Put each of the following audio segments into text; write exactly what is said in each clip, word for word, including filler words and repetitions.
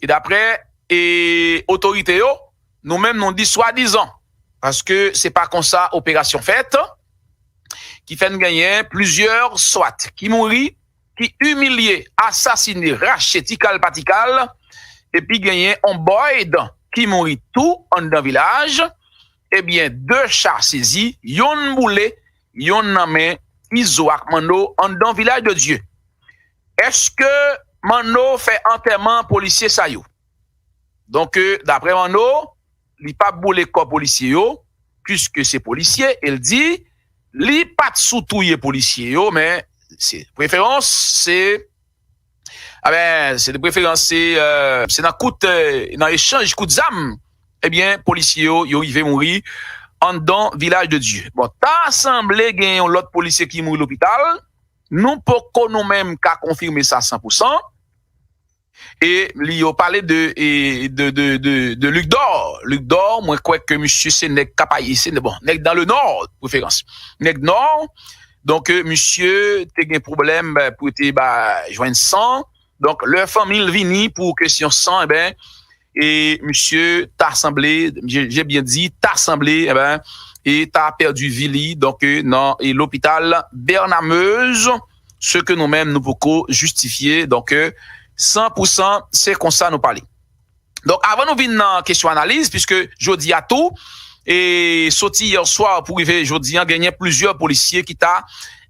E daprè e otorite yo, nou menm nou di swadizan, paske se pa konsa operasyon fèt, ki fè n genyen plizyè swat ki mouri, ki imilye, asasine, rache tikal pa tikal, epi genyen on Boyd ki mouri tou anndan vilaj. Ebyen, de cha sezi, yonn boule, yonn nan men Izo ak Manno anndan Vilaj de Dye. Èske Manno fè antèman polisye sa yo? Donk, daprè Manno, li p ap boule kò polisye yo, piske se polisye, e l di, li pa t sou touye polisye yo, men se preferans, se, a ben, se de preferans, se, euh, se nan kout, euh, nan echanj kout zam, ebyen, polisye yo, yo rive mouri anndan Vilaj de Dye. Bon, ta sanble gen yon lòt polisye ki mouri lopital, nou poko nou menm ka konfime sa san pou san, e li yo pale de, e, de, de, de, de Luc Dor. Luc Dor, mwen kwè ke misye se nèg Kapay, se, bon, nèg dans le Nord, preferans. Nèg Nò, donk, euh, misye te gen pwoblèm, euh, pou te ba, jwenn san. Donk, lè fanmi l vini pou kesyon san, e ben, e misye ta sanble, je, je byen di, ta sanble, e ben, e ta pèdi vi li, donk, euh, nan, e lopital Bernard Meuze, se ke nou menm nou poko jistifye, donk, euh, san pou san, se konsa nou pale. Donk, avan nou vin nan kesyon analiz, piske jodi a tou, e soti yè swa pou rive jodi a, genyen plizyè polisye ki ta,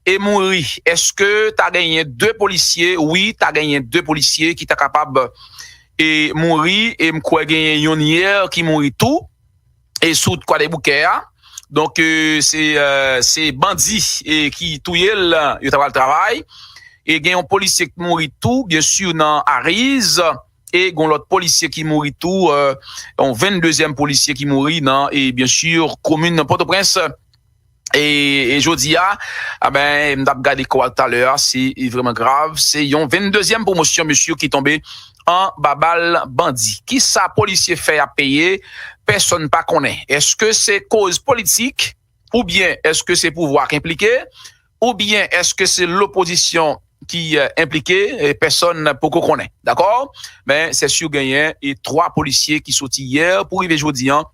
e mouri. Èske ta genyen de polisye? Wi, ta genyen de polisye ki ta kapab, e mouri, e m kwè genyen yonn yè ki mouri tou, e sou wout Kwadèboukè a. Donk, euh, se, euh, se bandi, e ki touye l, yo ta pral travay. E gen yon polisye ki mouri tou, byen si, nan Ariz, e gen yon lòt polisye ki mouri tou, euh, yon venndezyèm polisye ki mouri nan, e byen si, komin nan Pòtoprens. E, e jodi a, a ben, m t ap gade kò a talè a, se vrèman grav. Se yon venndezyèm pwomosyon, mesye, ki tonbe anba bal bandi. Kisa polisye fè y ap peye? Pèsonn pa konnen. Èske se koz politik? Oubyen èske se pouvwa k enplike? Oubyen èske se lopozisyon ki, euh, enplike? E pèsonn poko konnen. Dakò? Men, se si genyen e twa polisye ki soti yè pou rive jodi a.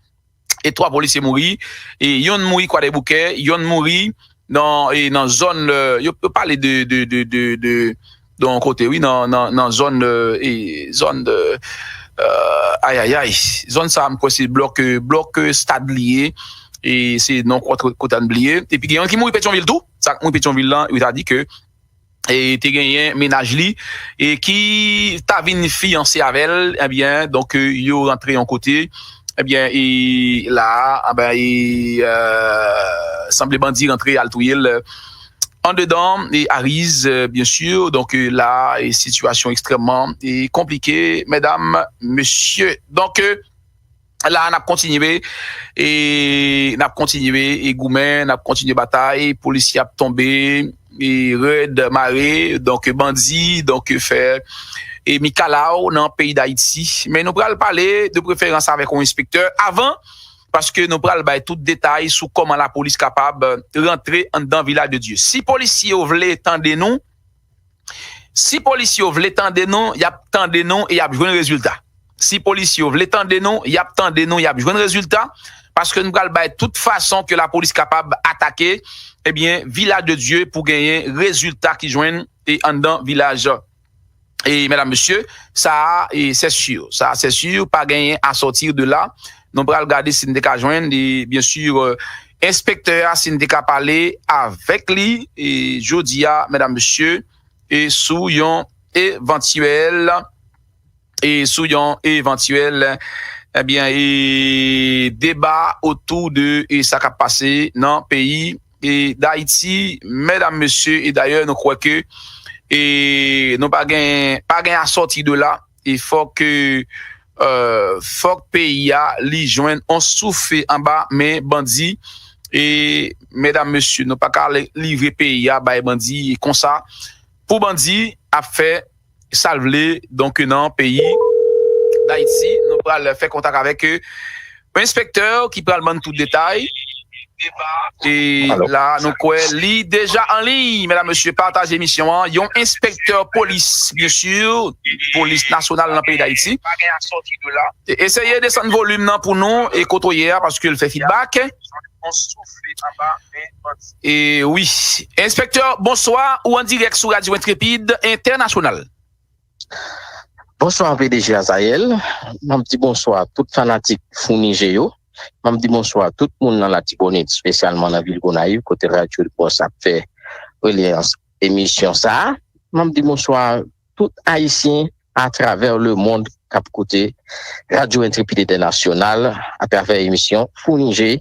E twa polisye mouri. E yonn mouri Kwadèboukè, yonn mouri nan, e nan zòn, euh, yo, yo pale de, de, de, de, de, de yon kote, wi, nan, nan, nan zòn, euh, e zòn de, euh, ayayay. Zòn sa a, m kwè se blòk, euh, blòk, euh, stad li ye. E se non kote, kote a m bliye. Epi gen yon ki mouri Petyonvil tou. Sa k mouri Petyonvil lan, yo ta di ke, e te genyen mennaj li, e ki ta vin fiyanse avè l, ebyen, donk, euh, yo rantre yon kote, ebyen, e la a, a ben, e, euh, sanble bandi rantre al touye l, euh, andedan, e Ariz, euh, byen si. Donk, euh, la, e sitiyasyon ekstrèmman, e konplike, medam, mesye. Donk, euh, la, n ap kontinye, e n ap kontinye, e goumen, n ap kontinye batay, polisye ap tonbe, e rèd mare, donk, bandi, donk, fè, e mikalaw nan peyi Dayiti. Men nou pral pale de preferans avèk yon enspektè avan, paske nou pral bay tout detay sou kòman lapolis kapab rantre anndan Vilaj de Dye. Si polisye yo vle tande nou, si polisye yo vle tande nou, y ap tande nou e y ap jwenn rezilta. Si polisye yo vle tande nou, y ap tande nou, y ap jwenn rezilta, paske nou pral bay tout fason ke lapolis kapab atake, ebyen, Vilaj de Dye pou genyen rezilta ki jwenn e anndan vilaj. E medam, mesye, sa a, e se si, sa a se si, pa genyen à sortir de là. Nou pral gade si n te ka jwenn, e byen si, euh, enspektè a, si n te ka pale avèk li, e jodi a, medam, mesye, e sou yon evantyèl, e sou yon evantyèl, ebyen, e deba otou de, e sa k ap pase nan peyi, e Dayiti, medam, mesye, e dayè, nou kwè ke, e nou pa gen, pa gen à sortir de là, e fòk, euh, fòk peyi a, li jwenn on souf anba men bandi, e medam, mesye, nou pa ka li-, livre peyi a bay bandi konsa, pou bandi ap fè sa l vle, donk, nan peyi Dayiti. Nou pral fè kontak avèk, euh, enspektè ki pral ban n tout detay. E la, nou kwè li deja an liy, medam, mesye, pataje emisyon an. Yon enspektè polis, byen si, polis nasyonal nan peyi Dayiti. E, eseye desann volim nan pou nou, e kote w ye a, paske l fè fidbak. E wi. Enspektè, bonswa, ou an dirèk sou Radyo Entrepid Entènasyonal. Bonswa, P D G Azayèl. M ap di bonswa tout fanatik Founi G yo. M ap di bonswa tout moun nan Latibonit, espesyalman nan vil Gonayiv, kote Radyo Libres ap fè releyans emisyon sa a. M ap di bonswa tout Ayisyen atravè lemonn k ap koute Radyo Entrepid Entènasyonal atravè emisyon Founi G.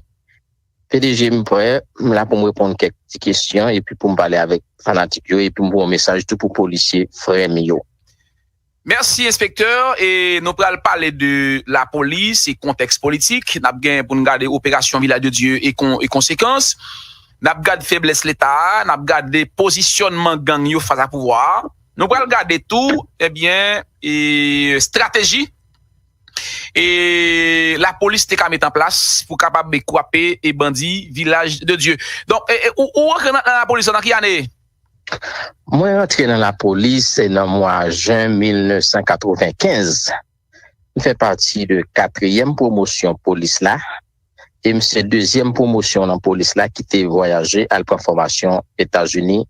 P D G, m prè, m la pou m reponn kèk ti kesyon epi pou m pale avèk fanatik yo epi m voye yon mesaj tou pou polisye frè m yo. Mèsi, enspektè. E nou pral pale de lapolis e kontèks politik. N ap gen pou n gade operasyon Vilaj de Dye e, kon, e konsekans. N ap gade feblès Leta a, n ap gade pozisyònman gang yo fas a pouvwa a. Nou pral gade tou, ebyen, e, estrateji e lapolis te ka met an plas pou kapab kwape e bandi Vilaj de Dye. Donk, e, e, ou, ou rantre nan, nan lapolis nan ki ane? Mwen rantre nan lapolis nan mwa jen mil nèf san katrevenkenz. M fè pati de katriyèm pwomosyon polis la e m se dezyèm pwomosyon nan polis la ki te vwayaje al pran fòmasyon Etazini,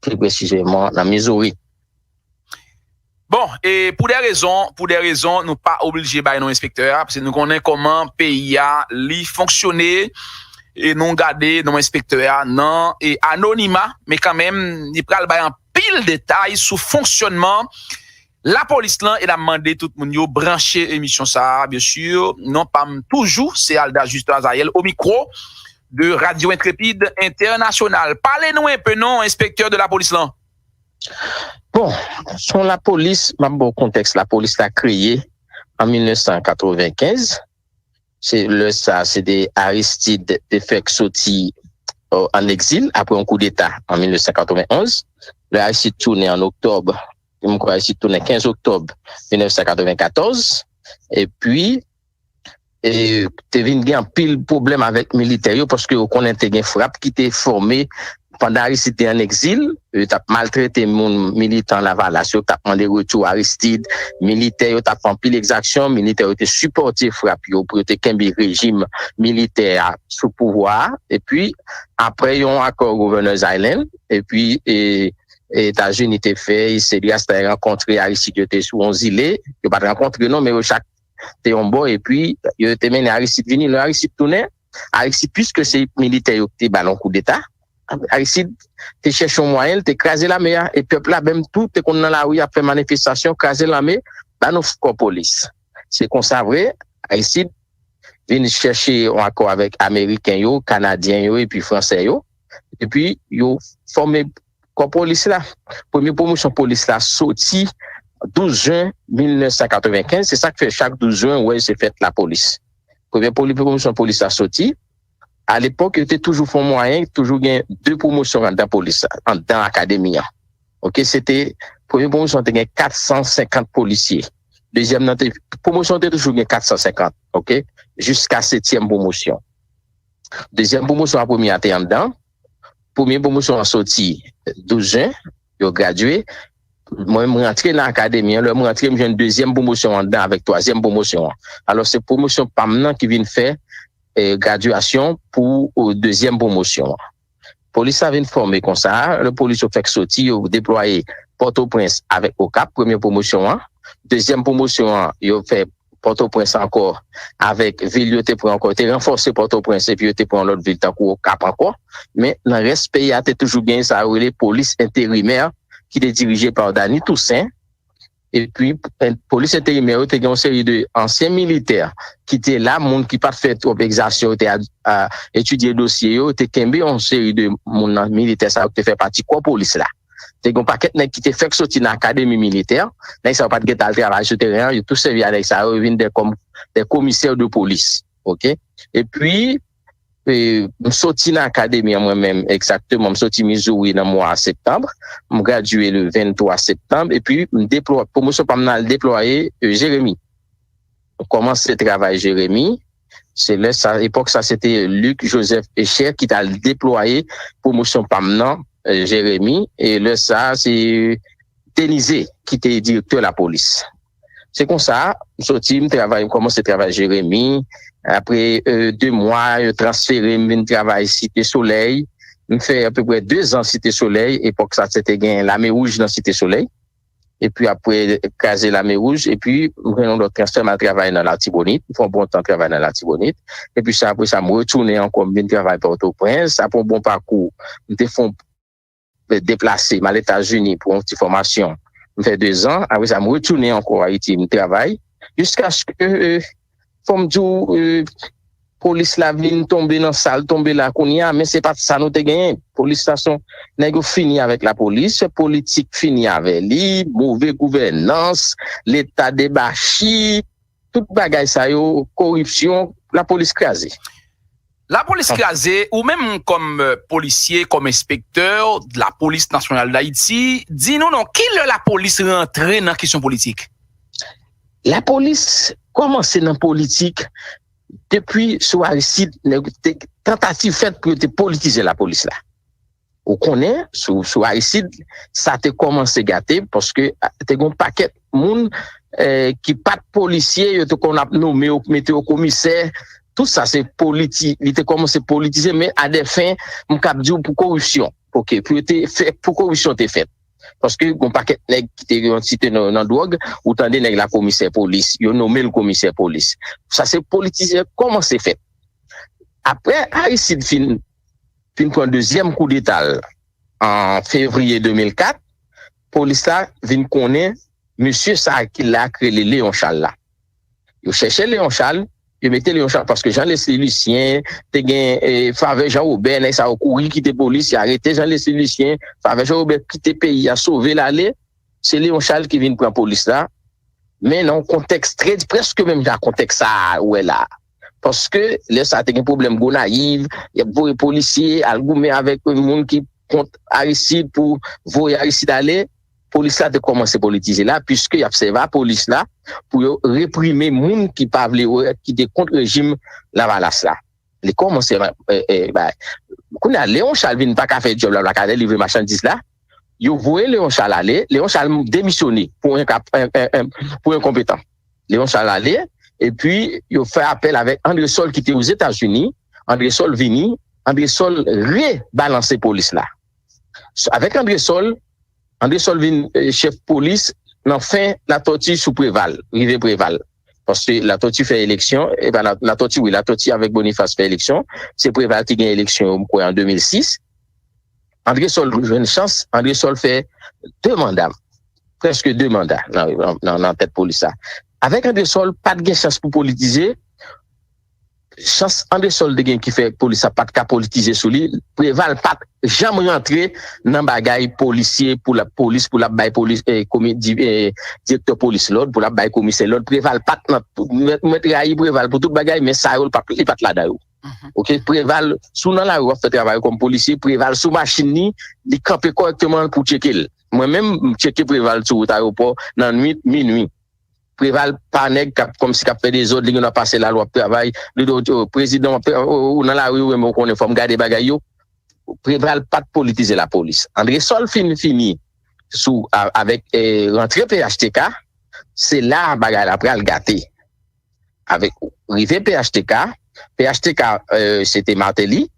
pli presizeman nan Missouri. Bon, e pou de rezon, pou de rezon, nou pa oblije bay non enspektè a, paske nou konnen kòman peyi a li fonksyone, e nou gade non enspektè a nan e anonima, men kanmenm, li pral bay anpil detay sou fonksyònman lapolis lan, e n ap mande tout moun yo branche emisyon sa a, byen si. Non pa m toujou, se Alda Juste Azayèl, o mikwo de Radyo Entrepid Entènasyonal. Pale nou enpe non, enspektè de lapolis lan. Bon, se yon lapolis, m ap ba w kontèks, lapolis la kreye an mil nèf san katrevenkenz. Se lè sa, se de Aristide te fèk soti, euh, ann egzil apre yon koudeta an mil nèf san katrevenonz. Lè Aristide tounen an oktòb, m kwè Aristide tounen kenz oktòb mil nèf san katrevenkatòz, epi e, te vin gen anpil pwoblèm avèk militè yo, paske yo konnen te gen frap ki te fòme pandan Aristide te ann egzil. Yo t ap maltrete moun, militan Lavalas yo, t ap mande retou Aristide. Militè yo t ap fè anpil egzaksyon, militè yo te sipòte frap yo pou yo te kenbe rejim militè a sou pouvwa a. Epi, apre yon akò Gouvènè Island, epi, e, Etazini te fè, Cédras te rankontre Aristide, yo te sou yon zile, yo pa t rankontre non, men yo chak te yon bò, epi yo te mennen Aristide vini. Lè Aristide tounen, Aristide, piske se militè yo ki te ba l yon koudeta, Aristide te chèche yon mwayen, li te kraze lame a, e pèp la menm tou te konn nan lari ap fè manifestasyon, kraze lame, ba nou kò polis. Se konsa vre, Aristide vin chèche yon akò avèk Ameriken yo, Kanadyen yo, epi Fransè yo, epi yo fòme kò polis la. Premye pwomosyon polis la soti douz jen mil nèf san katrevenkenz, se sa k fè chak douz jen, w wè se fèt lapolis. Premye poli-, pwomosyon polis la soti. Alepòk, yo te toujou fè yon mwayen, toujou gen de pwomosyon anndan polis la, anndan akademi an. Oke, se te, premye pwomosyon te gen kat san senkant polisye. Dezyèm nan te, pwomosyon te toujou gen kat san senkant, oke, jiska setyèm pwomosyon. Dezyèm pwomosyon a premye a te anndan. Premye pwomosyon an soti douz jen, yo gradye. Mwen, m rantre nan akademi an. Lè m rantre, m jwenn dezyèm pwomosyon anndan avèk twazyèm pwomosyon an. Alò, se pwomosyon pa m nan ki vin fè, e, gradyasyon pou, e, dezyèm pwomosyon an. Polis la vin fòme konsa. Lè polis yo fèk soti, yo deplwaye Pòtoprens avèk Okap, premye pwomosyon an. Dezyèm pwomosyon an, yo fè Pòtoprens ankò, avèk vil yo te pran ankò, yo te ranfòse Pòtoprens epi yo te pran lòt vil tankou Okap ankò. Men nan rès peyi a, te toujou gen sa yo rele polis enterimè ki te dirije pa Dany Toussaint. Epi, en-, polis enterimè yo te gen yon seri de ansyen militè ki te la, moun ki pa t fè twòp egzaksyon, yo te a, a, etidye dosye yo, yo te kenbe yon seri de moun nan militè sa yo ki te fè pati kò polis la. Te gen yon pakèt nèg ki te fèk soti nan akademi militè. Nèg sa yo pa t gentan al travay sou teren an, yo tou sèvi a nèg sa yo, yo vin de kòm de komisè de polis. Oke? Epi, e, m soti nan akademi an mwen menm, egzakteman, m soti Missouri nan mwa septanm. M gradye le venntwa septanm, epi m deplwa-, pwomosyon pa m nan al deplwaye, e, Jeremi. M kòmanse travay Jeremi, Se lè sa, epòk sa, se te Luc Joseph Echer ki t al deplwaye pwomosyon pa m nan, eh, Jeremi. E lè sa, se Denizé ki te direktè lapolis. Se konsa, m soti, m travay, m kòmanse travay Jeremi. Apre, eh, de mwa, yo transfere m vin travay Site Solèy. M fè apeprè de zan Site Solèy. Epòk sa, se te gen Lame Wouj nan Site Solèy. Epi apre kraze Lame Wouj, epi m jwenn yon lòt transfè, m al travay nan Latibonit. M fè yon bon tan travay nan Latibonit. Epi sa, apre sa, m retounen ankò, m vin travay Pòtoprens. Apre yon bon pakou, m te fè yon deplase, m al Etazini pou yon ti fòmasyon. M fè de zan. Apre sa, m retounen ankò Ayiti, m travay. Jiskaske, eh, fò m di w, eh, polis la vin tonbe nan sa l tonbe la kounye a, men se pa t sa nou te genyen. Polis la se yon, nèg yo fini avèk lapolis, politik fini avè li, move gouvènans, leta debachi, tout bagay sa yo, koripsyon, lapolis kraze. Lapolis kraze, ou menm kòm, eh, polisye, kòm enspektè de la Police Nationale d'Haïti, di nou non, kilè lapolis rantre nan kesyon politik? Lapolis kòmanse nan politik depi sou Aristide, nèg te, tantativ fèt pou yo te politize lapolis la. Ou konnen, sou, sou Aristide, sa te kòmanse gate, paske, ah, te gen yon pakèt moun, eh, ki pa t polisye, yo te konn ap nome yo, mete yo komisè. Tout sa se politi-, li te kòmanse politize, men a dè fen, m kab di w pou koripsyon. Ok, pou yo te fè, pou koripsyon te fèt. Paske gen yon pakèt nèg ki te yon site nan, nan dwòg, ou tande nèg la komisè polis, yo nome l komisè polis. Sa se politize kòmanse fèt. Apre Aristide fin, fin pran dezyèm koudeta l an fevriye de mil kat, polis la vin konnen mesye sa ki la k rele Léon Charles la. Yo chèche Léon Charles, yo mete Léon Charles paske Jean Leslie Lucien te gen, eh, Favè Jean Robert, nèg sa yo kouri kite polis, yo arete Jean Leslie Lucien, Favè Jean Robert kite peyi a, sove l ale, se Léon Charles ki vin pran polis la, men nan yon kontèks trè, prèske menm jan kontèks sa a ou wè la. Paske lè sa a te gen pwoblèm Gonayiv, y ap voye polisye al goumen avèk moun ki kont Aristide pou voye Aristide ale. Polis la te kòmanse politize la, piske y ap sèvi a polis la pou yo reprime moun ki pa vle wè, ki te kont rejim Lavalas la. Li kòmanse, eh, eh, bay. Kounye a, Léon Charles vin pa ka fè djòb la, la ka delivre machandiz la. Yo voye Léon Charles ale, Léon Charles demisyone pou enkap-, en-, en-, en-, pou enkonpetan. Léon Charles ale, epi yo fè apèl avèk André Sol ki te Ozetazini. André Sol vini, André Sol rebalanse polis la. Avèk André Sol, André Sol vin, eh, chèf polis nan fen Latòti sou Preval, rive Preval. Paske Latòti fè eleksyon, e pa La-, Latòti, wi, Latòti avèk Boniface fè eleksyon. Se Preval ki gen eleksyon yo, m kwè, an de mil sis. André Sol jwenn chans, André Sol fè de manda, prèske de manda nan, nan, nan tèt polis la. Avèk André Sol, pa t gen chans pou politize. Chans André Sol te gen ki fè polis la pa t ka politize sou li. Preval pa t janm rantre nan bagay polisye pou la polis, pou l ap bay polis, eh, komi-, di-, eh, direktè polis lòd, pou l ap bay komisè lòd. Preval pa t nan, mwen, mwen rayi Preval pou tout bagay, men sa yo, li pa t, li pa t ladan yo. Ok, Preval, si w nan lari w ap fè travay kòm polisye, Preval sou machin li, li kanpe kòrèkteman pou tcheke l. Mwen menm, m tcheke Preval sou wout ayewopò nan nwit, minwi. Preval pa nèg k ap kòmsi k ap fè dezòd, li gen dwa pase la, l ap travay, li di w, "Prezidan, w ap, ou, ou nan lari, ou menm ou konnen fò m gade bagay yo." Preval pa t politize lapolis. André Sol fin fini sou, a-, avèk, eh, rantre P H T K, se la bagay la pral gate. Avèk rive P H T K, P H T K, eh, se te Martelly.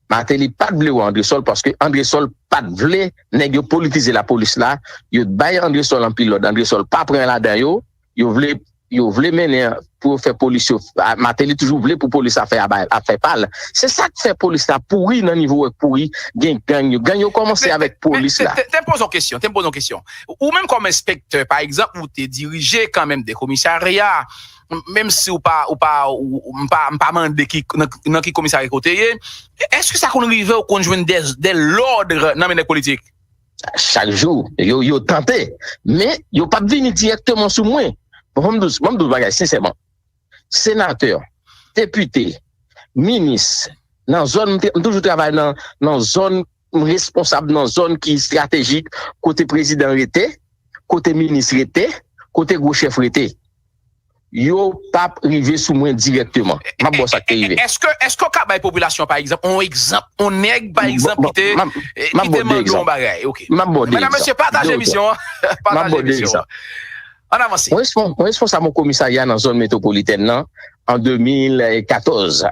Martelly pa t vle wè André Sol paske André Sol pa t vle nèg yo politize lapolis la. Yo t bay André Sol anpil lòd. André Sol pa pran ladan yo. Yo vle, yo vle mennen pou yo fè polis yo. A, Martelly toujou vle pou polis la fè, a, a fè pa l. Se sa k fè polis la pouri nan nivo wè pouri, gen gang yo. Gang yo kòmanse avèk polis la. Te, te, te poze yon kesyon, te poze yon kesyon. Ou menm kòm enspektè, pa egzanp, ou te dirije kanmenm de komisarya, menm si ou pa, ou pa, ou, m pa, m pa mande ki, nan, nan ki komisarya kote ye, èske sa konn rive ou konn jwenn de, de lòd nan men nèg politik? Chak jou, yo, yo tante, men yo p ap vini dirèkteman sou mwen. Bon, ban m di w, ban m di w bagay, sensèman. Senatè, depite, minis, nan zòn, m te, m toujou travay nan, nan zòn, m responsab nan zòn ki estratejik, kote prezidan rete, kote minis rete, kote gwo chèf rete. yo p ap rive sou mwen dirèkteman. M ap ba w sa k te rive. Èske, èske w ka bay popilasyon, pa egzanp, yon egzanp, yon nèg, pa egzanp, ki te, eh, ki te mande yon bagay? Ok. M ap ba w de egzanp. Medam, mesye, pataje emisyon an. Pataje emisyon an. Ann avanse. Mwen respon-, mwen responsab yon komisarya nan zòn metwopolitèn nan an de mil katòz.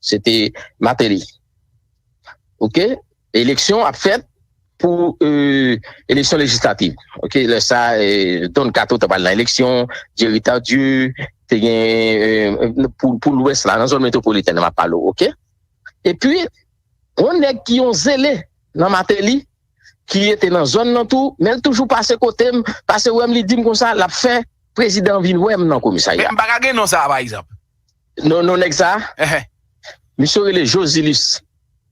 Se te Martelly. Ok? Eleksyon ap fèt pou, euh, eleksyon lejislativ. Ok? Lè sa, euh, Don Kato t ap al nan eleksyon, Jerry Tardieu, te gen, euh, pou, pou Lwès la, nan zòn metwopolitèn nan, m ap pale w, ok? Epi, yon nèg ki yon zele nan Martelly, ki rete nan zòn nan tou, men l toujou pase kote m, pase wè m, li di m konsa, l ap fè prezidan vin wè m nan komisarya. Men m pa ka gen non sa a, pa egzanp. Non, non, nèg sa a? Ehe. Misye rele Josilus.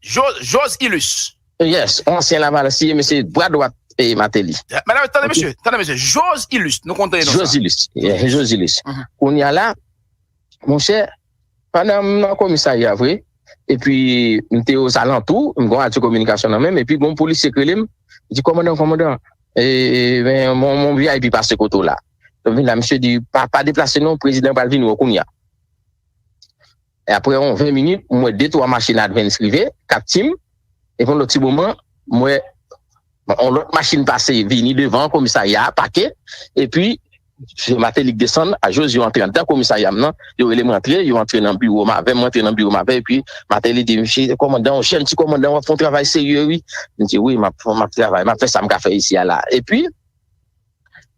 Jo-, Josilus. Yes, ansyen Lavalasyen, mesye bra dwat e Martelly. Medam, tande mesye, tande mesye. Josilus, nou konn tande non sa. Josilus, yeah, Josilus. Mhm. Kounye a la, monchè, pandan m nan komisarya vre, epi m te ozalantou, m gon radyo kominikasyon nan men m, epi gon polisye k rele m, li di, "Kòmandan, kòmandan, e, e, men, mon, mon V I P pase kote w la." Donk, vin la, misye di, "Pa, pa deplase non, prezidan pral vin wè w kounye a." E apre yon ven minit, m wè de twa machin Advance rive, kat tim, epi yon lòt ti moman, m wè yon lòt machin pase, vini devan komisarya a, pake, epi se Martelly k desann, a Joz yo antre anndan komisarya m nan, yo rele m rantre, yo antre nan biwo m avè m, m rantre nan biwo m avè, epi Martelly di, "Mesye kòmandan, yon jèn ti kòmandan, w ap fè yon travay serye, wi." M di, "Wi, m ap, m ap travay, m ap fè sa m ka fè isi a la." Epi,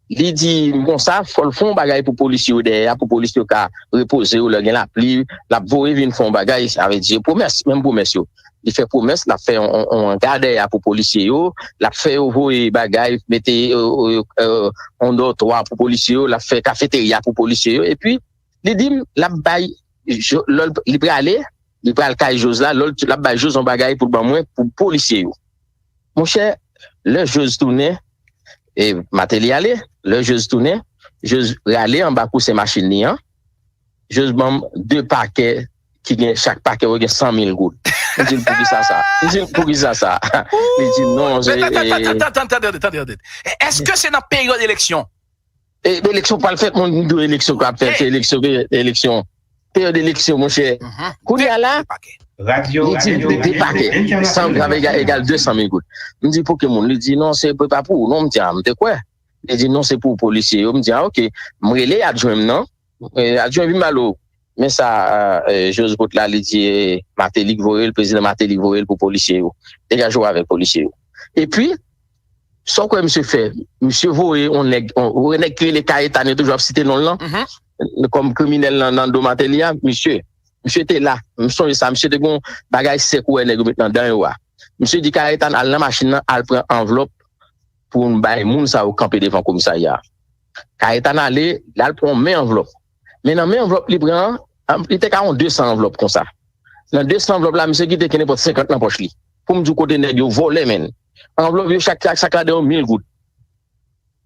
li di m konsa, fò l fè yon bagay pou polisye yo dèyè a, pou polisye yo ka repoze yo lè gen lapli, l ap voye vin fè yon bagay, sa vle di pwomès, menm pwomès yo. Li fè pwomès, l ap fè yon, yon, yon anga dèyè a pou polisye yo, l ap fè yo voye bagay, mete, euh, euh, euh, yon dòtwa pou polisye yo, l ap fè kafeterya pou polisye yo, epi li di m, l ap bay, jo-, lè l, li prale, li pral kay Joz la, lè l, l ap bay Joz yon bagay pou l ban mwen, pou polisye yo. Monchè, lè Joz tounen, e Martelly ale, lè Joz tounen, Joz rale anba kousen machin li an, Joz ban m de pakè ki gen, chak pakè yo gen san mil goud. M di l, "Poukisa sa?" M di l, "Poukisa sa?" Li di, "Non, se, e, tande, tande, tande, tande, tande. Èske se nan peryòd eleksyon?" E, eleksyon pral fèt, moun, m di w eleksyon k ap fèt, se eleksyon, peryòd eleksyon. Peryòd eleksyon, monchè. Mhm. Kounye a la, li di m de pakè. San grav egal, egal de san mil goud. M di, "Pou ki moun?" Li di, "Non, se pa pou ou, non." M di, "A, m te kwè." Li di, "Non, se pou polisye yo." M di, "A, ok." M rele adjwen m nan. E, adjwen vin ba l, "O, men sa, e, Joz pot la," li di, e, "Martelly k voye l, prezidan Martelly k voye l pou polisye yo. Degaje w avèk polisye yo." Epi, sa w kwè misye fè? Misye voye yon nèg, yon, yon nèg ki rele Kayetan, yo toujou ap site non l lan, kòm kriminèl nan, nan do Martelly a, misye, misye te la. M sonje sa, misye te gon bagay sèk ou wè nèg yo met nan dan yo a. Misye di Kayetan al nan machin nan, al pran anvlòp pou n bay moun sa yo kanpe devan komisarya a. Kayetan ale, l al pran yon men anvlòp. Men nan men anvlòp li pran an, li te ka yon de san anvlòp konsa. Nan de san anvlòp la, misye kite kenenpòt senkant nan pòch li. Pou m di w kote nèg yo vòlè, menn. Anvlòp yo chak, chak, chak ladan yo mil goud.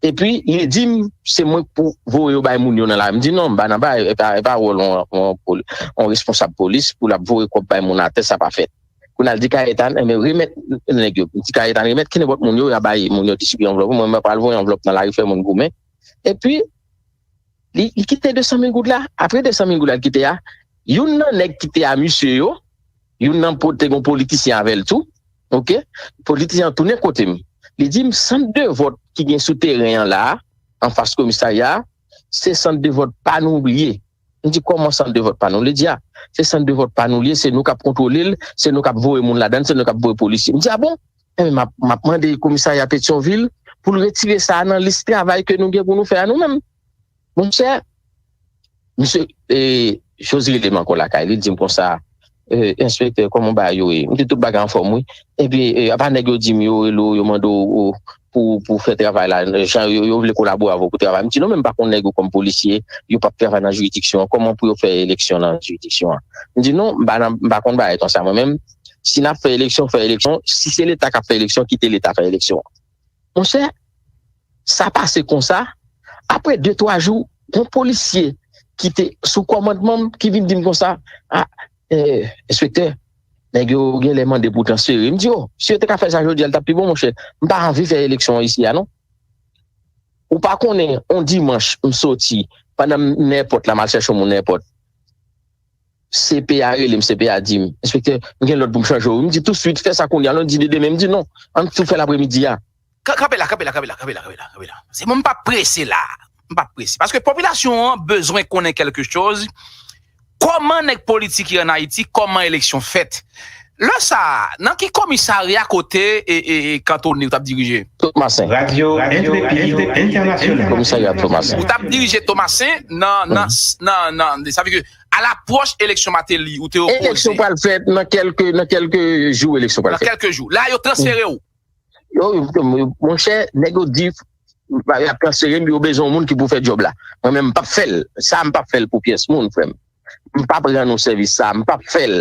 Epi, li di m, se mwen k pou voye yo bay moun yo nan lari. M di, "Non, m pa nan bay, e pa, e pa wòl yon, yon poli-, yon responsab polis pou l ap voye kòb bay moun atè, sa pa fèt." Kounye a l di Kayetan, "Enben, remèt nèg yo." M di Kayetan, "Remèt kenenpòt moun yo, y a bay moun yo distribiye anvlòp. Mwen, mwen pral voye anvlòp nan lari, fè moun goumen." Epi, li, li kite de san mil goud la. Apre de san mil goud la, li kite a, youn nan nèg ki te a misye yo, youn nan po-, te gon politisyen avè l tou, ok? Politisyen an tounen kote m. Li di m, "Sant de vòt ki gen sou teren an la a, anfas komisarya a, se sant de vòt pa nou li ye." M di, "Kòman sant de vòt pa nou?" Li di, "A, se sant de vòt pa nou li ye, se nou k ap kontwole l, se nou k ap voye moun ladan l, se nou k ap voye polisye." M di, "A bon?" Enben, m ap, m ap mande komisarya Petyonvil pou l retire sa a nan lis travay ke nou gen pou nou fè a nou menm. Monchè, misye, e, Joz rele m ankò lakay, li di m konsa, e, "Enspektè, kòman bagay yo ye?" M di, "Tout bagay anfòm, wi." Epi, e, apa nèg yo di m yo rele w, yo mande w, w, pou, pou fè travay la, jan yo, yo vle kolabore avè w pou travay. M di, "Non, men m pa konn nèg yo kòm polisye, yo p ap travay nan jiridiksyon an, kòman pou yo fè eleksyon nan jiridiksyon an?" M di, "Non, m pa nan, m pa konn bagay konsa, mwen menm, si n ap fè eleksyon, fè eleksyon, si se Leta k ap fè eleksyon, kite Leta fè eleksyon an." Monchè, sa pase konsa. Apre de, twa jou, yon polisye ki te sou kòmandman m ki vin di m konsa, "A, e, enspektè, nèg yo genlè mande pou w transfere." M di, "O, si yo te ka fè sa jodi a, l t ap pi bon, monchè. M pa anvi fè eleksyon isi a, non." Ou pa konnen, yon dimanch, m soti, pandan m nan èpòt la, m al chèche yon moun nan èpòt. C P A rele m, C P A di m, "Enspektè, m gen lòd pou m chanje w." M di, "Touswit, fè sa kounye a." Lè l di li demen, m di, "Non, ann tou fè l apremidi a." Ka- Kanpe la, kanpe la, kanpe la, kanpe la, kanpe la, kanpe la. Se bon, m pa prese la. M pa prese. Paske popilasyon an bezwen konnen kèlke choz. Kòman nèg politik ye ann Ayiti, kòman eleksyon fèt. Lè sa a, nan ki komisarya kote e, e, e kantone ou t ap dirije? Tomasen. Radyo Entrepid Entènasyonal. Komisarya Tomasen. Ou t ap dirije Tomasen nan, nan, nan, nan, sa vle di ke a lapwòch eleksyon Martelly, ou te opoze. Eleksyon pral fèt nan kèlke, nan kèlke jou, eleksyon pral fèt. Nan kèlke jou. La, yo transfere w. Yo, yo, yo, monchè, nèg yo di, y ap transfere m, yo bezwen yon moun ki pou fè djòb la. Mwen menm, m p ap fè l. Sa, m p ap fè l pou pyès moun, frè m. M p ap rann nou sèvis sa, m p ap fè l.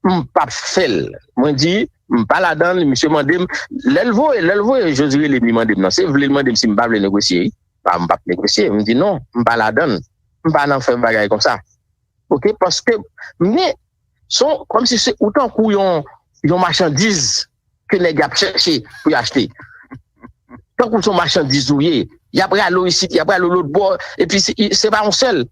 M p ap fè l. Mwen di, m pa ladan l, misye mande m, lè l voye, lè l voye Jozirelem li mande m nan, se vle l mande m si m pa vle negosye, wi. Pa, m p ap negosye. M di non, m pa ladan l. M pa nan fè bagay konsa. Oke, paske, men, son, kòmsi se ou tankou yon, yon machandiz ke nèg ap chèche pou y achte. Tankou se yon machandiz ou ye. Y ap rale w isit, y ap rale w lòt bò, epi se, se pa yon sèl.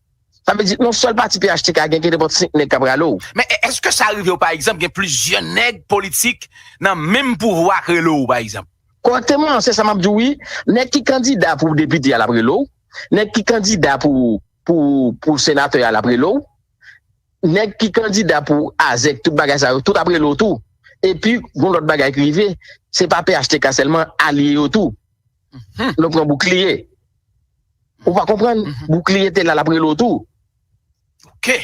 Sa vle di, yon sèl pati P H T K gen, gen nenpòt senk nèg k ap rale w. Men e- èske sa rive w, pa egzanp, gen plizyè nèg politik nan menm pouvwa k rele w, pa egzanp? Kòrèkteman, se sa m ap di w, wi. Nèg ki kandida pou depite a, l ap rele w. Nèg ki kandida pou, pou, pou senatè a, l ap rele w. Nèg ki kandida pou azèk, tout bagay sa yo, tout ap rele w tou. Epi, gon lòt bagay ki rive, se pa P H T K sèlman, alye yo tou. Mhm. Nou pran Boukliye. Ou pa konprann? Mhm. Boukliye te la, l ap rele w tou. Oke.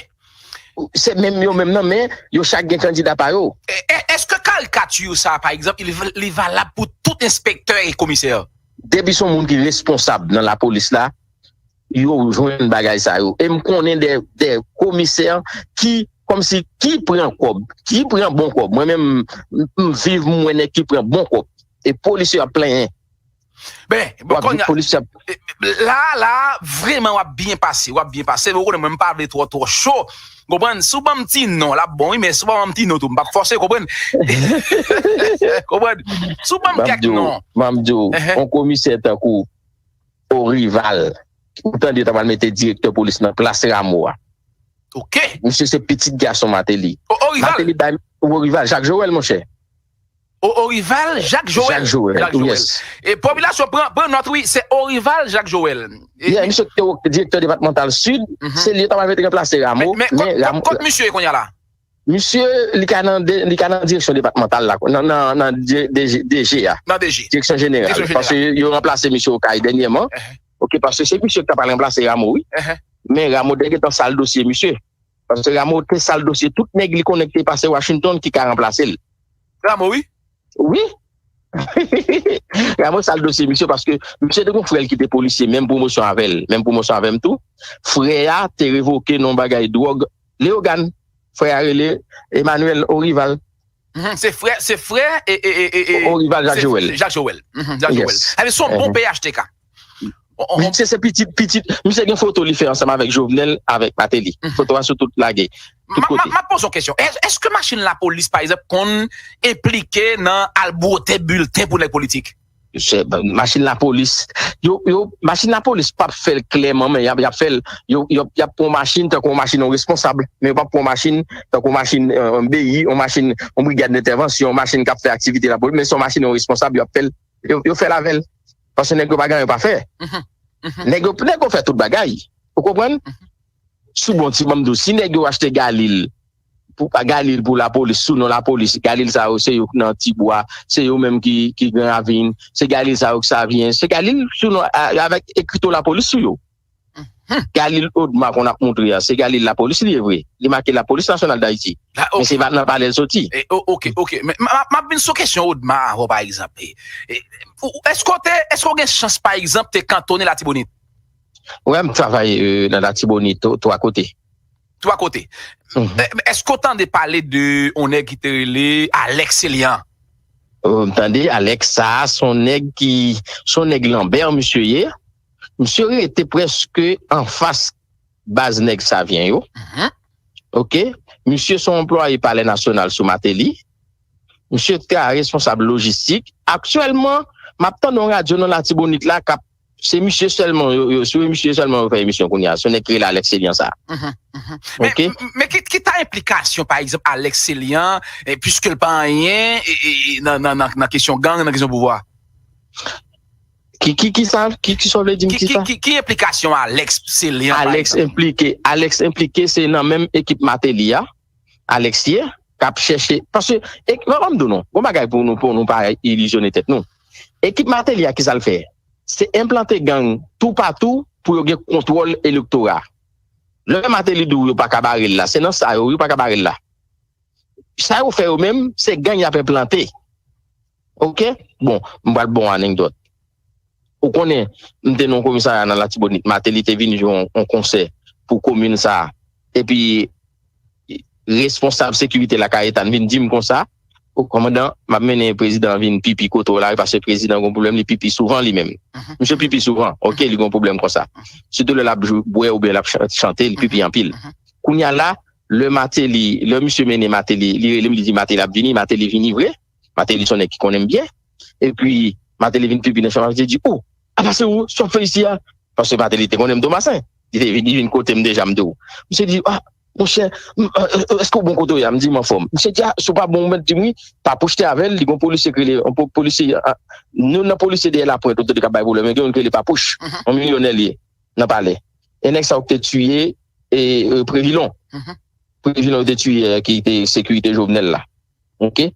Se menm yo menm nan, men yo chak gen kandida pa yo. E- e- Èske karikati sa, pa egzanp, li, li valab pou tout enspektè e komisè? Depi se yon moun ki responsab nan lapolis la, yo jwenn bagay sa yo. E m konnen de, de komisè ki, kòmsi, ki pran kòb, ki pran bon kòb. Mwen menm, m, m viv, m wè nèg ki pran bon kòb. E polisye ap plenyen. Ben, bon, w ap kounye a, polisye ap- la, la, vrèman, w ap byen pase, w ap byen pase. Men w konnen, mwen, m pa vle twò, twò cho. Konprann? Si w ban m ti non, l ap bon, wi, men si w pa ban m ti non tou, m p ap fòse, konprann? Konprann? Si w ban m kèk non. M ap di w, yon komisè tankou Orival, ou tande yo ta pral mete direktè polis nan plas Rameau a. Oke. Misye se pitit gason Martelly. O- Orival. Martelly bay Orival, Jak Joel, monchè. O- Orival, Jak Joel. Jak Joel, Jak Joel. Yes. E popilasyon pran, pran nòt, wi, se Orival, Jak Joel. E- Yeah, misye ki te direktè depatmantal Sid, mhm, se li yo ta pral mete ranplase Rameau, men, men, men kot, Rameau, kot misye ye kounye a la? Misye, li ka nan de- li ka nan direksyon depatmantal la, nan, nan, nan D- D G, D G a. Nan D G. Direksyon jeneral. Direksyon jeneral. Paske yo ranplase misye Okay dènyèman. Ehe. Oke, paske se misye ki ta pral ranplase Rameau, wi. Ehe. Men Rameau te gentan sal dosye misye. Paske Rameau te sal dosye tout nèg li konnen ki te pase Washington ki ka ranplase l. Rameau, wi. Wi. Rameau sal dosye misye paske misye te gon frè l ki te polisye, menm pwomosyon avè l, menm pwomosyon avè m tou. Frè a te revoke nan yon bagay dwòg Leyogàn. Frè a rele Emmanuel Orival. Mhm, se frè, se frè e, e, e, e, e, Orival Jak Joel. Jacques Joël. Mhm, Jacques Joël. Yes. Sa vle di se yon bon P H T K. Misye se pitit, pitit, misye gen foto li fè ansanm avèk Jovenel, avèk Martelly. Mhm. Foto a sou tout lage. Tout kote. M ap poze yon kesyon. Èske machin lapolis, pa egzanp, konn enplike nan al bwote bilten pou nèg politik? Se, machin lapolis, yo, yo, machin lapolis p ap fè l klèman, men y ap, y ap fè l, yo, yo, y ap pran yon machin tankou yon machin yon responsab, men yo p ap pran yon machin tankou yon machin, euh, yon B I, yon machin, yon brigad dentèvansyon, yon machin k ap fè aktivite lapolis, men se yon machin yon responsab, yo ap fè l, yo, yo fè l avè l. Paske nèg yo pa gen anyen yo pa fè. Mhm. Mhm. Nèg yo, nèg yo fè tout bagay. Ou konprann? Mhm. Sou bon ti banm dou, si nèg yo achte Galil, pou pa Galil pou lapolis, sou non lapolis, Galil sa yo, se yo k nan Tibwa, se yo menm ki, ki Gran Ravin, se Galil sa yo k Savyen, se Galil sou non, a- avèk ekrito lapolis sou yo. Mhm. Galil Odma konn ap montre a, se Galil lapolis li ye vre. Li make Lapolis Nasyonal Dayiti. La, men se oke. Pa nan palè l soti. E, o- oke, oke. Men m ap, m ap vin sou kesyon Odma avè w, pa egzanp. E, e, ou- èske w te, èske w gen chans, pa egzanp, te kantone Latibonit? Wè, m travay, euh, nan Latibonit, twa kote. Twa kote. Mhm. E, èske w tande pale de yon nèg ki te rele Alex Elian? Oh, m tande Alex, sa a se yon nèg ki, se yon nèg Lanbè, misye ye. Misye rete prèske anfas baz nèg Savyen yo. Mhm. Oke? Misye se yon anplwaye Palè Nasyonal sou Martelly. Misye te responsab lojistik. Aktyèlman, m ap tande yon radyo nan Latibonit la k ap Se misye sèlman yo, yo, se misye sèlman yo fè emisyon kounye a. Se yon nèg ki rele Alex Célian sa. Mhm, mhm. Men, Ok? m- men ki, ki ta enplikasyon, pa egzanp, Alex Célian, e, piske l pa anyen, e, e, e, nan, nan, nan, nan kesyon gang, nan kesyon pouvwa? Ki, ki, ki sa? Ki, ki sa w vle di m Ki, ki ki, sa? ki, ki enplikasyon Alex Célian, pa Alex egzanp? Enplike, Alex enplike, se nan menm ekip Martelly a, Alex ye, k ap chèche, paske, e, ban m di w non, gon bagay pou nou, pou nou pa ilizyone tèt nou. Ekip Martelly a, ki sa l fè? Se enplante gang toupatou pou yo gen kontwòl elektora. Lè Martelly di w yo pa ka bare l la, se nan sa yo, yo pa ka bare l la. Sa yo fè yo menm, se gang y ap enplante. Ok? Bon, m pral bon anekdòt. Ou konnen, m te nan yon komisarya nan Latibonit. Martelly te vin jwe yon, yon konsè pou komin sa a. Epi, responsab sekirite Lakayetàn vin di m konsa, "O, kòmandan, m ap mennen prezidan vin pipi kote w la, paske prezidan gon pwoblèm, li pipi souvan li menm." Mhm. Misye pipi souvan, ok, li gon pwoblèm konsa. Mhm. Sitou lè l ap jou- bwè oubyen l ap chan- chante, li pipi Mhm. anpil. Mhm. Kounye a la, lè Martelly, lè misye mennen Martelly, li rele m, li di Martelly ap vini, Martelly vini vre. Martelly se yon nèg ki konnen m byen. Epi, Martelly vin pipi nan chanm, Martelly di, "O, apa se ou, sa w ap fè isi a?" Paske Martelly te konnen m Tomasen. Li te vin, li vin kote m deja, m di w. Misye di, "A, monchè, m- e- e- èske w bon kote w ye a?" M di, "M anfòm." Misye di, "A, si w pa bon, ou mèt di m wi." Papouch te avè l, li gon polisye k rele, yon po- polisye, a, nou nan polisye dèyè Lapwent, otote k ap bay pwoblèm, gen youn k rele Papouch, Mhm. yon milyonè li ye, nan palè. E nèg sa yo k te tiye, e, e, Previlon. Mhm. Previlon yo te tiye, e, ki te sekirite Jovenel la. Ok?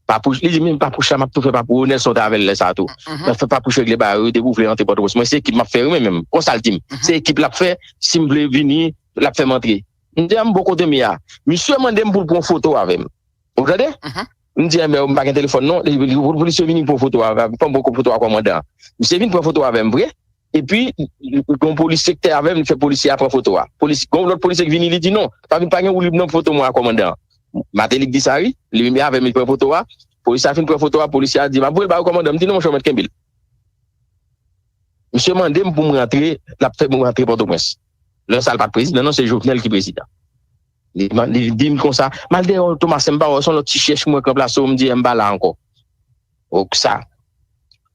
Papouch, li di, "Men Papouch la, m ap tou fè Papouch." Nelson te avè l lè sa a tou. Mhm. "M ap fè Papouch regle bagay yo, depi w vle antre Pòtoprens." Mwen, se ekip m ap fè wi, mwen menm. Konsa l di m. Mhm. Se ekip l ap fè, si m vle vini, l ap fè m antre. M di, "A, m bon kote m ye a." Misye mande m pou l pran foto avè m. Ou tande? Mhm. M di, "Enben, m pa gen telefòn non." Li, li, polisye vini pran foto avè m, pran foto a kòmandan. Misye vin pran foto avè m vre. Epi, yon polisye ki te avè m, li fè polisye a pran foto a. Polis, yon lòt polisye ki vini, li di, "Non, pa vin, pa gen woulib nan foto mwen ak kòmandan an." Martelly k di sa, wi. Li vin avè m, li pran foto a. Polisye a fin pran foto a, polisye a di, "M ap voye l ba ou, kòmandan." M di, "Non, monchè, w mèt kenbe l." Misye mande m pou m rantre, l ap fè m rantre Pòtoprens. Lè sa, l pa t prezidan, non, se Jovenel ki prezidan. Li, li di m konsa, "M al dèyè w, Tomasen, m pa wè w, se yon lòt ti chèch mwen k ranplase w." M di, "M pa la ankò." Ok, sa.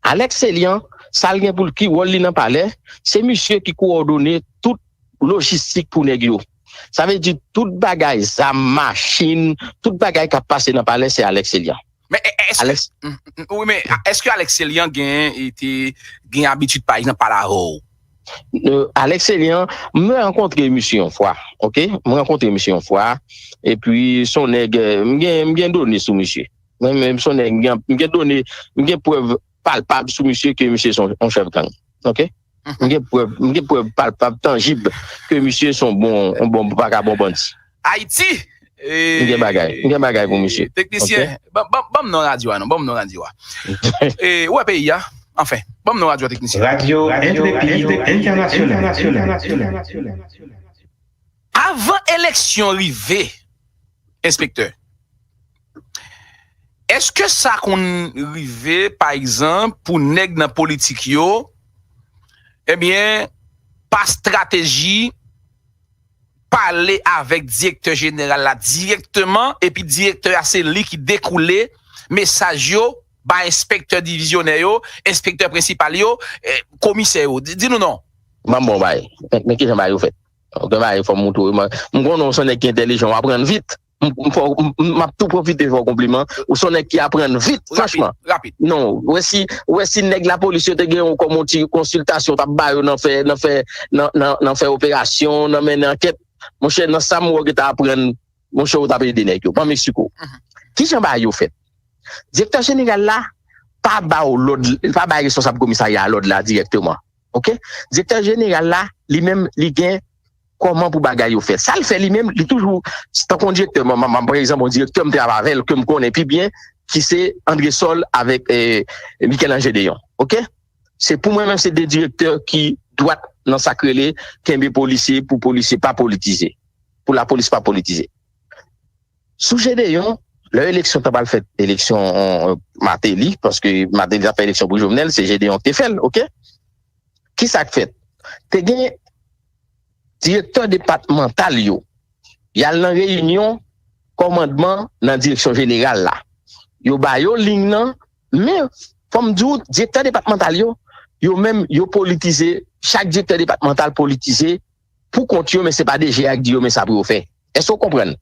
Alex Célian, sa l gen pou l, ki wòl li nan palè, se misye ki kowòdone tout lojistik pou nèg yo. Sa vle di tout bagay, zam, machin, tout bagay k ap pase nan palè, se Alex Célian. Men, e- e- èske, Alex, m- m- wi, men èske Alex Célian gen, e te gen abitid, pa egzanp, pale avè w? Euh, Alex Célian, mwen rankontre misye yon fwa, ok? Mwen rankontre misye yon fwa, epi se yon nèg, euh, m gen, m gen done sou misye. Mwen menm, se yon nèg, m gen, m gen done, m gen prèv palpab sou misye ke misye se yon, yon chèf gang, ok? M gen prèv, m gen prèv palpab, tanjib, ke misye se yon bon, yon bon vakabon bandi. Ayiti! M gen bagay, m gen bagay pou misye. Teknisyen, ban, ban, ban m non radyo a, non, ban m non radyo a. E, ou wè peyi a, anfen, ban m non radyo a, teknisyen. Radio Intrépide International. Avan eleksyon rive, enspektè, èske sa konn rive, pa egzanp, pou nèg nan politik yo, ebyen, pa estrateji, pale avèk direktè jeneral la dirèkteman, epi direktè a se li ki dekoule mesaj yo ba enspektè divizyonè yo, enspektè prensipal yo, eh, komisè yo. Di, di nou non. Ban m bon bay. Men, men kijan bay yo fèt. Gen bagay fò m moutre w. Mwen, m konnen w se yon nèg ki entèlijan, w aprann vit. M, m, fò, m, m, m ap tou pwofite fè w konpliman. Ou se yon nèg ki aprann vit, franchman. Rapid. Non, ou wè si, ou wè si nèg lapolis yo te gen w kòm yon ti konsiltasyon, w t ap ba yo nan fè, nan fè, nan, nan, nan fè operasyon, nan mennen ankèt. Monchè, nan sa m wè w gentan aprann, monchè, ou t ap ede nèg yo. Ban m eksplike w. Mhm. Kijan bagay yo fèt? Direktè jeneral la pa ba w lòd, pa bay responsab komisarya a lòd la dirèkteman. Ok? Direktè jeneral la, li menm, li gen kòman pou bagay yo fèt. Sa l fè li menm, li toujou, tankou yon direktè, mwen, mwen, mwen, pa egzanp, yon direktè m travay avè l, ke m konnen pi byen, ki se André Sol avèk, eh, Michel-Ange Deyon. Ok? Se pou mwen menm, se de direktè ki dwat nan sa k rele kenbe polisye pou polisye pa politize. Pou lapolis pa politize. Sou Gedeon, lè eleksyon t ap al fèt, eleksyon, euh, Martelly, paske Martelly t ap fè eleksyon pou Jovenel, se Gedeon ki te fè l, ok? Kisa k fèt? Te gen direktè depatmantal yo. Y al nan reyinyon kòmandman nan direksyon jeneral la. Yo ba yo liy nan, men fò m di w, direktè depatmantal yo, yo menm, yo politize, chak direktè depatmantal politize pou kont yo, men se pa D G a k di yo men sa pou yo fè. Èske w konprann?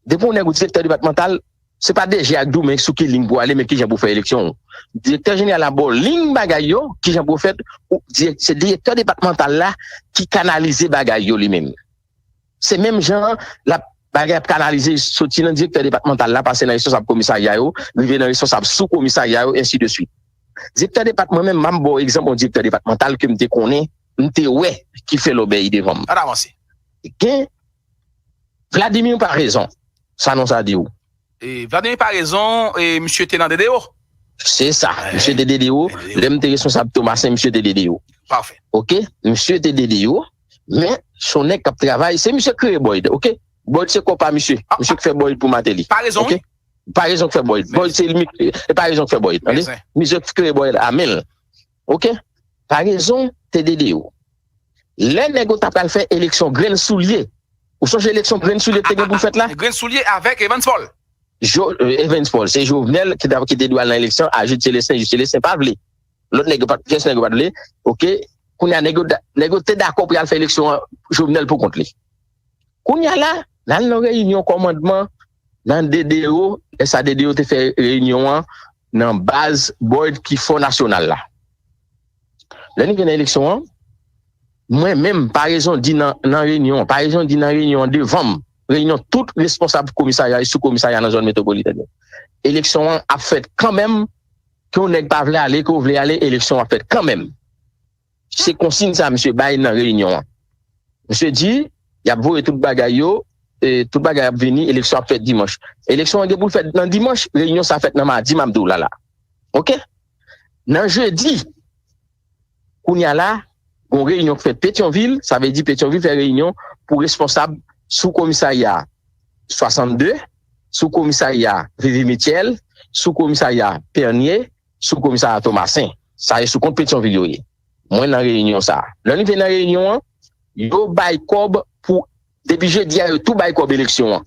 Depi yon nèg ou direktè depatmantal, se pa D G a k di w men sou ki liy pou w ale, men kijan pou w fè eleksyon w. Direktè jeneral la ba w liy bagay yo, kijan pou w fè, se direktè depatmantal la ki kanalize bagay yo li menm. Se menm jan an, l ap, bagay ap kanalize soti nan direktè depatmantal la, pase nan responsab komisarya yo, rive nan responsab sou komisarya yo, ensi de swit. Direktè depatman menm, m ap ba w egzanp yon direktè depatmantal ke m te konnen, m te wè ki fè lòbèy devan m. Ann avanse. Gen Vladimir Paraison, sa non sa di w. E Vladimir Paraison, e misye te nan D D O. Se sa, misye te D D O. Lè m te responsab Tomasen, misye te D D O. Pafè. Oke, misye te D D O, men se yon nèg k ap travay, se misye k kreye Boyd, oke? Boyd se kòb pa misye. Misye k fè Boyd pou Martelly. Paraison, wi. Paraison k fè Boyd. Boyd se li, e Paraison k fè Boyd, tande? Misye k kreye Boyd a men l. Oke? Paraison te D D O. Lè nèg yo ta pral fè eleksyon grenn soulye, ou sonje eleksyon grenn soulye te gen pou fèt la? Grenn soulye avèk Evans Paul. Jo, euh, Evans Paul, se Jovenel ki ta, ki te dwe al nan eleksyon a Jude Célestin, Jude Célestin pa vle. Lòt nèg yo pa, pyès nèg yo pa t vle. Oke, kounye a nèg yo, nèg yo te dakò pou y al fè eleksyon an Jovenel pou kont li. Kounye a la, n al nan reyinyon kòmandman nan D D O, lè sa D D O te fè reyinyon an nan baz Boyd ki Fò Nasyonal la. Lè n rive nan eleksyon an, mwen menm, Paraison di nan, nan reyinyon an, Paraison di nan reyinyon an devan m, reyinyon tout responsab komisarya e sou komisarya nan zòn metwopolitèn yo. Eleksyon an ap fèt kanmenm, ke yon nèg pa vle ale, ke w vle ale, eleksyon an ap fèt kanmenm. Se konsiy sa misye bay nan reyinyon an. Misye di, y ap voye tout bagay yo, e tout bagay ap vini, eleksyon ap fèt dimanch. Eleksyon an gen pou l fèt nan dimanch, reyinyon sa fèt nan madi, m ap di w la la. Oke? Nan jedi, kounye a la, gon reyinyon k fèt Petyonvil, sa vle di Petyonvil fè reyinyon pou responsab sou komisarya swasannde, sou komisarya Vivi Mitchell, sou komisarya Pènye, sou komisarya Tomasen. Sa e sou kont Petyonvil yo ye. Mwen nan reyinyon sa a. Lè n rive nan reyinyon an, yo bay kòb pou, depi jedi a, yo tou bay kòb eleksyon an.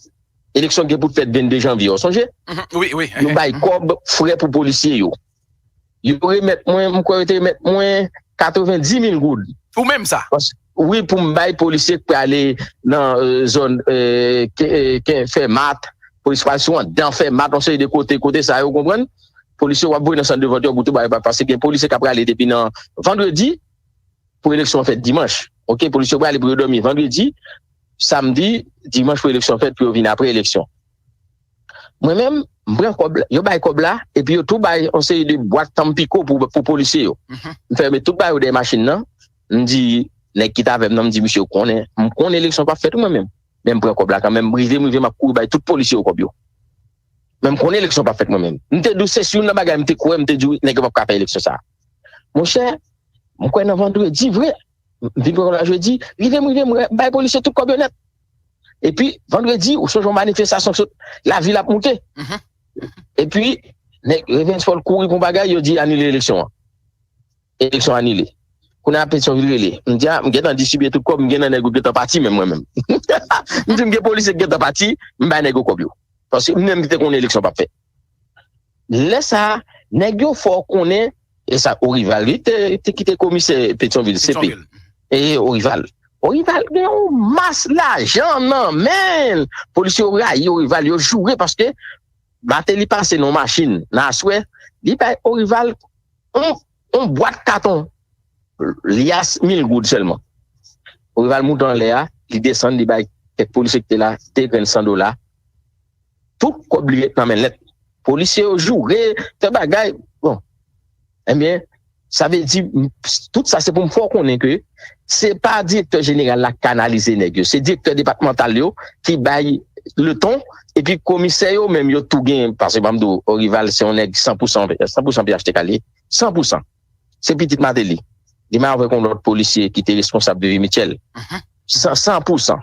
Eleksyon gen pou fèt vennde janvye, w sonje? Yo bay kòb frè pou polisye yo. Yo remèt mwen, m kwè yo te remèt mwen katrevenndis mil goud. Ou menm sa? Wi, pou m bay polisye k prale nan, euh, zòn, euh, ke, ke fè mat, polisye pral sou anndan fè mat, yon seri de kote, kote sa yo, konprann? Polisye w ap voye nan sant de vòt yo pou tou bagay, paske gen polisye k ap prale depi nan vandredi pou eleksyon an fèt dimanch. Oke, polisye yo prale pou yo dòmi vandredi, samdi, dimanch pou eleksyon fèt, pou yo vin apre eleksyon. Mwen menm, m pran kòb la, yo bay kòb la, epi yo tou bay yon seri de bwat tanpiko pou, pou polisye yo. M fèmen tout bagay yo dèyè machin nan, m di nèg ki t avè m nan, m di misye, ou konnen, m konnen eleksyon p ap fèt mwen menm. Men m pran kòb la kanmenm, m rive, m rive, m ap kouri bay tout polisye yo kòb yo. Men m konnen eleksyon p ap fèt mwen menm. M te di w se youn nan bagay m te kwè, m te di w nèg yo p ap ka fè eleksyon sa a. Monchè, m kwè nan vandredi vre, m vin pran kòb la jedi, rive m rive m bay polisye tout kòb yo nèt. Epi vandredi, ou sonje yon manifestasyon k sot, lavil ap moute. Epi nèg Evans Paul kouri pou yon bagay, yo di anile eleksyon an. Eleksyon anile. Kounye a Petyonvil rele. M di a, m gentan distribye tout kòb, m gen nan nèg yo gentan pati menm mwen menm. M di m gen polisye k gentan pati, m bay nèg yo kòb yo. Paske m menm ki te konnen eleksyon p ap fèt. Lè sa a, nèg yo fè w konnen, e sa Orival, wi, te, te kite komisè Petyonvil, C P. E Orival. Orival gen yon mas lajan nan men l. Polisye yo rayi Orival, yo joure paske Martelly pase nan yon machin nan aswè, li bay Orival yon, yon bwat katon, li a mil goud sèlman. Orival moute anlè a, li desann, li bay kèk polisye ki te la de grenn san dola. Tout kòb li ret nan men l nèt. Polisye yo joure, fè bagay. Bon. Ebyen, sa vle di, m, tout sa se pou m fè w konnen ke se pa direktè jeneral la k kanalize nèg yo, se direktè depatmantal yo ki bay leton, epi komisè yo menm yo tou gen, paske ban m di w, Orival se yon nèg san pou san, san pou san P H T K li ye, san pou san. Se pitit Martelly. Li marye avèk yon lòt polisye ki te responsab Vivi Mitchell. San, san pou san.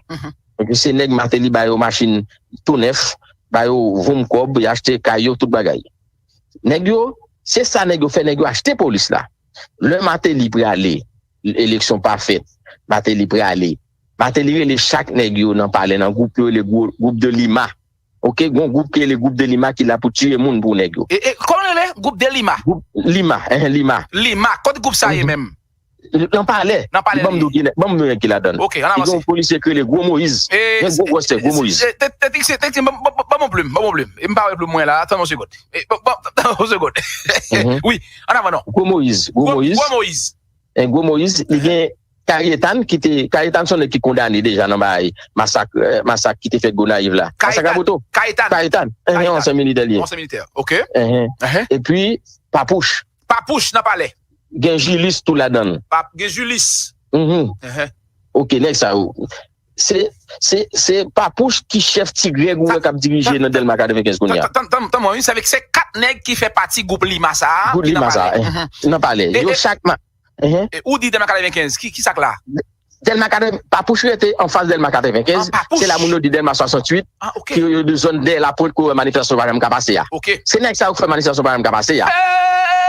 Donk, se nèg Martelly ba yo machin tou nèf, ba yo voum kòb, y achte kay yo, tout bagay. Nèg yo, se sa nèg yo fè, nèg yo achte polis la. Lè Martelly prale, eleksyon pa fèt, Martelly prale. Martelly rele chak nèg yo nan palè, nan gwoup yo rele gwoup de Lima. Ok, gon gwoup ki rele gwoup de Lima ki la pou tiye moun pou nèg yo. E, e, kòman rele? Gwoup de Lima. Gwoup Lima, eh, Lima. Lima, kot gwoup sa ye menm? Nan palè. Nan palè. Ban m di w ki ladan. Ok, ann avanse. Li gen yon polisye ki rele Gwo Moyiz. Gen gwo gwòsè, Gwo Moyiz. Teknisyen, teknisyen, ban m yon plim, ban m yon plim. E m pa wè plim mwen la, tann yon segond. Ban m yon segond. Wi, ann avan non. Gwo Moyiz, Gwo Moyiz. Gwo Moyiz. Gwo Moyiz, li gen Kayetan ki te, Kayetan se yon nèg ki kondane deja nan bagay masak, masak ki te fèt Gonayiv la. Masak Aboto. Kayetan. Kayetan. Ansyen militè li ye. Ansyen militè. Ok. Epi Papouch. Papouch nan palè. Gen Jilis tou ladan l. Gen Jilis. Ok, nèg sa yo. Se, se, se Papouch ki chèf Ti Grèg ou wè k ap dirije nan Dèlma katrevenkenz kounye a. Tann, tann, tann, tann, mwen, se avèk se kat nèg ki fè pati gwoup Lima sa a. Gwoup Lima sa a, nan palè. Yo chak ma. Ou di Dèlma katrevenkenz, ki, ki sa k la? Dèlma katrevenkenz, Papouch rete anfas Dèlma katrevenkenz. Se la moun yo di Dèlma swasanntuit, ki yo di zòn dèyè lapwent kote manifestasyon pa janm ka pase a. Se nèg sa yo k fè manifestasyon pa janm ka pase a.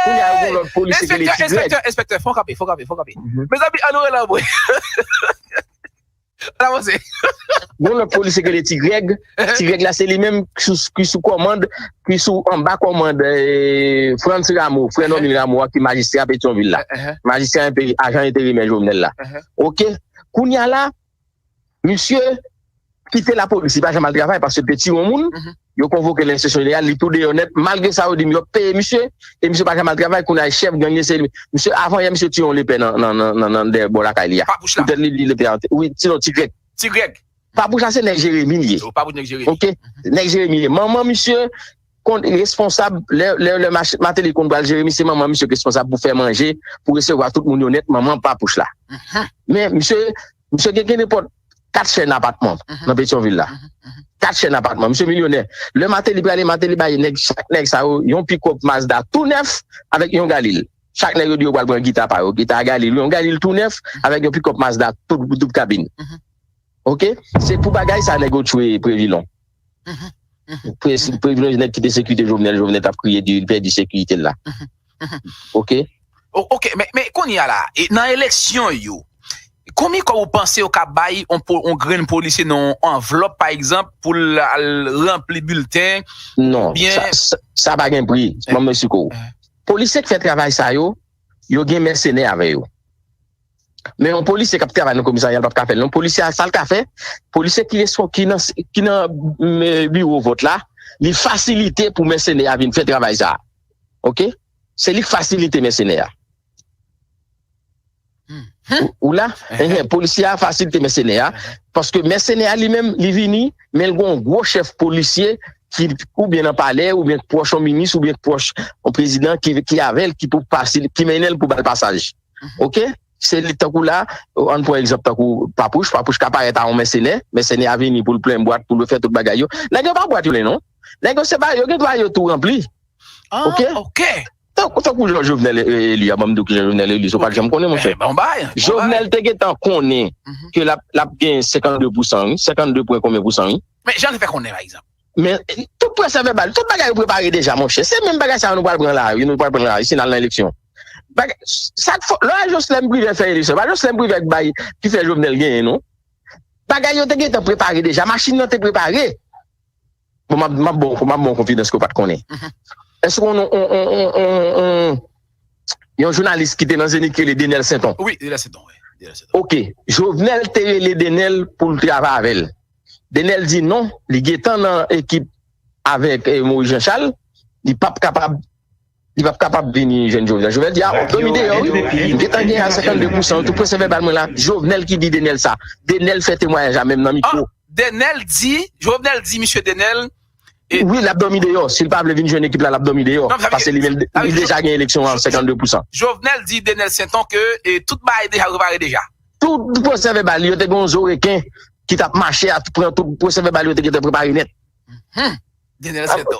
Kounye a, yo gen lòt polisye ki rele Ti Grèg. Enspektè, enspektè, fò kanpe, fò kanpe, fò kanpe. Mezanmi, ann nou rele anmwe. Ann avanse. Gon lòt polisye ki rele Ti Grèg. Ti Grèg la, se li menm ki sou, ki sou kòmand, ki sou anba kòmand Frantz Rameau, frè Normil Rameau a ki majistra Petyonvil la. Majistra enpe, ajan enterimè Jovenel la. Ok. Kounye a la, misye kite lapolis, li pa janm al travay paske l te tiye yon moun. Yo konvoke l nan enstitisyon jeneral, li tou deyò nèt. Malgre sa, yo di m yo ap peye misye, e misye pa janm al travay, kounye a chèf gang yo se li. Misye, avan yè, misye tiye yon lepè nan, nan, nan, nan, nan dèyè bò lakay li a. Poutèt li, li lepè a. Wi, sinon Ti Grèg. Ti Grèg. Papouch la se nèg Jeremi li ye. Papouch nèg Jeremi. Ok. Nèg Jeremi li ye. Manman misye konn responsab, lè, lè, lè Martelly konn pral Jeremi, se manman misye k responsab pou fè manje, pou resevwa tout moun yo nèt, manman Papouch la. Men misye, misye gen, gen nenpòt kat chèn apatman nan Petyonvil la. Kat chèn apatman. Misye milyonè. Lè Martelly prale, Martelly bay nèg, chak nèg sa yo yon pikòp Mazda tou nèf avèk yon Galil. Chak nèg yo di yo pral pran gita pa yo. Gita Galil, yon Galil tou nèf avèk yon pikòp Mazda tout doub kabin. Ok? Se pou bagay sa nèg yo tchwe Previlon. Previlon nèg ki te sekirite Jovenel, Jovenel t ap kriye di li pèdi sekirite l la. Ok? Ok, men, men kounye a la, nan eleksyon yo, konbyen kòb ou panse yo ka bay on, on grenn polisye nan on anvlòp, pa egzanp, pou l al ranpli bilten? Non, sa, sa pa gen pri, ban m esplike w. Polisye k fè travay sa yo, yo gen mèsenè avè yo. Men yon polisye k ap travay nan komisarya, l p ap ka fè l non. Polisye a, sa l ka fè, polisye ki, ki nan, ki nan biwo vòt la, li fasilite pou mèsenè a vin fè travay sa a. Ok? Se li k fasilite mèsenè a. Ou la? Enhen, polisye a fasilite mèsenè a. Paske mèsenè a li menm, li vini, men l gen yon gwo chèf polisye ki oubyen nan palè, oubyen k pwòch yon minis, oubyen k pwòch yon prezidan ki, ki avè l, ki pou pase, ki mennen l pou ba l pasaj. Ok? Se li tankou la, ann pran egzanp tankou Papouch, Papouch ka parèt a yon mèsenè, mèsenè a vini pou l plen bwat, pou l fè tout bagay yo. Nèg yo pa bwat yo le non. Nèg yo se pa, yo gen dwa yo tou ranpli. Ok? Tankou, tankou jan Jovenel eli a, ban m di w kijan Jovenel eli, se w pa t janm konnen, monchè. Jovenel te gentan konnen ke l ap, l ap gen senkannde pousan, wi, senkannde pwen konbyen pousan, wi. Men jan l fè konnen, pa egzanp. Men tout pwosè vèbal, tout bagay yo prepare deja, monchè. Se menm bagay sa a nou pral pran la, wi, nou pral pran la, isi n al nan eleksyon. Sa k fò, lè Joslèn Privè fè eleksyon, pa Joslèn Privè k bay, ki fè Jovenel genyen, non. Bagay yo te gentan prepare deja, machin nan te prepare. Bon, m ap, m ap ba w, m ap ba w konfidans ke w pa t konnen. Èske w konnen yon, yon, yon, yon, yon jounalis ki te nan Zenith ki rele Denel Senton? Wi, Denel Senton, wi. Denel Senton. Ok, Jovenel te rele Denel pou l travay avè l. Denel di non, li gentan nan ekip avèk, eh, Moïse Jean Charles, li p ap kapab li p ap kapab vini jwenn Jovenel. Jovenel di, a, w ap dòmi deyò, wi. M gentan genyen a senkannde pousan, tou pwosè vèbal mwen la. Jovenel ki di Denel sa. Denel fè temwayaj la menm nan mikwo. Denel di, Jovenel di, misye Denel. Wi, l ap dòmi deyò. Si l pa vle vin jwenn ekip la, l ap dòmi deyò. Paske li menm, li deja gen eleksyon an senkannde pousan. Jovenel di Denel Senton ke, e, tout bagay deja prepare deja. Tout pwosè vèbal, yo te gen yon zo reken ki t ap mache a, pran tout pwosè vèbal, yo te gentan prepare nèt. Denel Senton.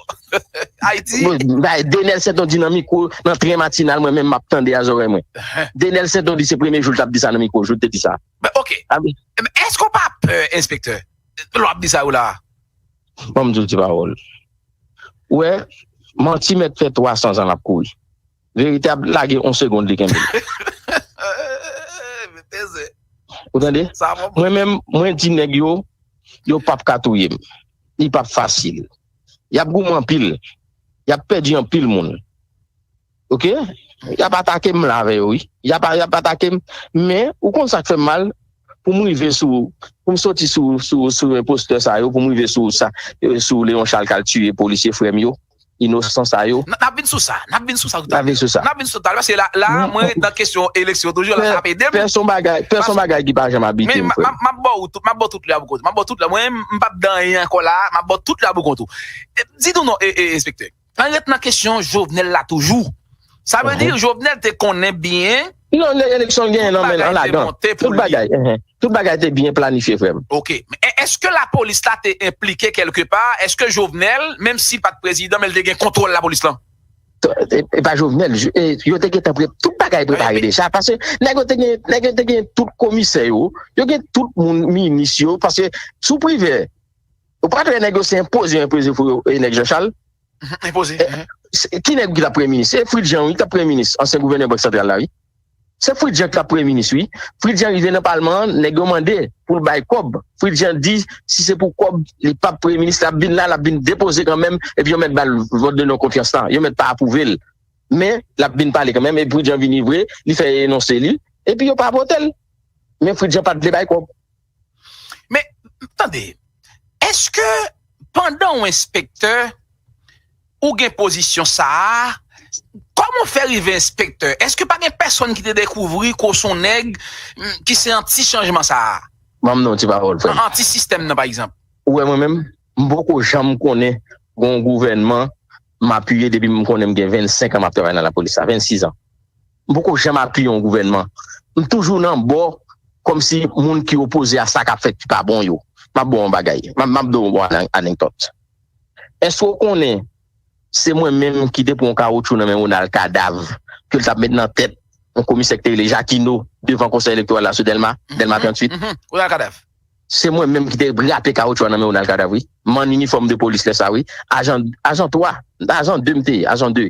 Ayiti. Bon, bay, Denel Senton di nan mikwo, nan tren matinal, mwen menm m ap tande a zòrèy mwen. Denel Senton di se premye jou l t ap di sa nan mikwo, jou l te di sa. Men, ok. Men èske w pa pè, enspektè? Lè w ap di sa yo la. Ban m di w ti pawòl. Ou wè, manti mèt fè twa san zan l ap kouri. Verite ap lage yon segonn li kenbe l. Ou tande? Mwen menm, mwen di nèg yo, yo p ap ka touye m. li p ap fasil. Y ap goumen anpil. Y ap pèdi anpil moun. Oke? Y ap atake m la avè yo, wi. Y ap, y ap atake m. Men, ou konn sa k fè m mal? Pou m rive sou, pou m soti sou, sou, sou enpostè sa yo, pou m rive sou sa, sou Léon Charles k al tiye polisye frè m yo, inosan sa yo. N ap vin sou sa, n ap vin sou sa toutalè. N ap vin sou sa. N ap vin sou sa, paske la, la, mwen ret nan kesyon eleksyon toujou, la, sa ap ede m. Pè, pè, pè, se yon bagay, pè, se yon bagay ki pa janm abite m, frè m. M ap ba w tout, m ap ba w tout lè a pou kote. M ap ba w tout lè. Mwen, m p ap dan anyen ankò la, m ap ba w tout lè a pou kont ou. E, di nou non, e, e, enspektè. Ann ret nan kesyon Jovenel la toujou. Sa vle di Jovenel te konnen byen. Non, eleksyon l genyen nan men l, an lagan. Tout bagay, tout bagay te byen planifye, frè m. Oke. Men èske lapolis la te enplike kèlke pa? Èske Jovenel, menm si l pa t prezidan, men l te gen kontwòl lapolis lan? E, e pa Jovenel, e, yo te gentan pre-, tout bagay prepare deja. Paske nèg yo te gen, nèg yo te gen tout komisè yo, yo gen tout moun, minis yo, paske sou Privè, ou pa t wè nèg yo se enpoze yo enpoze pou yo, e nèg Jean Charles? Enpoze. Ki nèg ki t ap premye minis? Se Fritz Jean, wi, ki t ap premye minis, ansyen gouvènè Bank Santral la, wi. Se Fritz Jean ki t ap premye minis, wi. Fritz Jean rive nan palman an, nèg yo mande pou l bay kòb. Fritz Jean di, si se pou kòb, li p ap premye minis, l ap vin la, l ap vin depoze kanmenm, epi yo mèt ba l vòt de non konfyans lan, yo mèt pa apwouve l. Men, l ap vin pale kanmenm, epi Fritz Jean vini vre, li fè enonse li, epi yo pa vote l. Men Fritz Jean pa t vle bay kòb. Men, tande, èske pandan w enspektè, ou gen pozisyon sa a, kòman w fè rive enspektè? Èske pa gen pèsonn ki te dekouvri ke w se yon nèg, mm, ki se anti chanjman sa a? Ban m non ti pawòl, frè m. Anti sistèm nan, pa egzanp. Ou wè mwen menm, m poko janm konnen gen yon gouvènman m apiye depi m konnen m gen vennsenk an m ap travay nan lapolis la, vennsis an. M poko janm apiye yon gouvènman. M toujou nan bò kòmsi moun ki opoze a sa k ap fèt ki pa bon yo. M ap ba w yon bagay. M ap, m ap ba w yon ane-, anekdòt. Èske w konnen se mwen menm ki te pran yon kawoutchou nan men Ronald Kadav, ke l t ap met nan tèt yon komisè ki te rele Jakino devan Konsèy Elektoral la sou Dèlma, Dèlma tranntuit? Ronald Kadav. Se mwen menm ki te rape kawoutchou a nan men Ronald Kadav, wi. M an inifòm de polis lè sa, wi. Ajan, ajan twa, ajan de m te ye, ajan de.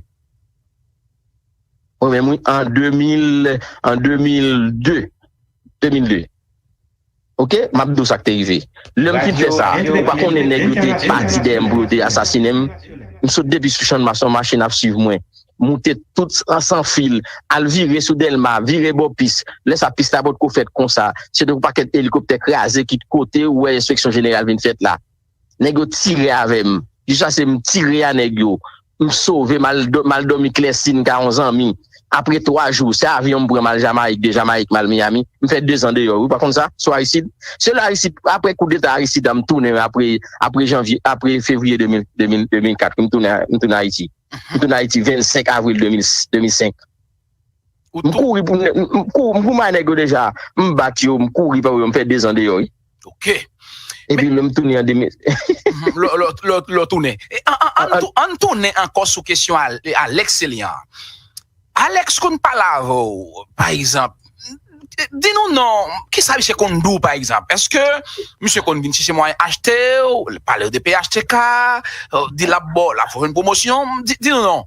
Mwen menm, wi, an de mil, an de mil de. De mil de. Oke? M ap di w sa k te rive. Lè m fin fè sa, ou pa konnen nèg yo te pati dèyè m pou yo te asasinen m. M sot depi sou Channmas, yon machin ap swiv mwen. Moute tout an san fil, al vire sou Dèlma, vire bò pis. Lè sa, pis la potko fèt konsa. Se te yon pakèt elikoptè kraze ki kote ou wè enspeksyon jeneral vin fèt la. Nèg yo tire avè m. Jiskaske m tire a nèg yo. M sove, m al dò-, m al dòmi Klèsin ka yon zanmi. Apre twa jou, se avyon m pran m al Jamayik, de Jamayik m al Miami. M fè dezan deyò, wi, ou pa konn sa, sou Aristide. Se lè Aristide, apre koudeta Aristide a, m tounen apre, apre janvye, apre fevriye de mil, de mil, de mil kat, m tounen, m tounen Ayiti. M tounen Ayiti vennsenk avril de mil, de mil senk. M kouri pou nè-, m, m kou-, m kou may nèg yo deja. M bat yo, m kouri pa yo, m fè dezan deyò, wi. Oke. Epi lè m tounen an de mil. Lè, lè, lè, lè w tounen. E, an, an, an, an, tou-, an tounen ankò sou kesyon Al-, Alex Célian. Alex konn pale avè w, pa egzanp, di nou non, kisa misye konn di w, pa egzanp? Èske misye konn vin chèche mwayen achte w, pale w de P H T K, di l ap ba w, l ap fè w jwenn pwomosyon? Di, di nou non.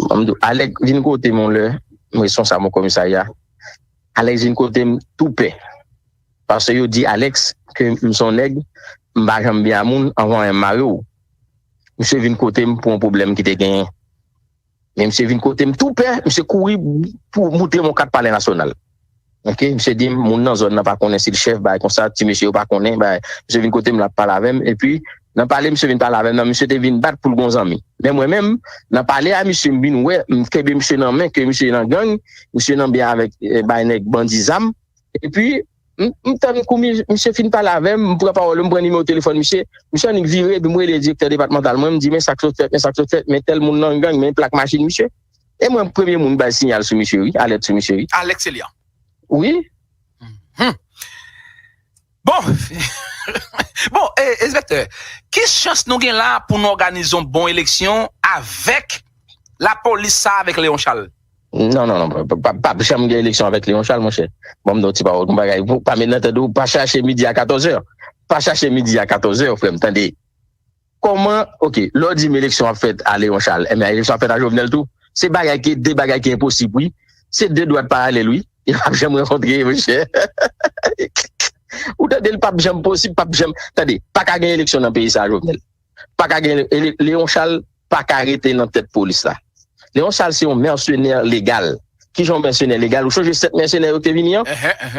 Ban m di w, Alex vin kote m yon lè, m responsab yon komisarya. Alex vin kote m tou pè. Paske yo di Alex ke m se yon nèg, m pa janm byen a moun, anvan yon mare w. Misye vin kote m pou yon pwoblèm ki te genyen. Men misye vin kote m tou pè, misye kouri pou montre m yon kat Palè Nasyonal. Oke, misye di m, moun nan zòn nan pa konnen si l chèf, bagay konsa, ti mesye yo pa konnen, bagay. Misye vin kote m, l ap pale avè m, epi, nan pale, misye vin pale avè m, nan misye te vin bat pou l gon zanmi. Men mwen menm, nan pale a misye, m vin wè, m kenbe misye nan men, ke misye nan gang, misye nan byen avèk, eh, bay nèg bandi zam. Epi, m, m tann kou mi-, misye fin pale avè m, m pran pawòl, m pran nimewo telefòn misye, misye annik vire, epi m rele direktè depatmantal mwen, m di, men sa k sot fèt, men sa k sot fèt, men tèl moun nan gang, men plak machin misye. E mwen, premye moun bay siyal sou misye, wi, alèt sou misye, wi. Alex Célian. Wi. Mhm. Bon, bon, e, enspektè, ki chans nou gen la pou nou òganize yon bon eleksyon avèk lapolis sa, avèk Léon Charles? Non, non, non, pa, pa, pa, p ap janm gen eleksyon avèk Léon Charles, monchè. Ban m di w ti pawòl, yon bagay, pa met nan tèt ou, pa chache midi a katòz è. Pa chache midi a katòz è, frè m, tande. Kòman, oke, lè w di m eleksyon ap fèt a Léon Charles, enben eleksyon ap fèt a Jovenel tou. Se bagay ki, de bagay ki enposib, wi. Se de dwat paralèl, wi. Yo p ap janm rankontre, monchè. Ou tande, l p ap janm posib, p ap janm. Tande, pa ka gen eleksyon nan peyi sa a, Jovenel. Pa ka gen, e, Léon Charles pa ka rete nan tèt polis la. Léon Charles se yon mèsenè legal. Kijan yon mèsenè legal? Ou sonje sèt mèsenè yo te vini an?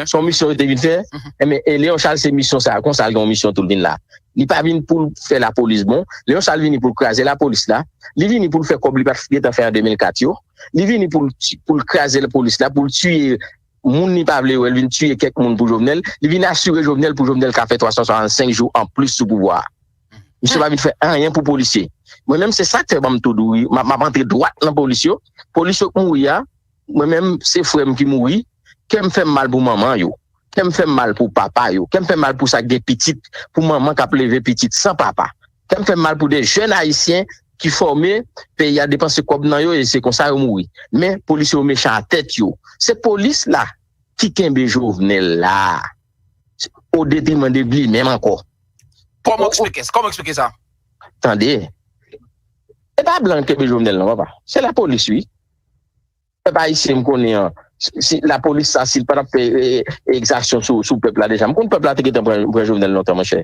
Se yon misyon yo te vin fè. Enben, e Léon Charles se misyon sa, konsa l gen yon misyon tou l vin la. Li pa vin pou l fè lapolis bon. Léon Charles vini pou l kraze lapolis la. Li vini pou l fè kòb li pa t gentan fè an de mil kat yo. Li vini pou l ti- pou l kraze lapolis la, pou l tiye moun li pa vle wè, l vin tiye kèk moun pou Jovenel. Li vin asire Jovenel pou Jovenel ka fè twa san swasannsenk jou anplis sou pouvwa a. Misye pa vin fè anyen pou polisye. Mwen menm se sa k fè ban m tou dou, m ap m ap antre dwat nan polis yo. Polis yo k mouri a, mwen menm se frè m ki mouri. Kè m fè m mal pou manman yo. Kè m fè m mal pou papa yo. Kè m fè m mal pou sa k gen pitit, pou manman k ap leve pitit san papa. Kè m fè m mal pou de jèn ayisyen ki fòme, peyi a depanse kòb nan yo e se konsa yo mouri. Men polis yo mechan a tèt yo. Se polis la ki kenbe Jovenel la o detriman de li menm ankò. Kòman w eksplike sa? Kòman w eksplike sa? Tande. E pa blan ki kenbe Jovenel non, papa. Se lapolis, wi. Pèp ayisyen m konnen an, si lapolis sa, si l pa t ap fè e, e, egzaksyon sou, sou pèp la deja, m konn pèp la te gentan pran, pran Jovenel lontan, monchè.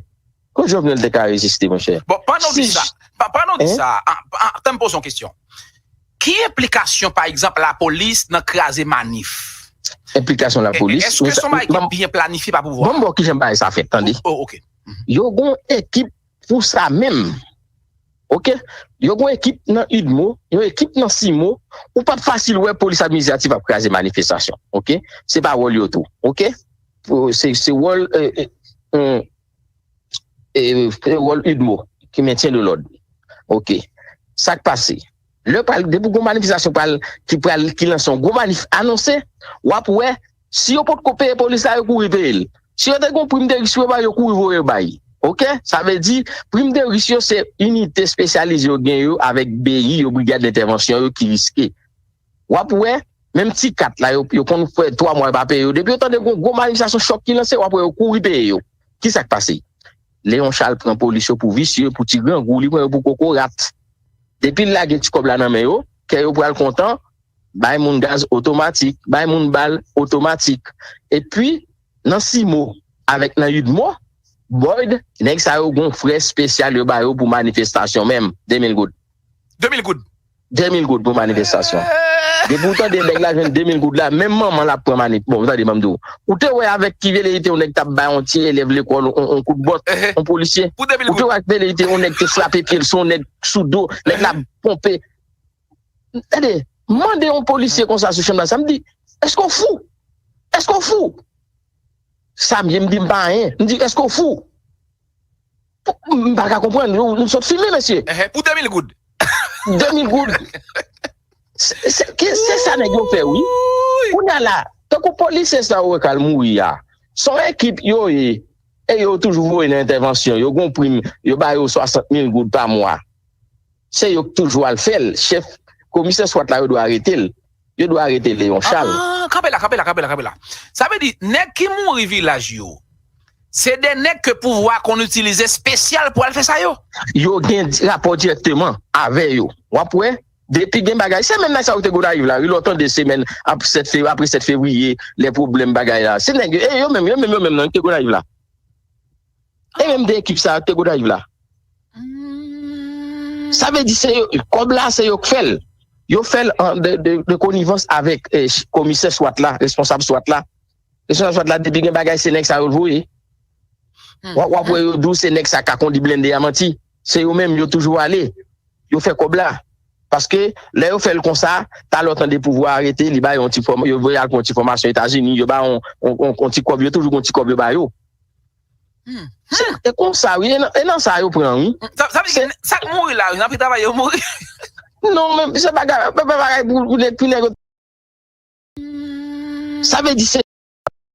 Kot Jovenel te ka reziste, monchè? Bon, pandan w di sa, pa- pandan w di sa, a- a- tann m poze yon kesyon. Ki enplikasyon, pa egzanp, lapolis nan kraze manif? Enplikasyon lapolis? Èske se yon bagay ki byen planifye pa pouvwa? Bon, bon, kijan bagay sa fèt, tande. Oh, ok. Yo gon ekip pou sa menm. Ok? Yo gon ekip nan UDMO, yon ekip nan CIMO, ou p ap fasil wè polis administratif ap kraze manifestasyon. Ok? Se pa wòl yo tou. Ok? Se, se wòl, e, e, e, e, se wòl UDMO ki mentyen de lòd. Ok. Sa k pase? Lè pral, depi gon manifestasyon pral, ki pral, ki lanse yon gwo manif anonse, w ap wè, si yo potko peye polis la, yo kouri peye l. Si yo te gon prim de risk pou yo bay, yo kouri voye yo bay. Ok? Sa vle di, prim de risk yo se inite espesyalize yo gen yo avèk BI yo, brigad entèvansyon yo ki riske. W ap wè, menm ti kat la, yo, yo konn fè twa mwa yo pa peye yo. Depi yo tande gon gwo manifestasyon chòk ki lanse, w ap wè yo kouri peye yo. Ki sa k pase? Léon Charles pran polis yo pou visye, pou ti grangou, li pran yo pou kokorat. Depi l lage ti kòb la nan men yo, kè yo pral kontan, bay moun gaz otomatik, bay moun bal otomatik. Epi, nan CIMO avèk nan UDMO, Boyd, nèg sa yo gon frè espesyal yo ba yo pou manifestasyon menm, de mil goud. De mil goud? De mil goud pou manifestasyon. Depi w tande nèg la jwenn de mil goud la, menm manman l ap pran manif. Bon, tande, ban m di w. Ou te wè avèk ki velerite yon nèg t ap bay yon ti elèv lekòl yon, yon kout bòt, yon polisye? Ou te wè ak velerite yon nèg te frape pye l sou yon nèg sou do, nèg la ponpe. Tande, mande yon polisye konsa sou chanm la, sa m di, èske w fou? Èske w fou? Sa m ye, m di m pa anyen. M di, èske w fou? M pa ka konprann, nou, nou sot filme, mesye. Pou de mil goud. De mil goud. Se, se, ki- se sa nèg yo fè, wi. Kounye a la, tankou polisye sa yo wè k al mouri a, se yon ekip yo ye, e yo toujou voye nan entèvansyon, yo gon prim, yo ba yo swasant mil goud pa mwa. Se yo k toujou al fè l. Chèf komisè swat la, yo dwe arete l. Yo dwe arete Léon Charles. Ah, kanpe la, kanpe la, kanpe la, kanpe la. Sa vle di, nèg ki mouri vilaj yo, se de nèg ke pouvwa konn itilize espesyal pou al fè sa yo. Yo gen di- rapò dirèkteman avè yo. W ap wè, depi gen bagay, se menm nèg sa yo te Gonayiv la, wi, lè w tande semèn ap sèt fe- apre sèt fevriye, lè pwoblèm bagay la. Se nèg yo, e yo menm, yo menm, yo menm nan, yo te Gonayiv la. E menm de ekip sa yo te Gonayiv la. Sa vle di se yo, kòb la se yo k fè l. Yo fè l an de, de, de konivans avèk, eh, komisè swat la, responsab swat la. Responsab swat la, depi gen bagay, se nèg sa yo l voye. W ap, w ap wè yo di w se nèg sa ka kondi blende a manti. Se yo menm, yo toujou ale. Yo fè kòb la. Paske lè yo fè l konsa, talè w tande pouvwa arete, li ba yo yon ti fòm- yo voye al pran yon ti fòmasyon Etazini, yo ba yon, yon, yon, yon ti kòb, yo toujou gon ti kòb yo ba yo. Se, e konsa, wi, e nan, e nan sa yo pran, wi. Sa, sa vle di, sa k mouri la, wi, nan travay yo mouri. Non, men se bagay, bagay pou, pou nèg, pou nèg. Sa vle di se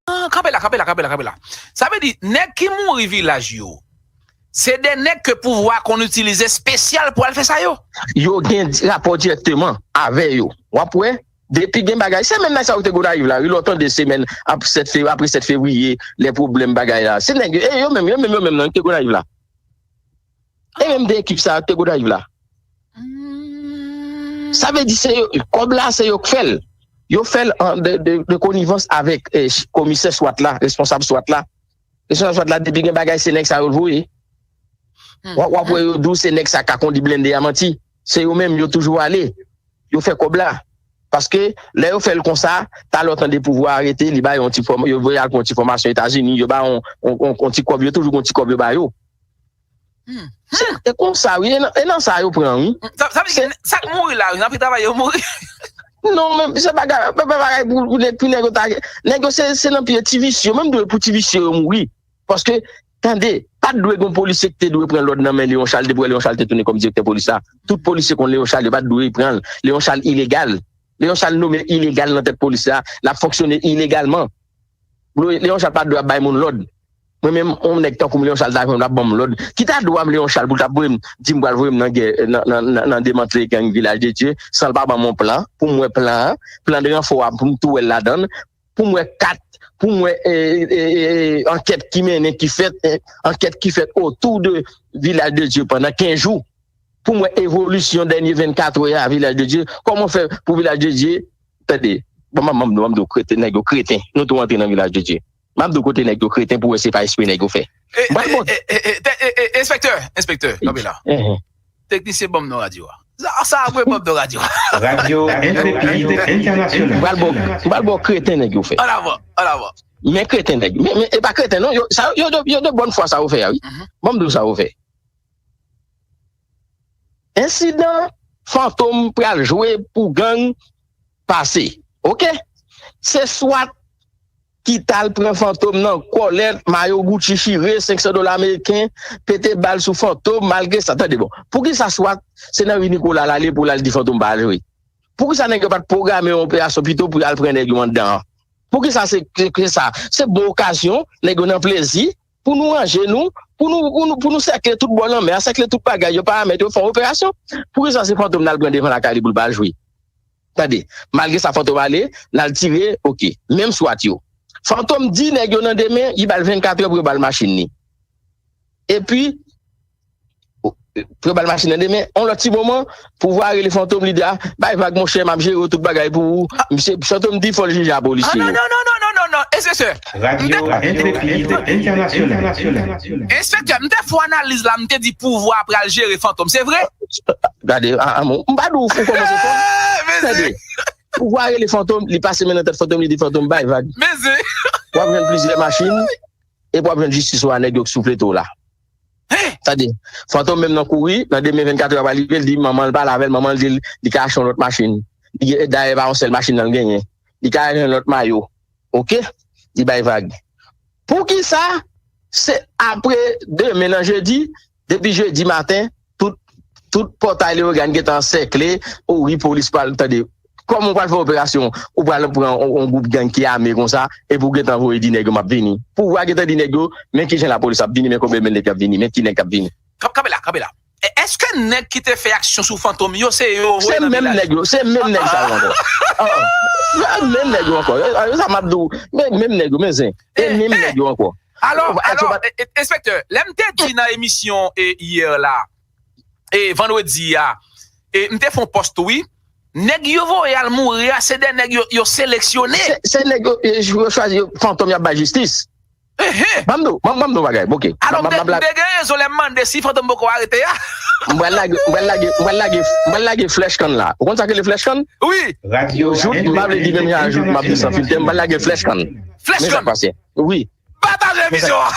Ah, kanpe la, kanpe la, kanpe la, kanpe la. Sa vle di, nèg ki mouri vilaj yo, se de nèg ke pouvwa konn itilize espesyal pou al fè sa yo. Yo gen di- rapò dirèkteman avè yo. W ap wè, depi gen bagay, se menm nèg sa yo te Gonayiv la, wi, lè w tande semèn ap sèt fe- apre sèt fevriye, lè pwoblèm bagay la. Se nèg yo, e yo menm, yo menm, yo menm nan, yo te Gonayiv la. E menm de ekip sa yo te Gonayiv la. Sa vle di se yo, kòb la se yo k fè l. Yo fè l an de, de, de konivans avèk, eh, komisè swat la, responsab swat la. Responsab swat la, depi gen bagay, se nèg sa yo l voye. W ap wè yo di w se nèg sa ka kondi blende a manti. Se yo menm, yo toujou ale. Yo fè kòb la. Paske lè yo fè l konsa, talè w tande pouvwa arete, li ba yo yon ti fòm, yo voye al pran yon ti fòmasyon Etazini, yo ba yon, yon, yon, yon ti kòb, yo toujou gon ti kòb yo ba yo. Se e konsa wi, e nan, e nan sa yo pran wi. Sa, sa vle di, sa k mouri la, wi, nan pi travay yo mouri. Non, men se bagay, bagay pou, pou nèg, pou nèg yo ta, nèg yo se, se nan pye ti visye, menm dwe pou ti visye yo mouri. Paske, tande, pa t dwe gen yon polisye ki te dwe pran lòd nan men Leon Charles, depi Leon Charles te tounen kòm direktè polis la. Tout polisye konn Leon Charles, yo pa t dwe pran l. Leon Charles ilegal. Leon Charles nome ilegal nan tèt polis la, l ap fonksyone ilegalman. Leon Charles pa t dwe ap bay moun lòd. Mwen menm, yon nèg tankou m, Leon Charles ta jwenn m, l ap ban m lòd. Ki ta dwa m, Leon Charles, pou l t ap voye m, di m pral voye m nan gè, nan, nan, nan, nan demantle gang Vilaj de Dye, san l pa ban m yon plan, pou m wè plan an, plan de ranfò a, pou m tou wè l ladan l, pou m wè kat, pou m wè e, e, e, e, ankèt ki mennen, ki fèt, e, ankèt ki fèt otou de Vilaj de Dye pandan kenz jou, pou m wè evolisyon dènye vennkat è a Vilaj de Dye, kòman fè pou Vilaj de Dye, tande, bon, m ap di w, m ap di w, kreten, nèg yo kreten, nou tou antre nan Vilaj de Dye. M ap di w kote nèg yo kreten pou wè se pa espre nèg yo fè. M pral bon. Enspektè, enspektè, kanpe la. Teknisyen, ban m non radyo a. Sa, sa apre ban m non radyo a. Radio Intrépide International. M pral bon, m pral bon kreten nèg yo fè. An avan, an avan. Men kreten nèg. Men, men e pa kreten non, yo, sa, yo de, yo de bòn fwa sa yo fè a wi. Ban m di w sa yo fè. Ensidan Fantom pral jwe pou gang pase. Oke? Se swat ki t al pran Fantom nan kòlèt, mayo Gucci chire, senk san dola ameriken, pete bal sou Fantom, malgre sa. Tande bon. Poukisa swat se nan ri Nikola l ale pou l al di Fantom pa al jwe? Poukisa nèg yo pa t pwograme yon operasyon pito pou y al pran nèg yo anndan an? Poukisa se, se, se sa? Se bon okazyon, nèg yo nan plezi, pou nou ranje nou, pou nou, pou nou, pou nou sèkle tout bò lanmè a, sèkle tout bagay, yo paramèt yo fè yon operasyon. Poukisa se Fantom n al pran devan lakay li pou l pa al jwe? Tande, malgre sa Fantom ale, n al tire, oke, menm swat yo. Fantom di nèg yo nan demen, li ba l vennkat è pou yo ba l machin li. Epi, pran bal machin nan demen, yon lòt ti moman, pouvwa rele Fantom, li di a, bay vag monchè, m ap jere tout bagay pou ou. Misye, Fantom di fò l jije a polisye yo. Non, non, non, non, non, non, non, enspektè. Radio Intrépide International. Enspektè, m te fè analiz la, m te di pouvwa pral jere Fantom, se vre? Gade, a, a, m pa di w fou kòmanse fò. Tande, pouvwa rele Fantom, li pase men nan tèt Fantom, li di Fantom, bay vag. W ap jwenn plizyè machin, epi w ap jwenn jistis ou a nèg yo k souflete w la. Tande, Fantom menm nan kouri, nan demen vennkat è a pral rive, l di manman l pale avè l, manman l di l, li ka achte yon lòt machin. Li gen, dayè pa yon sèl machin nan l genyen. Li ka achte yon lòt mayo. Oke? Li bay vag. Poukisa se apre demen nan jedi, depi jedi maten, tout, tout pòtay Leyogàn gentan ansèkle, o wi polis pral tande. Kòman w pral fè operasyon, ou pral pran yon, yon gwoup gang ki ame konsa, epi w gentan voye di nèg yo m ap vini. Pouvwa gentan di nèg yo, men kijan lapolis ap vini, men konbyen nèg k ap vini, men ki nèg k ap vini. Kanpe la, kanpe la. Èske nèg ki te fè aksyon sou Fantom yo, se yo voye nan vilaj? Se menm nèg yo, se menm nèg sa yo ankò. Se menm nèg yo ankò. E sa m ap di w, men menm nèg yo, men zen. E menm nèg yo ankò. Alò, alò, enspektè, lè m te di nan emisyon yè la, e vandredi a, e m te fè yon pòs tou wi. Nèg yo voye al mouri a, se de nèg yo, yo seleksyone. Se, se nèg yo, yo chwazi, Fantom y ap bay jistis. Ban m di w, ban m di w bagay, oke. Alò, m te gen rezon lè m mande si Fantom poko arete a. M pral lage, m pral lage, m pral lage, m pral lage flèch kann la. Ou konn sa k rele flèch kann? Wi. Jouk, m pa vle di menm jan jouk m ap di san filtè, m pral lage flèch kann. Flèch kann. Men sa k pase. Wi. Pataje emisyon an.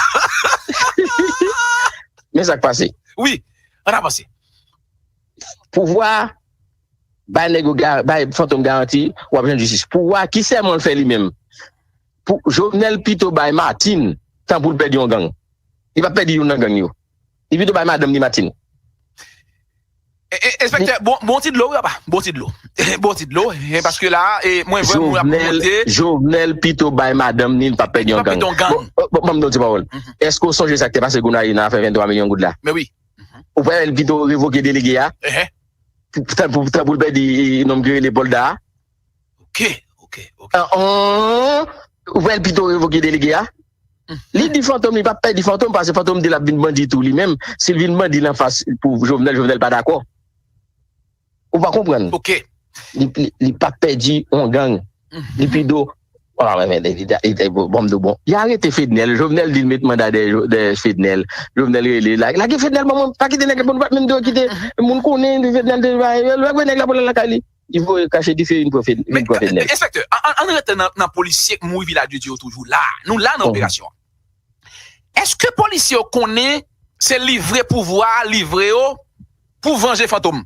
Men sa k pase. Wi, ann avanse. Pouvwa bay nèg yo, bay Fantom garanti, w ap jwenn jistis. Pouvwa, ki sèman l fè li menm? Pou Jovenel pito bay Martine tan pou l pèdi yon gang. Li p ap pèdi youn nan gang yo. Li pito bay madanm li Martine. Enspektè, bon, bon ti dlo wi papa, bon ti dlo. Bon ti dlo, paske la, mwen vwè moun ap monte. Jovenel pito bay madanm li, li p ap pèdi yon gang. Bon, ban m di yon ti pawòl. Èske w sonje sa k te pase Gonayiv nan afè venntwa milyon goud la? Men wi. Ou pa wè l pito revoke delege a? Pou, pou, pou, pou l pèdi nonm ki rele Polda a? Oke, oke, oke. Ou pa wè l pito revoke delege a? Li di Fantom, li p ap pèdi Fantom, paske Fantom di l ap vin bandi tou li menm. Si l vin bandi l anfas pou Jovenel, Jovenel pa dakò. Ou pa konprann? Oke. Li, li, li p ap pèdi yon gang. Li pito Bon, men, men, bon, bon, bon. Y arete Fednel. Jovenel di l met manda dèyè Jo- dèyè Fednel. Jovenel rele. La, lage Fednel, ban mwen, pa kite nèg la pou nou pa menm de kite. Moun konnen Fednel te bay. Lage nèg la pou l al lakay li. Li voye kache dife vin pran Fed- vin pran Fednel. Enspektè, ann rete nan polisye k mouri Vilaj de Dye yo toujou la. Nou la nan operasyon an. Èske polisye yo konnen se livre pouvwa a livre yo pou vanje Fantom?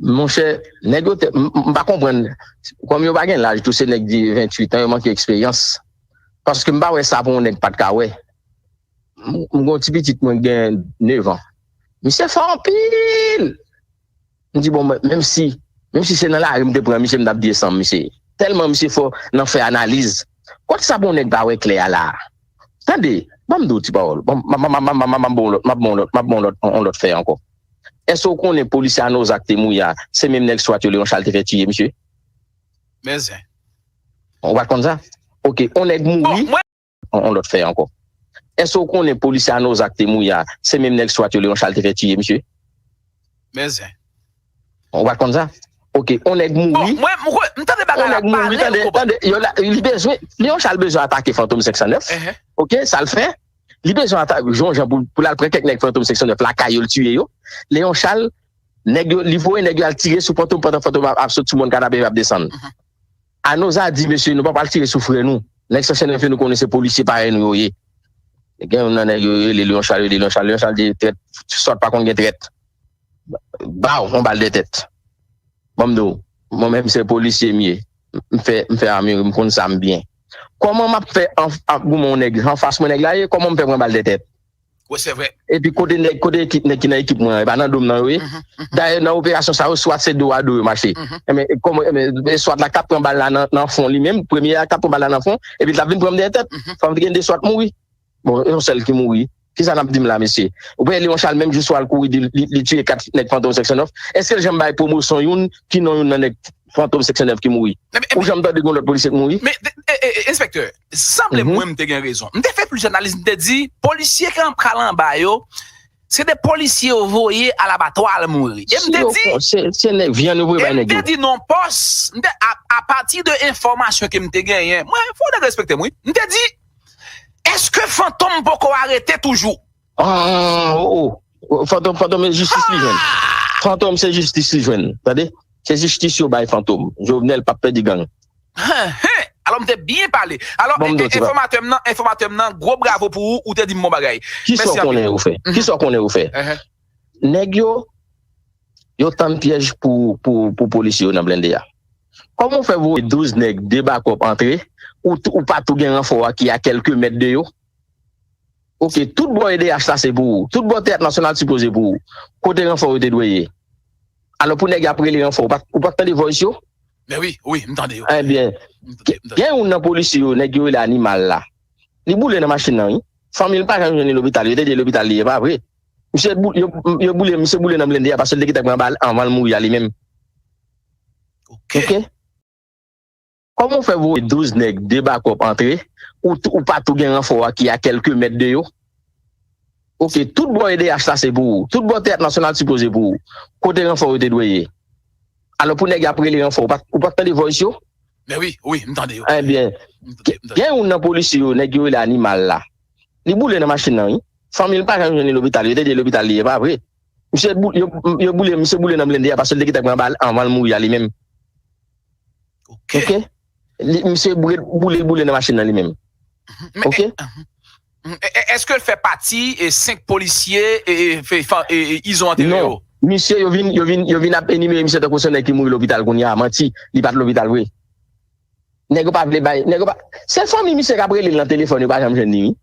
Monchè, nèg yo te, m, m pa konprann. Kòm yo pa gen laj tou, se nèg de venntuit an, yo manke eksperyans. Paske m pa wè sa pou yon nèg pa t ka wè. M, m gen yon ti pitit mwen ki gen nèf an. Misye fò anpil. M di, bon, mwen, menm si, menm si se nan lari m te pran misye, m t ap desann misye. Tèlman misye fò nan fè analiz. Kot sa pou yon nèg pa wè klè a la? Tande, ban m di w ti pawòl. Ban m, m ap ba w yon lòt, m ap ba w yon lòt, m ap ba w yon lòt, m ap ba w yon lòt, yon lòt fè ankò. Èske w konnen polisye Anoza k te mouri a, se menm nèg swat yo Leon Charles te fè tiye misye? Men zen. Ou pa t konn sa? Ok, yon nèg mouri. Bon, mwen, yon lòt fè ankò. Èske w konnen polisye Anoza k te mouri a, se menm nèg swat yo Leon Charles te fè tiye misye? Men zen. Ou pa t konn sa? Ok, yon nèg mouri. Bon, mwen, mwen, m tande bagay la, pale, tande, tande, yo la, li bezwen, Leon Charles bezwen atake Fantom senk san nèf. Ok, sa l fè? Li bezwen atake, yon jan pou, pou l al pran kèk nèg Fantom senk san nèf lakay yo, l tiye yo. Leon Charles, nèg yo, li voye nèg yo al tire sou Fantom pandan Fantom ap, ap sot sou mòn Kanapevè ap desann. Anoza di, mesye, nou pa pral tire sou frè nou. Nèg senk san nèf yo, nou konnen se polisye parèy nou yo ye. Gen youn nan nèg yo rele Leon Charles, rele Leon Charles. Leon Charles di, trèt, sòt pa konn gen trèt. Baw, yon bal dèyè tèt. Ban m di w, mwen menm se polisye m ye. M fè, m fè ame, m konn sa m byen. Kòman m ap fè an, ap goumen yon nèg, anfas mwen nèg la ye, kòman m fè pran bal dèyè tèt? Wi, se vre. Epi kote nèg, kote ekip nèg ki nan ekip mwen an, e pa nan do m nan yo ye. Dayè, nan operasyon sa yo, swat se do a do yo mache. Enben, kòman, enben, swat la k ap pran bal la nan, nan fon li menm, premye a k ap pran bal la nan fon, epi l t ap vin pran m dèyè tèt. Fò m te gen de swat mouri. Bon, yon sèl ki mouri. Kisa n ap di m la, mesye? Ou pa wè Leon Charles, menm jou swa l kouri di li, li tiye kat nèg Fantom senk san nèf. Èske l janm bay pwomosyon youn ki non youn nan nèg Fantom senk san nèf ki mouri? Ou janm tande gen yon lòt polisye k mouri? Men, enspektè, sanble mwen m te gen rezon. M te fè plizyè analiz, m te di, polisye k pral anba yo, se de polisye yo voye alabatwa al mouri. E m te di, se nèg vyann yo voye bay nèg yo. E m te di non pòs, m te, a, apati de enfòmasyon ke m te genyen, mwen, fò nèg respekte m, wi. M te di, èske Fantom poko arete toujou? Ah, oh, oh. Fantom, Fantom se jistis li jwenn. Fantom se jistis li jwenn. Tande? Se jistis yo bay Fantom. Jovenel p ap pèdi gang. Hen, hen. Alò, m te byen pale. Alò, enfòmatè m nan, enfòmatè m nan, gwo bravo pou ou, ou te di m bon bagay. Kisa w konnen yo fè? Kisa w konnen yo fè? Nèg yo, yo tann pyèj pou, pou, pou polisye yo nan blende a. Kòman w fè voye douz nèg, de bakòp antre, ou, ou pa tou gen ranfò a ki a kèlke mèt de yo? Ok, tout bò E D H la se pou ou. Tout bò Teyat Nasyonal sipoze pou ou. Kote ranfò yo te dwe ye? Alò pou nèg y ap rele ranfò, ou pa, ou pa t tande voice yo? Men wi, wi, m tande yo. Ebyen, gen youn nan polisye yo, nèg yo rele Animal la. Li boule nan machin nan, wi. Fanmi l pa janm jwenn li lopital, yo te di lopital li ye, pa vre. Misye bou-, yo, yo boule, misye boule nan blende a paske l te gentan pran bal anvan l mouri a li menm. Ok. Ok. Kòman w fè voye douz nèg, de bakòp antre, ou, ou pa tou gen ranfò a ki a kèlke mèt de yo? Ok, tout bò E D H la se pou ou. Tout bò Teyat Nasyonal sipoze pou ou. Kote ranfò yo te dwe ye? Alò pou nèg y ap rele ranfò, ou pa, ou pa t tande voice yo? Men wi, wi, m tande yo. Ebyen, gen youn nan polisye yo, nèg yo rele Animal la. Li boule nan machin nan, wi. Fanmi l pa janm jwenn li lopital, yo te di lopital li ye, pa vre. Misye bou-, yo, yo boule, misye boule nan blende a paske l te gentan pran bal anvan l mouri a li menm. Ok. Ok? Li, misye boule, boule, boule nan machin nan li menm. Ok? Èske l fè pati e senk polisye e, e, e, izon antere yo? Non. Misye, yo vin, yo vin, yo vin ap enimere misye tankou se yon nèg ki mouri lopital kounye a. Manti, li pa t lopital vre. Nèg yo pa vle bay, nèg yo pa, se fanmi misye k ap rele l nan telefòn, yo pa janm jwenn li, wi.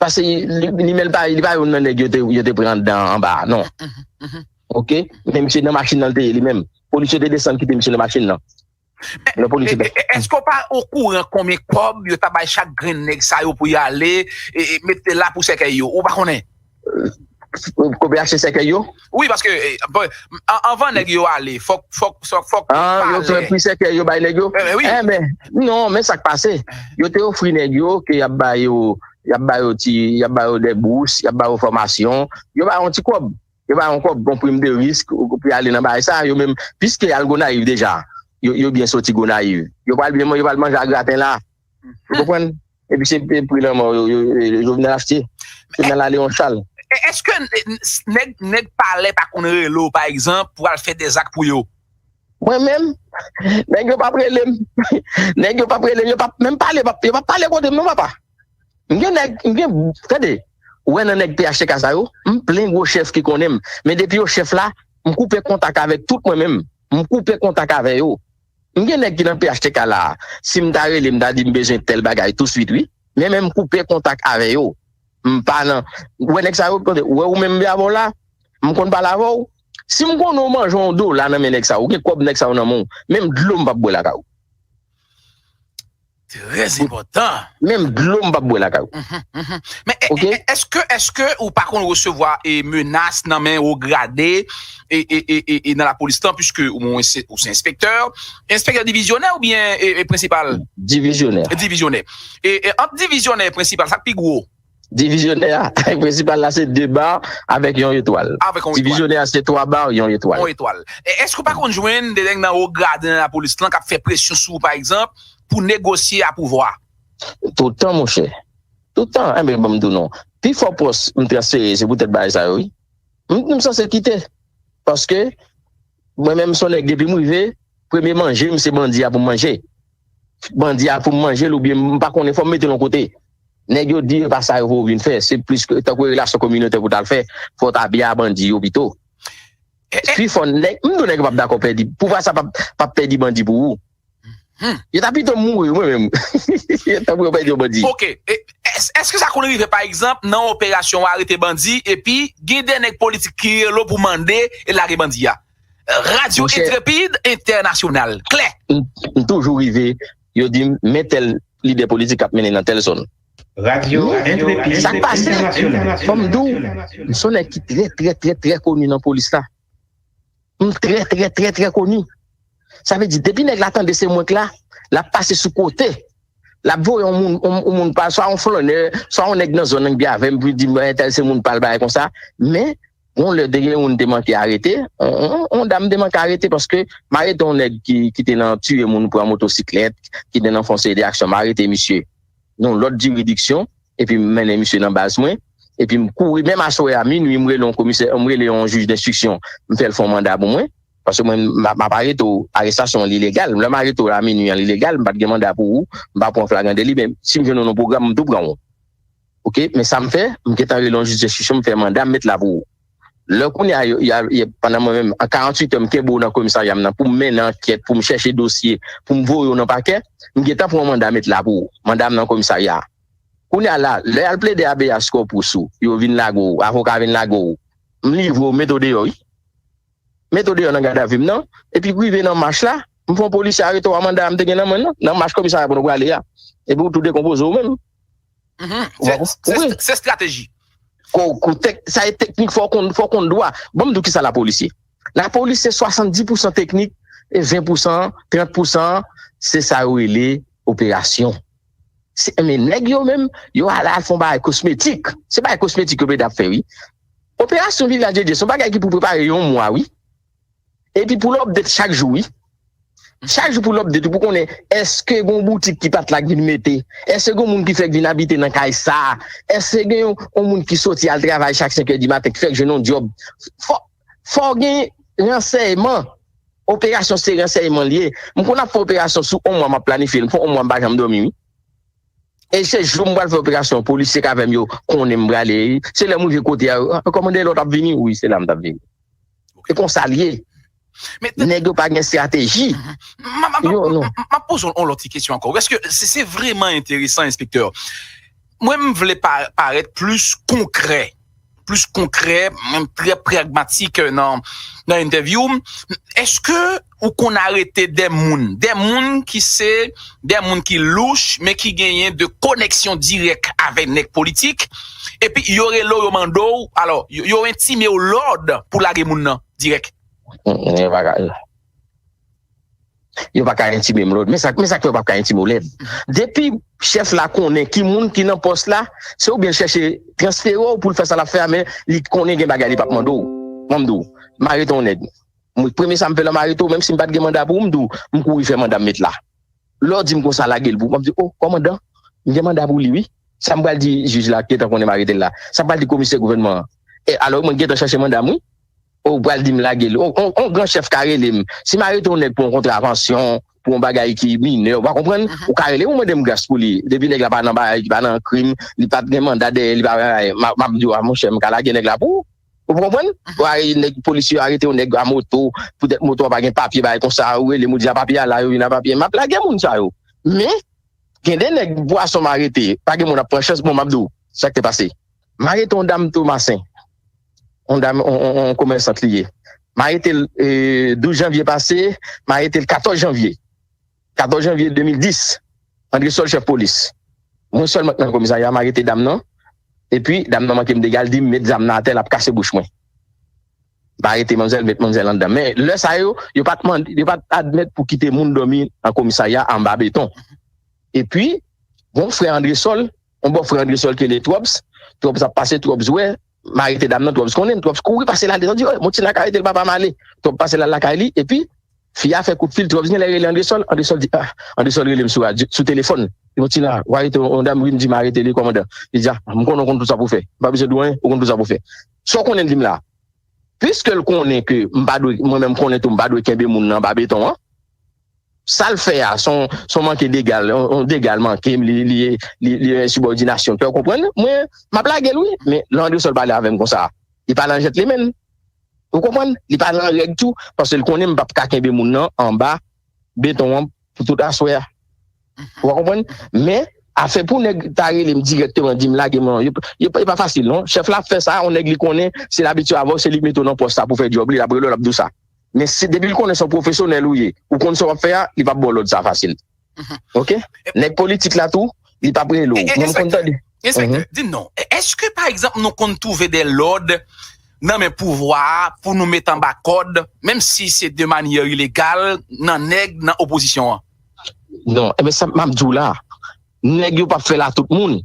Paske li, li menm pa, li pa youn nan nèg yo te, yo te pran anndan anba a, non. Ok? Men misye nan machin nan l te ye li menm. Polis yo te desann kite misye nan machin nan. Lè polis yo te... Èske w pa okouran konbyen kòb yo ta bay chak grenn nèg sa yo pou y ale e, e mete la pou sèkèy yo? Ou pa konnen? Konbyen achte sèkèy yo? Wi, paske, e, bon, an-, anvan nèg yo ale, fòk, fòk, fòk, fòk... Ah, yo fè pri sèkèy yo bay nèg yo? Enben, non, men sa k pase. Yo te ofri nèg yo ke y ap ba yo, y ap ba yo ti, y ap ba yo de bous, y ap ba yo fòmasyon, yo ba yo yon ti kòb. Yo ba yo yon kòb, yon prim de risk, ou, pou y ale nan bagay sa, yo menm, piske y al Gonayiv deja, yo, yo byen soti Gonayiv. Yo pral byen, yo pral manje a graten la. Ou konprann? Epi se pri lanmò yo, yo, yo, Jovenel achte. Jovenel ale yon chal. Èske nèg, nèg palè pa konn rele w, pa egzanp, pou al fè dèzak pou yo? Mwen menm, nèg yo p ap rele m. Nèg yo p ap rele m, yo p ap menm pale, yo p ap pale kote m non, papa. M gen nèg, m gen, tande, ou wè nan nèg P H T K sa yo, m plen gwo chèf ki konnen m. Men depi yo chèf la, m koupe kontak avèk tout mwen menm. M koupe kontak avè yo. M gen nèg ki nan P H T K la, si m ta rele, m ta di m bezwen tèl bagay touswit, wi. Men, men m koupe kontak avè yo. M pa nan, ou wè nèg sa yo, tande, ou wè ou menm m avè w la, m konn pale avè w. Si m konnen w manje yon dola nan men nèg sa yo, ou gen kòb nèg sa yo nan men w, menm dlo m p ap bwè lakay ou. Trè enpòtan. Menm dlo m p ap bwè lakay ou. Mhm, mhm. Men e- Ok? e- èske, èske ou pa konn resevwa e, menas nan men wo grade e, e, e, e, e nan lapolis lan, piske ou, ou se, ou se enspektè, enspektè divizyonè oubyen e, e, prensipal? Divizyonè. Divizyonè. E, e ant divizyonè e prensipal, sa k pi gwo? Divizyonè a, prensipal la se de ba avèk yon etwal. Avèk yon etwal. Divizyonè a se twa ba, yon etwal. Yon etwal. E èske ou pa konn jwenn de nèg nan wo grade nan lapolis lan k ap fè presyon sou ou, pa egzanp, pou negosye a pouvwa? Toutan, monchè. Toutan. Enben, ban m di w non. Pi fò pòs m transfere, se poutèt bagay sa yo, wi. M, m sanse kite. Paske, mwen menm, se yon nèg depi m rive, premye manje m, se bandi a pou m manje. Bandi a pou m manje l, oubyen m pa konnen, fò m mete l yon kote. Nèg yo di, e pa sa yo pou w vin fè. Se plis ke, tankou relasyon kominotè pou w t al fè, fò w ta byen a bandi yo pito. E, e, Pi fò nèg, m di w nèg yo p ap dakò pèdi. Pouvwa sa p ap, p ap pèdi bandi pou ou. Hmm. Yo ta pito mouri, mwen menm. Yo ta pito pèdi yon bandi. Ok. E, èske sa konn rive, pa egzanp, nan operasyon w arete bandi, epi gen de nèg politik ki rele w pou mande e lage bandi a? Radyo Entrepid Entènasyonal. Klè. M, m toujou rive, yo di m, men tèl lidè politik k ap mennen nan tèl zòn. Radyo Entrepid Entènasyonal. Sa k pase? Fò m di w, m se yon nèg ki trè, trè, trè, trè koni nan polis la. M trè, trè, trè, trè koni. Sa vle di, depi nèg la tande se mwen k la, l ap pase sou kote. L ap voye yon moun, yon, yon moun pa, swa yon flannè, swa yon nèg nan zòn nan ki avè m, pou l di m, entèl se moun pa l, bagay konsa. Men, yon lè te gen yon moun te manke arete, yon, yon, yon dam te manke arete paske m arete yon nèg ki, ki te nan tiye moun pran motosiklèt, ki te nan fè yon seri de aksyon, m arete misye. Nan yon lòt jiridiksyon, epi m mennen misye nan baz mwen, epi m kouri, menm aswè a, minwi, m rele yon komisè, m rele yon jij denstriksyon, m fè l fè yon manda pou mwen, paske mwen, m, m ap arete w, arestasyon an, li legal, lè m arete w la minwi an, li legal, m pa t gen manda pou ou, m pa pran flagran deli, men si m jwenn ou nan pwogram, m tou pran ou. Ok, men sa m fè, m gentan rele yon jij denstriksyon, m fè manda, m met la pou ou. Lè kounye a, yo, y a, y a, pandan mwen menm, an karanntuit è, m kenbe w nan komisarya m nan pou m mennen ankèt, pou m chèche dosye, pou m voye w nan pakè, m gentan pran manda met la pou ou. Manda m nan komisarya a. Kounye a la, lè y al plede habeas corpus ou, yo vin lage w, avoka vin lage w, m livre w, m mete w deyò, wi. Mete w deyò nan gadavi m nan, epi rive nan mach la, m fè yon polisye arete w a manda a m te gen nan men nan, nan mach komisarya pou nou prale a. Epi w tou dekonpoze w menm. Mhm. Ou pa konprann? Se, se, se estrateji. Ko, ko, tek-, sa e teknik, fò w konn, fò w konn dwa. Bon, m di w kisa lapolis ye. Lapolis se swasanndis pousan teknik e ven pousan, trant pousan, se sa yo rele operasyon. Se, men nèg yo menm, yo al, al fè yon bagay kosmetik. Se bagay kosmetik yo plede ap fè, wi. Operasyon Vilaj Dedye, se yon bagay ki pou prepare yon mwa, wi. Epi pou l update chak jou, wi. Chak jou pou l update, pou konnen èske gon boutik ki pa t la k vin mete, èske gon moun ki fèk vin abite nan kay sa, èske gen yon, yon moun ki soti al travay chak senk è di maten ki fèk jwenn yon djòb. Fò, fò gen ransèyman. Operasyon se ransèyman l ye. M konn ap fè operasyon sou yon mwa, m ap planifye l. M fè yon mwa, m pa janm dòmi, wi. E se jou m pral fè operasyon, polisye k avè m yo konnen m prale. Se lè m rive kote a, yo, "Ah, kòmandè, lòt ap vini?" Wi, se la m t ap vini. Se konsa l ye. Men, nèg yo pa gen estrateji. M, m, m, yo, non. M, m ap poze w yon lòt ti kesyon ankò. Paske se, se vrèman enteresan, enspektè. Mwen, m vle pa-, parèt plis konkrè. Plis konkrè, menm trè pragmatik, euh, nan, nan entèvyou m. Èske ou konn arete de moun, de moun ki se de moun ki louch, men ki genyen de koneksyon dirèk avèk nèg politik, epi yo rele w, yo mande w, alò, yo, yo entime w lòd pou lage moun nan dirèk? Mm, yo pa ka, yo pa ka entime m lòd. Men sa, men sa k fè yo p ap ka entime w lòd. Depi chèf la konnen ki moun ki nan pòs la, se oubyen l chèche transfere w pou l fè sa l ap fè a, men li konnen gen bagay li p ap mande w. Ban m di w, m arete yon nèg. Mwen, premye sa m fè lè m arete w, menm si m pa t gen manda pou ou, m di w, m kouri fè manda m met la. Lè w di m konsa, lage l pou ou. M ap di, o, kòmandan, m gen manda pou li, wi. Sa m pral di jij la, ki gentan konnen m arete l la. Sa m pral di komisè gouvènman an. E alò, mwen gentan chèche manda m, wi. O, ou pral di m lage l. O, on, on gran chèf ka rele m. Si m arete yon nèg pou yon kontravansyon, pou yon bagay ki minè, ou pa konprann, ou ka rele m, ou mande m gras pou li. Depi nèg la pa nan bagay, li pa nan krim, li pa t gen manda dèyè, li pa, m ap, m ap di w, a, monchè, m ka lage nèg la pou ou. Ou konprann? Ou a, nèg polisye yo arete yon nèg a moto, poutèt moto a pa gen papye, bagay konsa, ou rele m, ou di a papye a la, yo vin a papye. M ap lage moun sa yo. Men, gen de nèg pwason m arete, pa gen moun ap pran chans, bon, m ap di w, sa k te pase. M arete yon dam Tomasen, yon dam, yon, yon, yon komèsant li ye. M arete l, e, douz janvye pase, m arete l katòz janvye. Katòz janvye de mil dis, Andresol chèf polis. Mwen sèlman k nan komisarya, m arete dam nan. Epi, dam nan manke m dega, l di m met zam nan atè, l ap kase bouch mwen. M arete manmzèl, met manmzèl anndan. Men, lè sa yo, yo pa t mande, yo pa t admèt pou kite moun dòmi nan komisarya anba beton. Epi, gon frè Andresol, yon bòfrè Andresol ki rele Twòps, Twòps ap pase, Twòps wè, m arete dam nan, Twòps konnen, Twòps kouri pase la desann, di, "Oy, Montina ka rete l, papa m ale." Twòps pase la lakay li, epi fi a fè kout fil, Twòps genlè rele Andresol, Andresol di, ah, Andresol rele m sou radyo, sou telefòn. Di, "Montina, w arete yon dam, wi, m di m arete li, kòmandan." Li di, ah, m konnen w konn tout sa pou w fè. M pa bezwen di w anyen, ou konn tout sa pou w fè. Sa w konnen l di m la. Piske l konnen ke m pa dwe, mwen menm konnen tou, m pa dwe kenbe moun nan anba beton an. Sa l fè a, se yon, se yon manke dega, yon, yon dega l manke m, li, li, li, li yon ensibòdinasyon. Fè w konprann? Mwen, m ap lage l, wi. Men lè Andresol pale avè m konsa, li pale an djentlemen. Ou konprann? Li pale an règ tou, paske l konnen m p ap ka kenbe moun nan anba beton an pou tout aswè a. Ou konprann? Men, afè pou nèg ta rele m dirèkteman, di m lage m, yo, yo, e pa fasil, non. Chèf la ap fè sa, yon nèg li konnen, se l abitye avè w, se li k mete w nan pòs sa pou fè djòb li, l ap rele w, l ap di w sa. Men si depi l konnen se yon pwofesyonèl ou ye, ou konn sa w ap fè a, li p ap ba w lòd sa fasil. Oke? Nèg politik la tou, li p ap rele w. Mwen, m konn tande. Enspektè, di m non, èske, pa egzanp, nou konn twouve de lòd nan men pouvwa a pou nou met anba kòd, menm si se de manyè ilegal, nan nèg nan opozisyon an? Non, enben, sa m ap di w la, nèg yo p ap fè l a tout moun.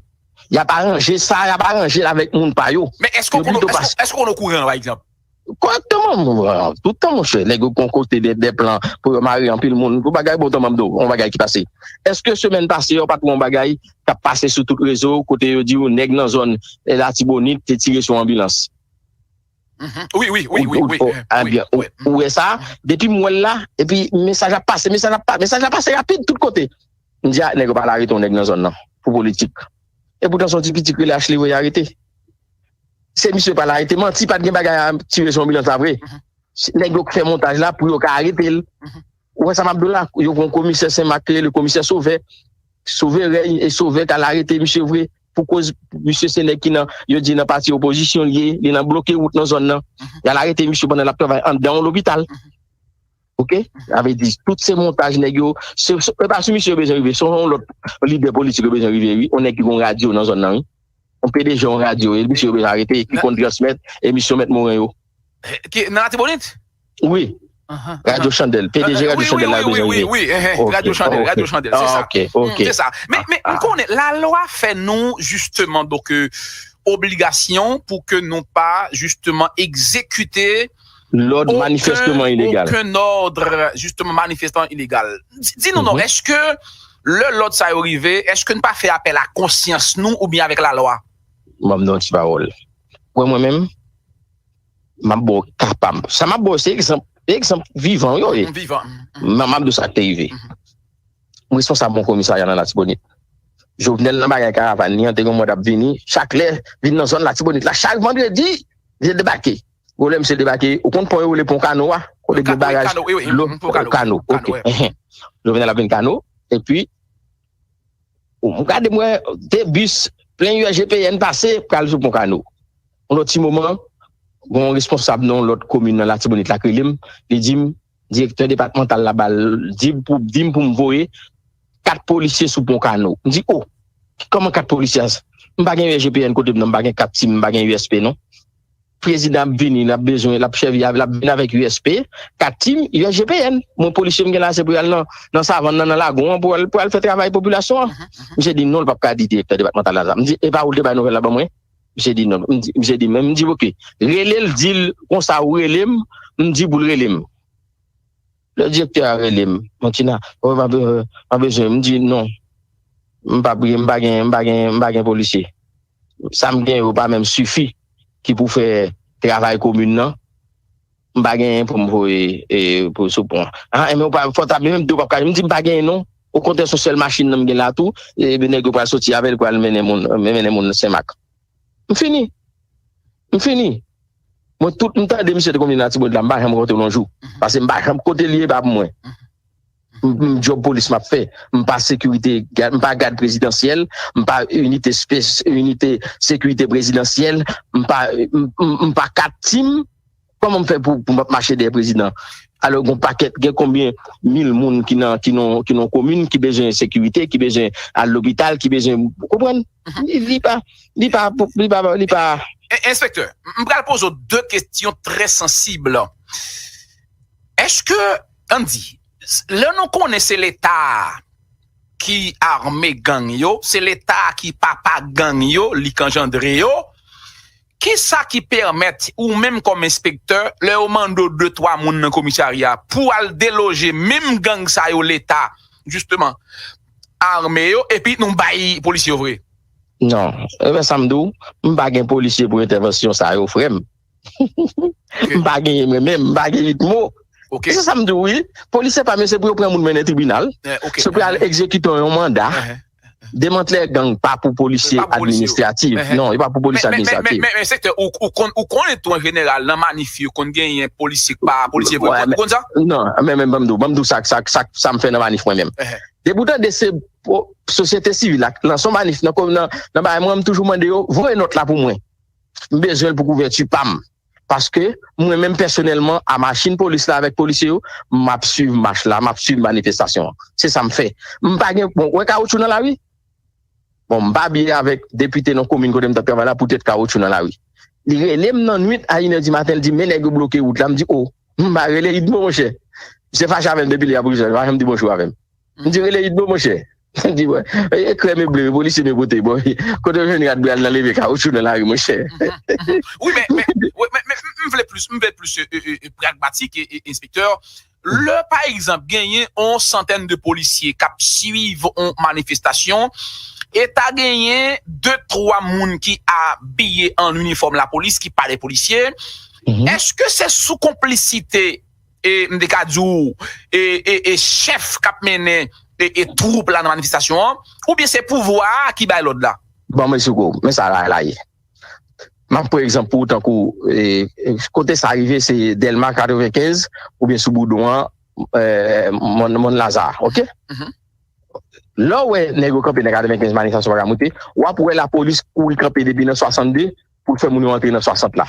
Y ap aranje sa, y ap aranje l avèk moun pa yo. Men èske w konn, èske, èske w konn okouran, pa egzanp? Kòrèkteman, tout tan, monchè, nèg yo gon kote de, de plan pou yo mare anpil moun. Pou bagay bon, tan m ap di w, yon bagay ki pase. Èske semèn pase yo pa t wè yon bagay k ap pase sou tout rezo, kote yo di w nèg nan zòn, e, Latibonit te tire sou anbilans? Wi, wi, wi, wi, wi. Ou wè sa, depi m wè l la, epi mesaj ap pase, mesaj ap pa-, mesaj la pase rapid tout kote. M di, a, nèg yo pa al arete yon nèg nan zòn nan, pou politik. E poutan se yon ti piti k rele Ashley voye arete. Se misye pa al arete, manti, pa t gen bagay a tire sou anbilans la vre. Nèg yo k fè montaj la pou yo ka arete l. Ou wè sa m ap di w la, yo gon komisè Senmak ki rele komisè Sovè. Sovè rèy e Sovè k al arete misye vre. Pou koz misye se nèg ki nan, yo di nan pati opozisyon li ye, li nan bloke wout nan zòn nan. Y al arete misye pandan l ap travay anndan yon lopital. Oke? Sa vle di, tout se montaj nèg yo. Se, se, e pa sou misye yo bezwen rive, se yon lòt lidè politik yo bezwen rive, wi. Yon nèg ki gon radyo nan zòn nan, wi. Yon P D G yon radyo, e misye yo bezwen arete, ki konn transmèt emisyon Mèt Moren yo. Ki, nan Latibonit? Wi. Radyo Chandèl. P D G Radyo Chandèl la, yo bezwen rive. Wi, wi, wi, wi, wi, wi, radyo Chandèl, radyo Chandèl, se sa. Se sa. Men, men, m konnen, lalwa fè nou, jisteman, donk, e, obligasyon pou ke nou pa, jisteman, egzekite lòd manifesteman ilegal. Okenn òd, jisteman, manifesteman ilegal. Di, di nou non, èske lè lòd sa yo rive, èske n pa fè apèl a konsyans nou oubyen avèk lalwa? Ban m di w yon ti pawòl. Wè mwen menm, m ap ba w ka pa m. Sa m ap ba w se egzanp, egzanp vivan yo ye. Vivan. M, m ap di w sa k te rive. M responsab yon komisarya nan Latibonit. Jovenel nan bagay karavàn li an, te gen yon mòd ap vini, chak lè vin nan zòn Latibonit la, chak vandredi, li te debake. Gwo lè misye debake, ou konn pon yo rele pon Kano a, kote gen baraj dlo Kano, oke. Jovenel ap vin Kano, epi ou, m gade m wè de bis plen U S G P N pase pral sou pon Kano. Yon lòt ti moman, gon responsab nan yon lòt komin nan Latibonit la k rele m, li di m, direktè depatmantal la ba l, di pou, di m pou m voye kat polisye sou pon Kano. M di, o, kòman kat polisye a? M pa gen U S G P N kote m nan, m pa gen kat tim, m pa gen U S P non. Prezidan ap vini, l ap bezwen, l ap sèvi, l ap vin avèk U S P, kat tim, U S G P N. Mwen, polisye m gen la, se pou y al nan, nan savann nan, nan lagon an, pou al, pou al fè travay popilasyon an. Misye di, non, l p ap ka di direktè depatmantal la sa. M di, e pa ou l te bay nouvèl la ban mwen? Misye di, non. M di, misye di, men m di, oke. Rele l, di l, konsa ou rele m, m di pou l rele m. Lè direktè a rele m, Montina, oh, m ap, euh, m ap bezwen, m di non. M pa, m pa gen, m pa gen, m pa gen polisye. Sa m gen yo pa menm sifi ki pou fè travay komin nan. M pa genyen pou m voye e, pou sou pon an. Ah, men ou pa, fò ta menm di w p ap ka. M di m pa genyen non. Okontrè, se sèl machin nan m gen la tou. E ben nèg yo pral soti avè l, pral mennen moun, mennen moun Senmak. M fini. M fini. Mwen, tout m tande misye te konbyen Latibonit la, m pa janm rankontre l yon jou. Paske m pa janm kote l ye, e pa pou mwen. M, m djòb polis m ap fè. M pa sekirite, gad, m pa gad prezidansyèl, m pa inite spes-, inite sekirite prezidansyèl, m pa, m, m, m pa kat tim. Kòman m fè pou, pou m ap mache dèyè prezidan? Alò, gon pakèt, gen konbyen mil moun ki nan, ki nan, ki nan komin, ki bezwen sekirite, ki bezwen al lopital, ki bezwen, ou konprann? Li, li pa, li pa, li pa, li pa. E, enspektè, m pral poze w de kesyon trè sansib. Èske, ann di, lè nou konnen se Leta ki ame gang yo, se Leta ki papa gang yo, li k anjandre yo, kisa ki pèmèt ou menm kòm enspektè, lè yo mande w de twa moun nan komisarya pou al deloje menm gang sa yo Leta, jisteman, ame yo, epi nou bay polisye yo vre? Non. Ebyen, sa m di w, m pa gen polisye pou entèvansyon sa yo, frè m. M pa genyen mwen menm, m pa gen Itmo. Se sa m di w, wi. Polisye pa, men se pou yo pran moun mennen tribinal. Se pou y al egzekite yon manda. Demantlè gang pa pou polisye administratif. Non, e pa pou polisye administratif. Men, men, men, men, men, sektè, ou, ou konn, ou konnen tou an jeneral, nan manif, yo konn genyen polisye k pa polisye vre. Ou konn sa? Non, men, men, ban m di w, ban m di w sa, sa, sa, sa m fè nan manif mwen menm. Depi w tande se po-, sosyete sivil la k lanse yon manif nan, nan, nan bagay mwen, m toujou mande yo, voye nòt la pou mwen. M bezwen l pou kouvèti pa m. Paske mwen menm pèsonèlman, a machin polis la avèk polisye yo, m ap swiv mach la, m ap swiv manifestasyon an. Se sa m fè. M pa gen, bon, wè kawotchou nan lari? Bon, m pa byen avèk depite nan komin kote m t ap travay la poutèt kawotchou nan lari. Li rele m nan nwit a inè di maten, li di, "Men nèg yo bloke wout la." M di, "O, m pa rele Idmo, monchè." Misye fache avè m depi lè a pou li, li pa janm di bonjou avè m. M di, "Rele Idmo, monchè." M di, "Wè, e krè m e ble, e polisye m e pote, bon, kote w jwenn rad ble al nan leve kawotchou nan lari, monchè?" Wi, men, men, wi, men, men, m, m vle plis, m vle plis, e, e, e, pragmatik, e, e, enspektè. Lè, pa egzanp, genyen yon santèn de polisye k ap swiv yon manifestasyon, e ta genyen de, twa moun ki abiye an inifòm lapolis, ki pa de polisye, èske se sou konplisite e, m te ka di w, e, e, e chèf k ap mennen, e, e twoup la nan manifestasyon an, oubyen se pouvwa a ki bay lòd la? Bon, men sou kou, men sa la, la ye. M ap pran egzanp pou ou, tankou, e, e, kote sa rive, se Dèlma katrevenkenz, oubyen sou Boudon an, e, Mòn, Mòn Laza, oke? Lè w wè nèg yo kanpe nan katrevenkenz, manifestasyon pa ka moute, w ap wè lapolis kouri kanpe depi nan swasannde pou l fè moun yo antre nan swasant la.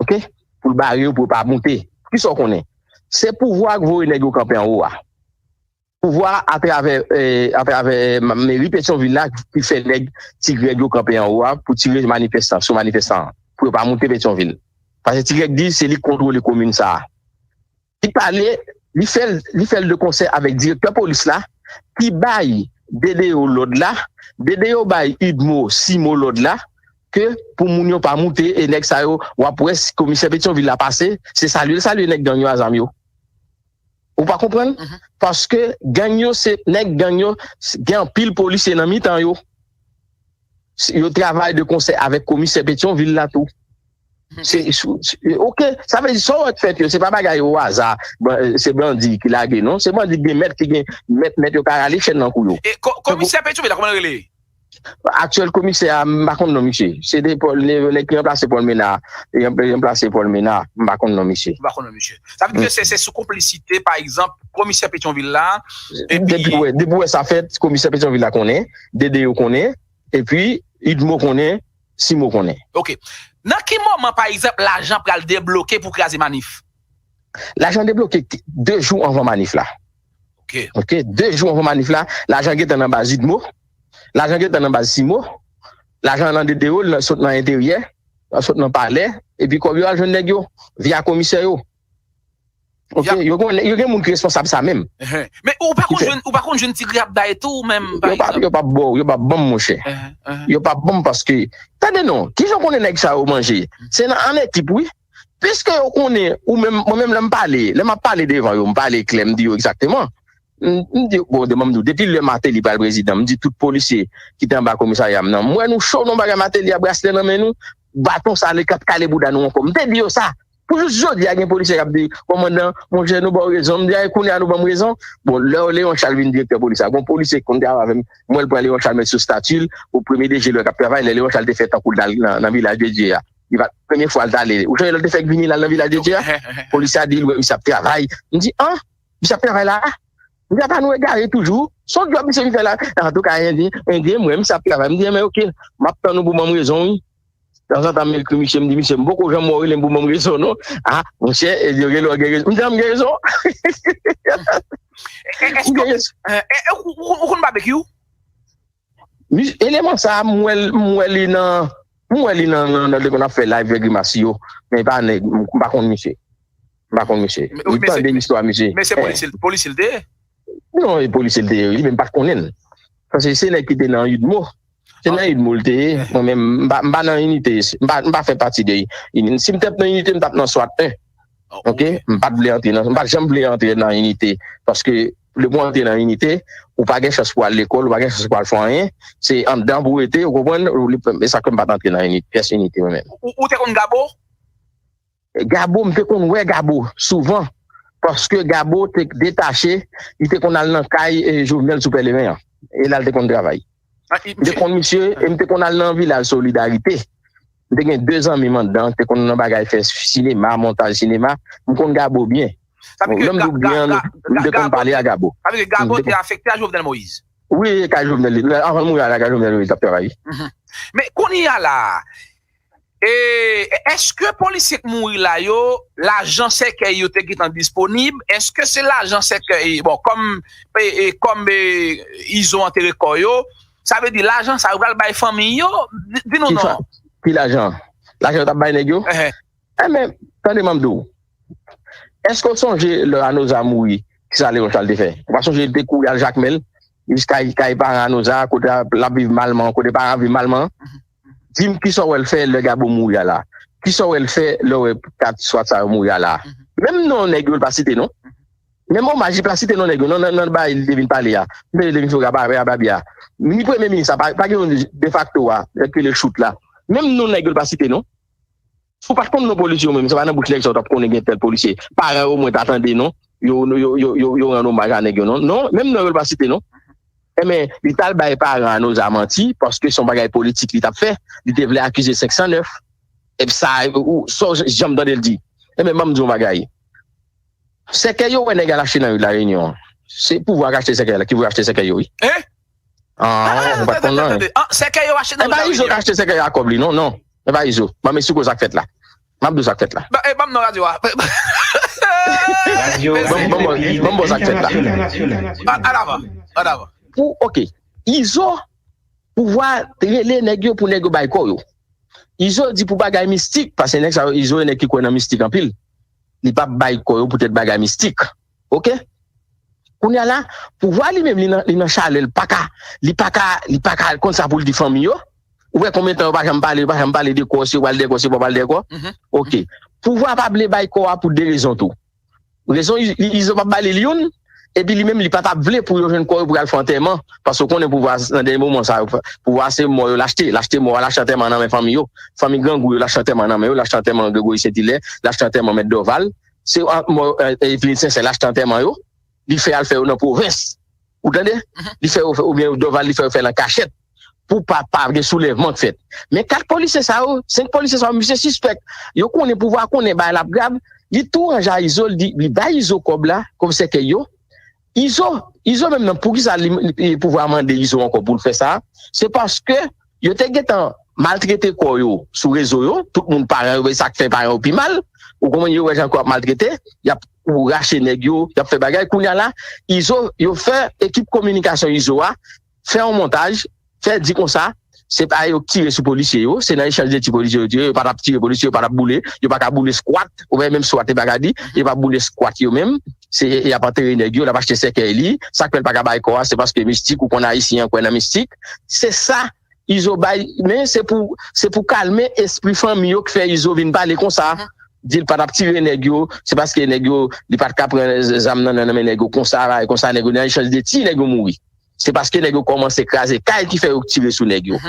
Oke? Pou l bare yo, pou yo pa moute. Kisa w konnen? Se pouvwa a k voye nèg yo kanpe anwo a. Pouvwa a, atravè, e, atravè, e, ma-, meri Petyonvil la, ki fè nèg, ti Grèg yo kanpe anwo a pou tire manifestan, sou manifestan an, pou yo pa moute Petyonvil. Paske ti Grèg di se li k kontwole komin sa a. Li pale, li fè l, li fè l de konsè avèk direktè polis la, ki bay D D O lòd la, D D O bay Idmo, Simo lòd la, ke pou moun yo pa moute, e nèg sa yo, w ap wè si komisè Petyonvil la pase, se salye l salye nèg gang yo a zam yo. Ou pa konprann? Paske gang yo, se nèg gang yo, s-, gen anpil polisye nan mitan yo. S-, yo travay de konsè avèk komisè Petyonvil la tou. Se, se, se, oke, sa vle di, sa w wè k fèt yo, se pa bagay o aza, ban-, se bandi ki lage, non. Se bandi k gen mèt, ki gen mèt, mèt yo ka rale chèn nan kou yo. E ko-, komisè Petyonvil la, kòman l rele? Aktyèl komisè a, m pa konn non misye. Se de Pòl, nè-, nèg ki ranplase Pòl Mena, ranplase Pòl Mena, m pa konn non misye. M pa konn non misye. Sa vle di ke se, se sou konplisite, pa egzanp, komisè Petyonvil la, epi depi w wè, depi w wè sa fèt, komisè Petyonvil la konnen, D D O konnen, epi Idmo konnen, Simo konnen. Oke. Nan ki moman, pa egzanp, lajan pral debloke pou kraze manif? Lajan debloke de jou anvan manif la. Oke. Oke, de jou anvan manif la, lajan gentan nan baz Idmo, lajan gentan nan baz Simo, lajan nan D D O, l sot nan enteryè, l sot nan palè, epi kòb yo al jwenn nèg yo, via komisè yo. Oke, yo gen, yo gen moun ki responsab sa menm. Men ou pa konn jwenn, ou pa konn jwenn ti grab bay tou, menm, pa egzanp? Yo p ap, yo p ap ban w, yo p ap ban m, monchè. Yo p ap ban m paske, tande non, kijan w konnen nèg sa yo manje? Se nan, an ekip, wi. Piske yo konnen, ou menm, mwen menm lè m pale, lè m ap pale devan yo, m pale klè, m di yo egzakteman. M, m di, bon, depi m di w, depi lè Martelly pral prezidan, m di tout polisye ki te anba komisarya m nan, m wè nou cho nan bagay Martelly a, braslè nan men nou, baton sale k ap kale bouda nou ankò. M te di yo sa. Pou jis jodi a, gen polisye k ap di, kòmandan, monchè, nou ba w rezon. M di, ay, kounye a nou ban m rezon. Bon, lè Léon Charles vin direktè polis la, gon polisye ki konn travay avè m, m wè l pran Léon Charles met sou stati l, o premye deje lè k ap travay, lè Léon Charles te fè tankou l t al nan, nan Vilaj de Dye a. Li pa t, premye fwa l t ale. Ou sonje lè l te fèk vini la nan Vilaj de Dye a? Polisye a di l wè misye ap travay. M di, an? Misye ap travay la? M di, apa nou egare toujou? Se yon djòb misye vin fè la? Antouka, Endyen, Endyen, m wè misye ap travay. M di, enben, oke, m ap tann ou pou ban m rezon, wi. Tanzantan, m ekri misye, m di, misye, m poko janm wè w rele m pou ban m rezon, non. A, monchè, e, yo rele w gen rezon. M di, a, m gen rezon. M gen rezon. Ou konn babekyou? Eleman sa a, m wè l, m wè li nan, m wè li nan, nan, nan, lè konn ap fè live vè grimas yo. Men e pa nèg, m pa konn misye. M pa konn misye. M tande istwa misye. Men se polisye, polisye l te ye? Non, e polisye l te ye, li menm pa t konnen l. Paske se nèg ki te nan UDMO. Se nan UDMO l te ye. Mwen menm, m pa, m pa nan inite. M pa, m pa fè pati de UNIT. Si m t ap nan inite, m t ap nan swat en. Ok? M pa t vle antre nan, m pa t janm vle antre nan inite. Paske lè pou antre nan inite, ou pa gen chans pou al lekòl, ou pa gen chans pou al fè anyen. Se anndan pou rete, ou konprann? E sa k fè m pa t antre nan inite, pyès inite mwen menm. Ou, ou te konn Gabo? Gabo, m te konn wè Gabo souvan, paske Gabo te detache, li te konn al nan kay, e, Jovenel sou Pèleren an. E la l te konn travay. M te konn misye, e m te konn al nan Vilaj Solidarite. M te gen de zanmi m anndan, te konn nan bagay fè sinema, montaj sinema. M konn Gabo byen. Lè m di w byen, m te konn pale a Gabo. Sa vle di Gabo te afekte a Jovenel Moïse? Wi, kay Jovenel, anvan l mouri a la, kay Jovenel Moïse t ap travay. Men kounye a la, E, èske polisye k mouri la yo, lajan sèkèy yo te gentan disponib? Èske se lajan sèkèy, bon, kòm, e, e, kòm, e, Izo antere kò yo, sa vle di lajan sa yo pral bay fanmi yo? Di, di nou non. Ki lajan? Lajan yo t ap bay nèg yo? Enben, tande m ap di w. Èske w sonje lè Anoza mouri, ki sa Leon Charles te fè? Ou pa sonje li te kouri al Jakmèl, jiska kay paran Anoza, kote l ap viv malman, kote paran ap viv malman? Di m kisa w wè l fè lè Gabo mouri a la? Kisa w wè l fè lè w wè kat swat sa yo mouri a la? Menm non nèg yo l pa site non. Menm omaj li pa site non nèg yo nan, nan, nan bagay li te vin pale a. Li te vin fè w rababi a. Ni premye minis la, pa, pa gen yon defakto a, nèg ki rele Chout la. Menm non nèg yo l pa site non. Si w pa t konn non polisye yo menm, se pa nan bouch nèg sa w t ap konnen gen tèl polisye. Paran yo omwen ta tande non. Yo, yo, yo, yo, yo rann omaj a nèg yo non. Non, menm non yo l pa site non. Enben, li t al bay paran Anoza manti, paske se yon bagay politik li t ap fè. Li te vle akize senk san nèf. Epi sa, ou, sa w janm tande l di. Enben, ban m di w yon bagay. Sèkèy yo wè nèg al achte nan ri Larenyon an. Se pouvwa k achte sèkèy la, ki vle achte sèkèy yo, wi. Hein? Ah, ou pa t konn nan. Sèkèy yo achte nan ri Larenyon. E pa Izo k achte sèkèy a kòb li, non, non. E pa Izo. Ban m esplike w sa k fèt la. M ap di w sa k fèt la. Ban m ba w sa k fèt la. Anavan, anavan. Pou, ok. Izo, pouvwa rele nèg yo pou nèg yo bay kò yo. Izo di pou bagay mistik, paske nèg sa yo, Izo e nèg ki kwè nan mistik anpil. Li p ap bay kò yo poutèt bagay mistik. Ok? Kounye a la, pouvwa li menm, li nan, li nan chalè, li pa ka, li pa ka, li pa ka konn sa pou l di fanmi yo. Ou wè konbyen tan yo pa janm pale, yo pa janm pale de kò, si yo pral de kò, si yo pa pral de kò. Ok. Pouvwa pa vle bay kò a pou de rezon tou. Rezon, Izo p ap ba li l youn, epi li menm li pa t ap vle pou yo jwenn kò yo pou y al fè antèman, paske w konnen pouvwa nan dènye moman sa yo, pouvwa se mò yo l achte, l achte mò a, l achte antèman nan men fanmi yo, fanmi grangou yo, l achte antèman nan men yo, l achte antèman Gregory Saint-Hilaire, l achte antèman Mèt Dorval, se mò, Eveline Sincère, l achte antèman yo, li fè al fè yo nan pwovens. Ou tande? Li fè yo fè, oubyen Dorval, li fè yo fè l an kachèt. Pou pa, pa gen soulèvman k fèt. Men kat polisye sa yo, senk polisye sa yo, misye sispèk. Yo konnen pouvwa konnen bagay la ap grav. Li tou ranje a Izo, li di, li bay Izo kòb la, kòb sèkèy yo. Izo, Izo menm nan, poukisa li, li, pouvwa mande Izo ankò pou l fè sa? Se paske yo te gentan maltrete kò yo sou rezo yo, tout moun paran yo, sa k fè paran yo pi mal. Ou konprann, yo wè jan kò ap maltrete, y ap ou rache nèg yo, y ap fè bagay. Kounye a la, Izo, yo fè ekip kominikasyon Izo a, fè yon montaj, fè di konsa, se pa yo k tire sou polisye yo, se nan echanj de tir polisye yo tire, yo pa t ap tire polisye, yo pa t ap boule, yo pa ka boule skwat, ou wè menm skwat yo pa ka di, yo pa boule skwat yo menm, se y ap antere nèg yo, l ap achte sèkèy li, sa k fè l pa ka bay kò a, se paske mistik, ou konn ayisyen an kwè nan mistik, se sa Izo bay, men se pou, se pou kalme espri fanmi yo k fè Izo vin pale konsa. di l pa t ap tire nèg yo, se paske nèg yo, li pa t ka pran zam nan nan men nèg yo konsa, bagay konsa, nèg yo nan echanj de ti, nèg yo mouri. Se paske nèg yo kòmanse kraze kay ki fè yo tire sou nèg yo.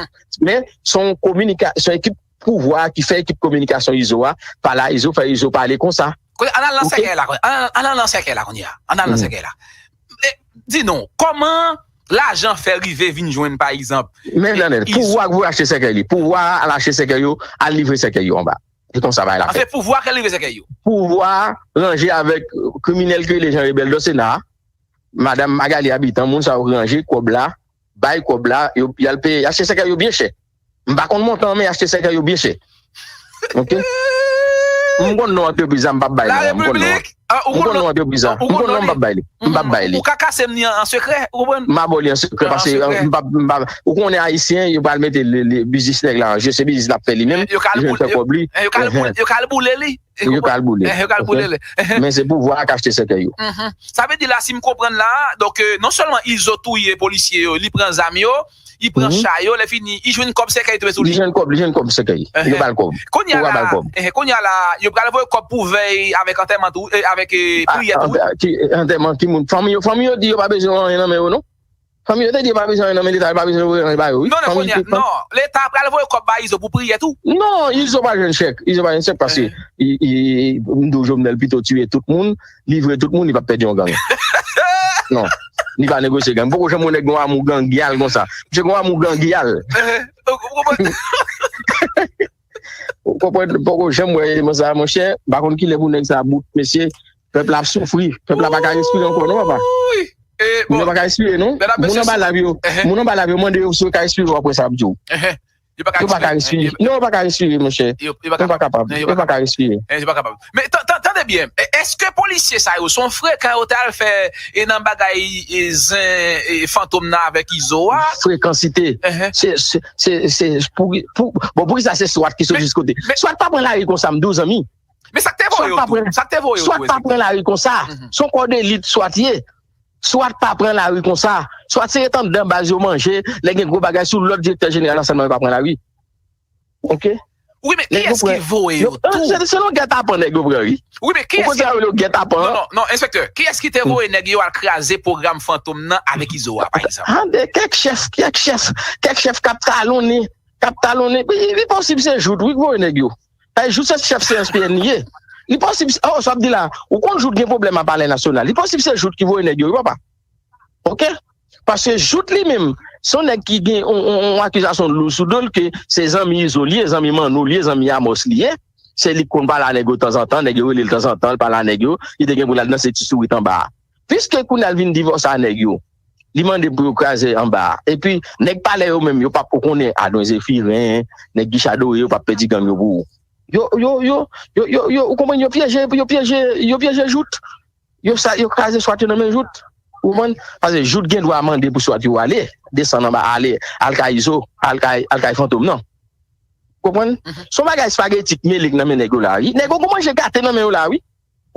Men, se yon kominika-, se yon ekip pouvwa ki fè ekip kominikasyon Izo a, pa la Izo fè Izo pale konsa. Kounye, ann al nan sèkèy la, kounye. Ann al, ann al nan sèkèy la, kounye a. Ann al nan sèkèy la. E, di nou, kòman lajan fè rive vin jwenn, pa egzanp, Men, Daniel, Izo? Pouvwa k voye achte sèkèy li. Pouvwa a al achte sèkèy yo, al livre sèkèy yo anba. Se konsa bagay la fèt. Anfen, pouvwa k al livre sèkèy yo. Pouvwa ranje avèk kriminèl ki rele Jean Rebel Dosena, Madanm Magali Habitant, moun sa yo ranje kòb la, bay kòb la, yo, y al peye, y achte sèkèy yo byen chè. M pa konn montan, men y achte sèkèy yo byen chè. Ok? M konn non antrepriz la, m p ap bay non. M konn non. M konn non antrepriz la. M konn non, m p ap bay li. M p ap bay li. Ou ka kase m li an, an sekrè, ou konprann? M a ba w li an sekrè, paske m p ap, m p ap, ou konnen Ayisyen, yo pral mete le, le, biznis nèg la an je, se biznis l ap fè li menm, li jwenn fè kòb li. Yo ka al boule, yo ka al boule li. Yo ka al boule. Yo ka al boule li. Men se pouvwa a k achte sèkèy yo. Sa vle di la, si m konprann la, donk, euh, non sèlman Izo touye polisye yo, li pran zam yo, li pran cha yo, lè fini, li jwenn kòb sèkèy tonbe sou li. Li jwenn kòb, li jwenn kòb sèkèy. Yo ba l kòb. Kounye a la, kounye a la, yo pral voye kòb pou vèy avèk antèman tou, eh, avèk, eh, priyè tou. Antèman ki moun? Fanmi yo, fanmi yo di yo pa bezwen anyen nan men yo, non. Fanmi yo te di yo pa bezwen anyen nan men Leta, yo pa bezwen voye anyen ba yo, wi. Non, non, kounye a, non. Leta pral voye kòb ba Izo pou priyè tou. Non, Izo pa jwenn chèk. Izo pa jwenn chèk paske i, i, m di w Jovenel pito tiye tout moun, livre tout moun, li p ap pèdi yon gang. Non, li pa negosye gang. Poko janm wè nèg gon amou gangyal konsa. Misye gon amou gangyal. Ou konprann? Poko janm wè eleman sa, monchè. M pa konn kilè pou nèg sa bout, mesye. Pèp la ap soufri. Pèp la pa ka respire ankò, non, papa. Moun yo pa ka respire, non. Moun anba lav yo, moun anba lav yo mande yo si yo ka respire apre sa y ap di w. Yo pa ka respire. Non, yo pa ka respire, monchè. Yo pa kapab. Yo pa ka respire. Yo pa kapab. Men tande byen, èske polisye sa yo se yon frekan yo t al fè e nan bagay e zen e Fantom nan avèk Izo a? Frekansite. Se, se, se, se, pou, pou, bon, poukisa se swat ki sot jis kote? Swat pa pran lari konsa, m di w, zanmi. Men sa k te voye yo tou? Sa k te voye yo tou? Swat pa pran lari konsa. Se yon kò delit swat ye. Swat pa pran lari konsa. Swat se ret anndan baz yo manje, lè gen gwo bagay sou lòd direktè jeneral la sèlman yo pa pran lari. Ok? Wi, men kiyès ki voye yo tou? Se, se yon gètapan nèg yo pran, wi. Wi, men kiyès ki... Ou konn sa yo rele gètapan? Non, non, non, enspektè. Kiyès ki te voye nèg yo al kraze pwogram Fantom nan avèk Izo a, pa egzanp? Tande, kèk chèf, kèk chèf, kèk chèf k ap talonnen, k ap talonnen. Li, li posib se Jout, wi, k voye nèg yo. Paske Jout se chèf C S P N li ye. Li posib, oh, sa w ap di la, ou konn Jout gen pwoblèm a Palè Nasyonal. Li posib se Jout ki voye nèg yo, wi, papa. Ok? Paske Jout li menm, se yon nèg ki gen yon, yon, yon akizasyon lou sou do l ke se zanmi Izo li ye, zanmi Manno li ye, zanmi Amos li ye. Se li k konn pale a nèg yo tanzantan, nèg yo rele l tanzantan, l pale a nèg yo, li te gen pou l al danse ti sourit anba a. Piske kounye a l vin divòse a nèg yo, li mande pou yo kraze anba a. Epi, nèg palè yo menm, yo p ap, ou konnen, Adwen Zefiren, nèg Gicha Dore, yo p ap pèdi gang yo pou ou. Yo, yo, yo, yo, yo, yo, ou konprann, yo pyeje, yo pyeje, yo pyeje Jout. Yo sa, yo kraze swat yo nan men Jout. Ou konprann? Paske Jout gen dwa mande pou swat yo ale, desann anba, ale, al kay Izo, al kay, al kay Fantom nan. Konprann? Se yon bagay espageti k mele k nan men nèg yo la, wi. Nèg yo gon manje gate nan men yo la, wi.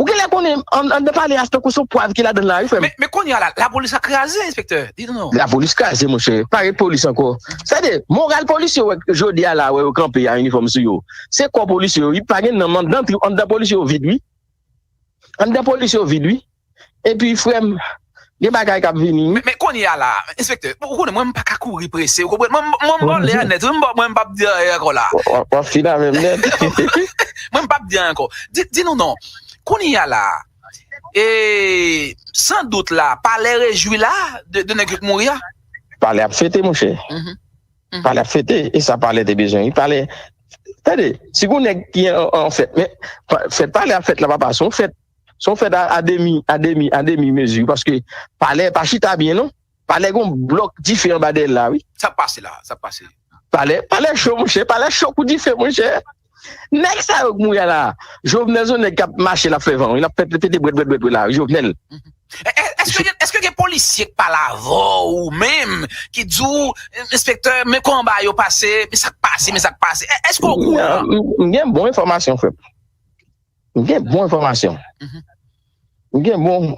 Ou genlè konnen, an, anndan palè a, se tankou se yon pwav ki ladan l la, wi, frè m. Men, men kounye a la, lapolis a kraze, enspektè. Di nou non. Lapolis kraze, monchè. Pa gen polis ankò. Sa vle di, moral polisye yo wè jodi a la, wè yo kanpe a inifòm sou yo. Se kò polisye yo, wi. Pa gen nanm anndan, anndan polisye yo vid, wi. Anndan polis yo vid, wi. Epi, frè m, gen bagay k ap vini, wi. Men, men kounye a la, enspektè, ou konnen, mwen, m pa ka kouri prese, ou konprann? Mwen, mwen, mwen, m ba w lè a nèt, wi, m ba, mwen, m p ap di anyen ankò la. W ap, w ap fin avè m nèt. Mwen, m p ap di anyen ankò. Di, di nou non. Kounye a la, e, san dout la, palè rejwi la, de, de nèg yo k mouri a? Palè ap fete, monchè. Palè ap fete, e sa palè te bezwen, wi. Palè, tande, si gon nèg ki an, an fèt, men, pa, fèt palè ap fèt la, papa, se yon fèt, se yon fèt a, a demi, a demi, a demi mezi, paske palè pa chita byen, non. Palè gon blòk dife anba dèyè l la, wi. Sa k pase la, sa k pase. Palè, palè cho, monchè, palè cho kou dife, monchè. Nèg sa yo k mouri a la, Jovenel se yon nèg k ap mache, l ap fè van, wi, l ap fè pete brèt, brèt, brèt, brèt la, wi, Jovenel. E, e, èske gen, èske gen polisye k pale avè w ou menm, ki di w, enspektè, men kòman bagay yo pase, men sa k pase, men sa k pase? E, èske w okouran? M, m gen bon enfòmasyon, frè m. M gen bon enfòmasyon. M gen bon.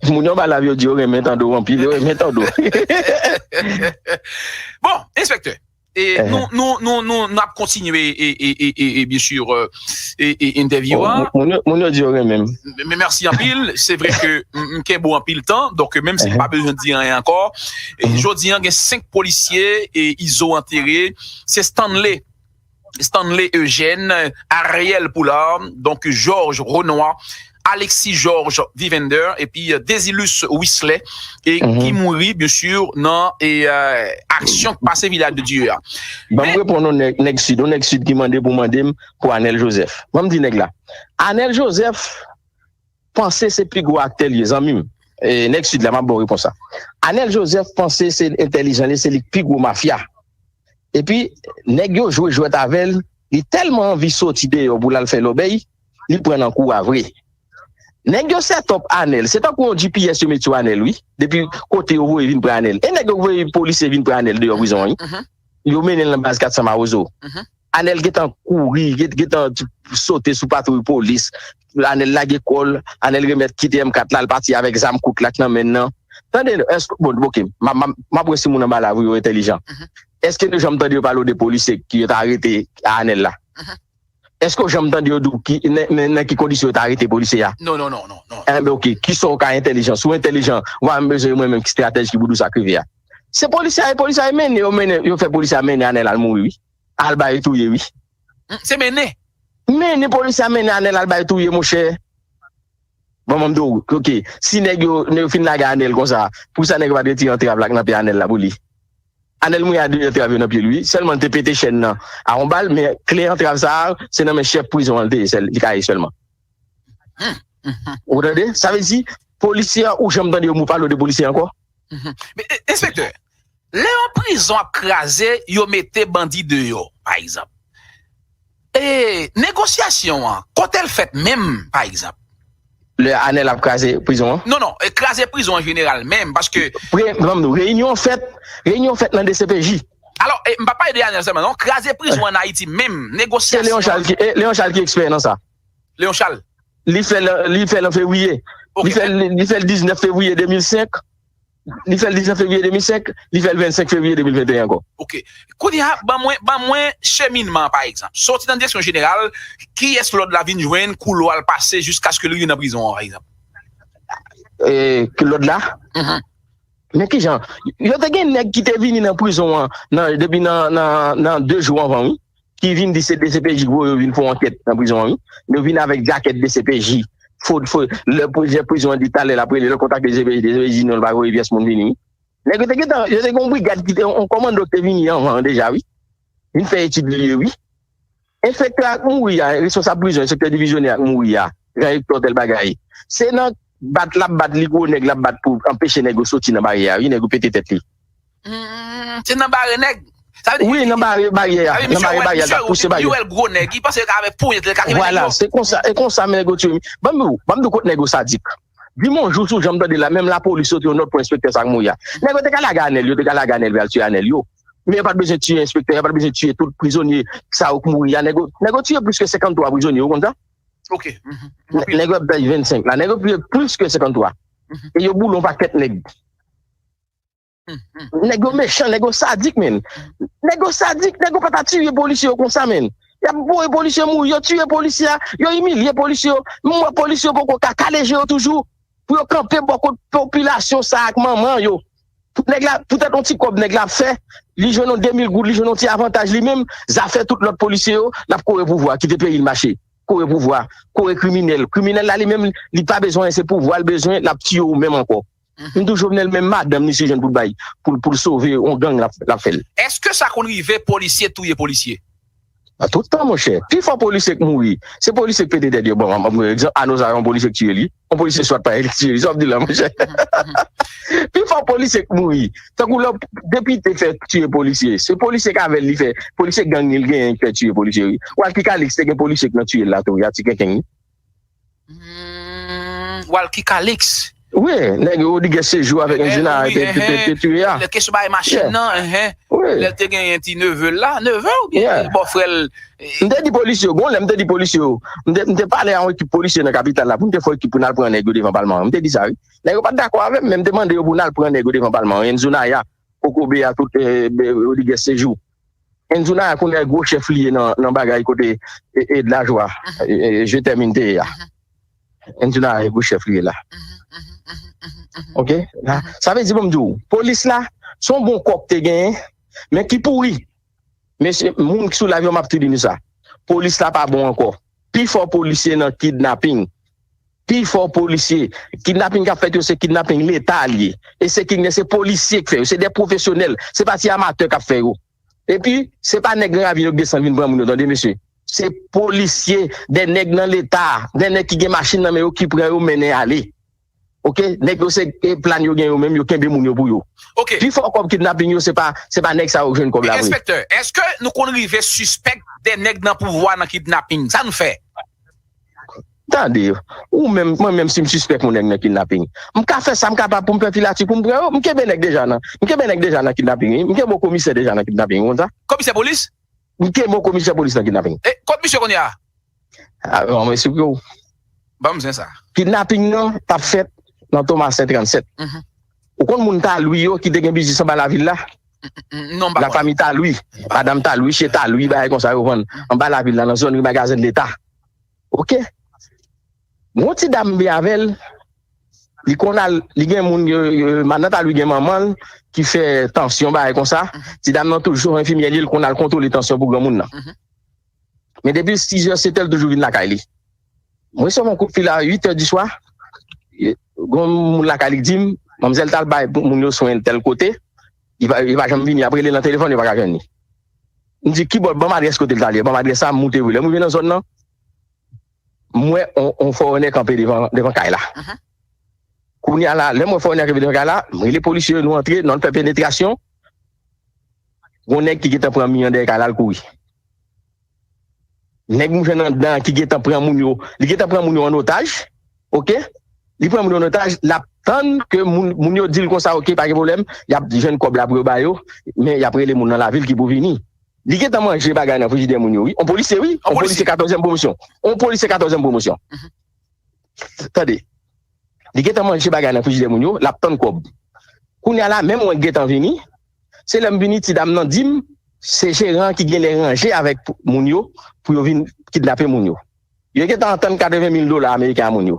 Moun yo ba lavi yo di yo renmen tande w anpil, yo renmen tande w. Bon, enspektè, E nou, nou, nou, nou, n ap kontinye, e, e, e, e, e, byen si, e, e, entèvyou a. Moun yo, moun yo di yo renmen m. Men mèsi anpil. Se vre ke m, m kenbe w anpil tan, donk menm si m pa bezwen di anyen ankò. E jodi a, gen senk polisye e Izo antere. Se Stanley, Stanley Eugène, Ariel Poulard, donk Georges Renois, Alexis Georges Vivender, epi Désilus Wisley, e ki mouri, byen si, nan e, e, aksyon k pase Vilaj de Dye a. Ban m reponn yon nèg, nèg Sid, yon nèg Sid ki mande pou mande m pou Anèl Joseph. Ban m di nèg la. Anèl Joseph panse se pi gwo aktè l ye, zanmi m. E, nèg Sid la, m ap ba w repons sa. Anèl Joseph panse se entèlijan li, se li k pi gwo mafya. Epi, nèg yo jwe jwèt avè l, li tèlman anvi soti deyò pou l al fè lòbèy, li pran nan kou a vre. Nèg yo set up Anèl, se tankou yon G P S yo met sou Anèl, wi. Depi kote yo voye vin pran Anèl. E nèg yo voye polisye vin pran Anèl deyò prizon an, wi. Yo mennen l nan baz kat san Mawozo. Anèl gentan kouri, gen- gentan sote sou patwouy polis. Anèl lage kò l, Anèl remèt kite M kat la, l pati avèk zam kout la k nan men l nan. Tande, èske, bon, oke, m ap- m ap- m ap wè si moun anba la, wi, yo entèlijan. Èske nou janm tande yo pale w de polisye ki yo t arete a Anèl la? Èske w janm tande yo di w ki, nan, nan, nan ki kondisyon yo t arete polisye a? Non, non, non, non, non. Enben, oke, kisa w ka entèlijan? Si w entèlijan, w pa menm bezwen mwen menm ki estratèj ki pou di w sa k rive a. Se polisye a, e polisye a mennen, yo mennen, yo fè polisye a mennen Anèl al mouri, wi. Al bay touye, wi. Mm, se mennen. Mennen polisye a mennen Anèl al bay touye, monchè. Bon, mwen m di w, oke, si nèg yo, nèg yo fin lage Anèl konsa, poukisa nèg yo pa t retire antrav la k nan pye Anèl la pou li? Anèl mouri a de antrav yo nan pye l, wi. Sèlman l te pete chèn nan a yon bal, men kle antrav sa a, se nan men chèf prizon an l te ye, sèl- li ka ye sèlman. Ou tande? Sa vle di, polisye a, ou janm tande yo mou pale w de polisye ankò? Men, e- enspektè, lè yon prizon ap kraze, yo mete bandi deyò, pa egzanp. E negosyasyon an, kote l fèt menm, pa egzanp? Lè Anèl ap kraze prizon an? Non, non, e kraze prizon an jeneral menm, paske Pre- ban m di w, reyinyon fèt, reyinyon fèt nan D C P J. Alò, e, m pa pale de Anèl sèlman, non, kraze prizon an Ayiti menm, Se Leon negosyasyon Charles ki, e, Leon Charles ki ekspè nan sa. Leon Charles. Li fè l, li fè l an fevriye. Li fè l, li fè l diznèf fevriye de mil senk. Li fè l diznèf fevriye de mil senk, li fè l vennsenk fevriye de mil venteyen ankò. Ok. Kounye a, ban mwen, ban mwen cheminman an, pa egzanp. Soti nan direksyon jeneral, kiyès lòd la vin jwenn, koulwa l pase jiskaske li rive nan prizon an, pa egzanp? E, ki lòd la? Men kijan? Yo te gen nèg ki te vini nan prizon an nan, depi nan, nan, nan de jou anvan, wi. Ki vin di se D C P J ki voye yo vin fè yon ankèt nan prizon an, wi. Yo vin avèk djakèt D C P J. Fo, fo, lè prizon an di talè l ap rele, l kontakte D C P J, D C P J di non, l pa voye pyès moun vini, wi. Nèg yo te gentan, yo te gen yon brigad ki te, yon kòmando ki te vini anvan an deja, wi. Vin fè etid li ye, wi. Enspektè a k mouri a, responsab prizon, enspektè divizyonè a k mouri a, Jean Hector tèl bagay. Se nan bat l ap bat li gwo nèg l ap bat pou anpeche nèg yo soti nan baryè a, wi, nèg yo pete tèt li. Hmm, se nan bare nèg. Sa vle di, wi, nan bare baryè a, nan bare baryè a, l t ap pouse baryè. Misye wè l gwo nèg, li panse avèk ponyèt li ka kenbe nèg yo. Vwala, se konsa, e konsa men nèg yo tiye. Ban m di w, ban m di w kot nèg yo sadik. Di m yon jou si w janm tande la, menm lapolis soti yon nòt pou enspektè sa k mouri a. Nèg yo te ka lage Anèl, yo te ka lage Anèl, yo al tiye Anèl yo. Men yo pa t bezwen tiye enspektè, yo pa t bezwen tiye tout prizonye sa yo k mouri a. Nèg yo, nèg yo tiye plis ke senkanntwa prizonye, ou konn sa? Ok. Nèg yo ap bay vennsenk la, nèg yo tiye plis ke senkanntwa. E yo boule yon pakèt nèg. Nèg yo mechan, nèg yo sadik, menn. Nèg yo sadik, nèg yo pa ta tiye polisye yo konsa, menn. Y ap voye polisye mouri, yo tiye polisye a, yo imilye polisye yo. M wè polisye yo poko ka kale je yo toujou. Pou yo kanpe bò kot popilasyon sa ak manman yo. Pou nèg la, poutèt yon ti kòb nèg la ap fè, li jwenn yon de mil goud, li jwenn yon ti avantaj li menm, zafè tout lòt polisye yo, l ap kore pouvwa, kite peyi l mache. Kore pouvwa, kore kriminèl. Kriminèl la li menm, li pa bezwen anyen, se pouvwa l bezwen, l ap tiye w menm ankò. M di w Jovenel menm madanm li si jwenn pou l bay, pou l, pou l sove yon gang l ap, l ap fè l. Èske sa konn rive polisye touye polisye? A tout tan, monchè. Pi fò polisye k mouri, se polisye k pete tèt yo. Bon, m ap egzanp, Ano sa, yon polisye k tiye li. Yon polisye swat pa li k tiye li. Sa w ap di la, monchè? Pi fò polisye k mouri. Tankou lè depite fè tiye polisye, se polisye k avè l li fè, polisye gang li l genyen k fè tiye polisye, wi. Walky Calix te gen polisye k nan tiye l la tou, wi, a ti kenkenn, wi. Hmm, Walky Calix. Wi, nèg Rodriguez Sejou avèk Enjina te, te, te, te tiye a. Lè kesyon bay machin nan, enhen. Wi. Lè l te genyen ti neve l la, neve oubyen bòfrè l. M te di polisye yo, gon lè m te di polisye yo, m te, m te pale a yon ekip polisye nan kapital la pou m te fè ekip pou n al pran nèg yo devan palman an. M te di sa, wi. Nèg yo pa t dakò avè m, men m te mande yo pou n al pran nèg yo devan palman an. Enzo Naya, Kokobe a, tout, eh, Rodriguez Sejou. Enzounara konnen gwo chèf li ye nan, nan bagay kote e, e de la jwa, e, e, je termine te ye a. Enzounara e gwo chèf li ye la. Ok? La, sa vle di, bon, m di w, polis la, se yon bon kòk te genyen, men ki pouri. Mesye, moun ki sou live yo, m ap tou di nou sa. Polis la pa bon ankò. Pi fò polisye nan kidnaping. Pi fò polisye. Kidnaping k ap fèt yo, se kidnaping Leta li ye. E se kidnaping, se polisye k fè yo. Se de pwofesyonèl. Se pa ti amatè k ap fè yo. Epi, se pa nèg Gran Ravin yo k desann vin pran moun yo, tande, mesye. Se polisye, de nèg nan Leta, de nèg ki gen machin nan men yo ki pran yo mennen ale. Ok? Nèg yo se e plan yo gen yo menm, yo kenbe moun yo pou yo. Ok. Pi fò kòb kidnaping yo, se pa, se pa nèg sa yo k jwenn kòb la vre. Enspektè, èske nou konn rive sispèk de nèg nan pouvwa nan kidnaping? Sa nou fè? Tande, ou menm, mwen menm si m sispèk yon nèg nan kidnaping, m ka fè sa m kapab pou m fè filatri pou m pran yo. M kenbe nèg deja nan, m kenbe nèg deja nan kidnaping, wi. M kenbe yon komisè deja nan kidnaping, ou konn sa? Komisè polis? M kenbe yon komisè polis nan kidnaping. E, kot misye kounye a? Ah, bon, mwen sipre w. Ban m zen sa. Kidnaping nan t ap fèt nan Tomasen trannsèt. Mhm. Ou konn moun Talwi yo ki te gen biznis anba lavil la? Mm, mm, non, m pa konnen. Lafanmi Talwi, madanm Talwi, che Talwi, bagay konsa yo vann anba lavil la, nan zòn ri Magazen Leta. Ok? Gon ti dam m vin avè l, li konn al, li gen moun, yo, yo, madanm Talwi gen manman l ki fè tansyon, bagay konsa. Mhm. Ti dam nan toujou enfimyè li, l konn al kontwole tansyon pou granmoun nan. Mhm. Men depi sis è, sèt è, l toujou vin lakay li. Mwen resevwa yon kout fil a uit è di swa. Gon moun lakay li k di m, manmzèl t al bay moun yo swen tèl kote, li pa, li pa janm vini, ap rele nan telefòn, yo pa ka jwenn li. M di, "Kibò, ban m adrès kote l t ale, ban m adrès sa, m moute vre." Lè m rive nan zòn nan, m wè on, on fòrenè kanpe devan, devan kay la. Mhm. Kounye a la, lè m wè fòrenè kanpe devan kay la, m rele polisye yo, nou antre, nou al fè penetrasyon. Gon nèg ki gentan pran mi an dèyè kay la, l kouri. Nèg m jwenn anndan an ki gentan pran moun yo, li gentan pran moun yo an otaj, ok? Li pran moun yo an otaj, l ap tann ke moun, moun yo di l konsa, ok, pa gen pwoblèm, y ap jwenn kòb la pou yo ba yo, men y ap rele moun nan lavil ki pou vini. Li gentan manje bagay nan frijidè moun yo, wi. On polisye, wi. On polisye katòzyèm pwomosyon. On polisye katòzyèm pwomosyon. Mhm. Tande. Li gentan manje bagay nan frijidè moun yo, l ap tann kòb. Kounye a la, menm mwen gentan vini, se lè m vini, ti dam nan di m, se jeran ki genlè ranje avèk moun yo pou yo vin kidnape moun yo. Yo gentan antann katreven mil dola ameriken a moun yo.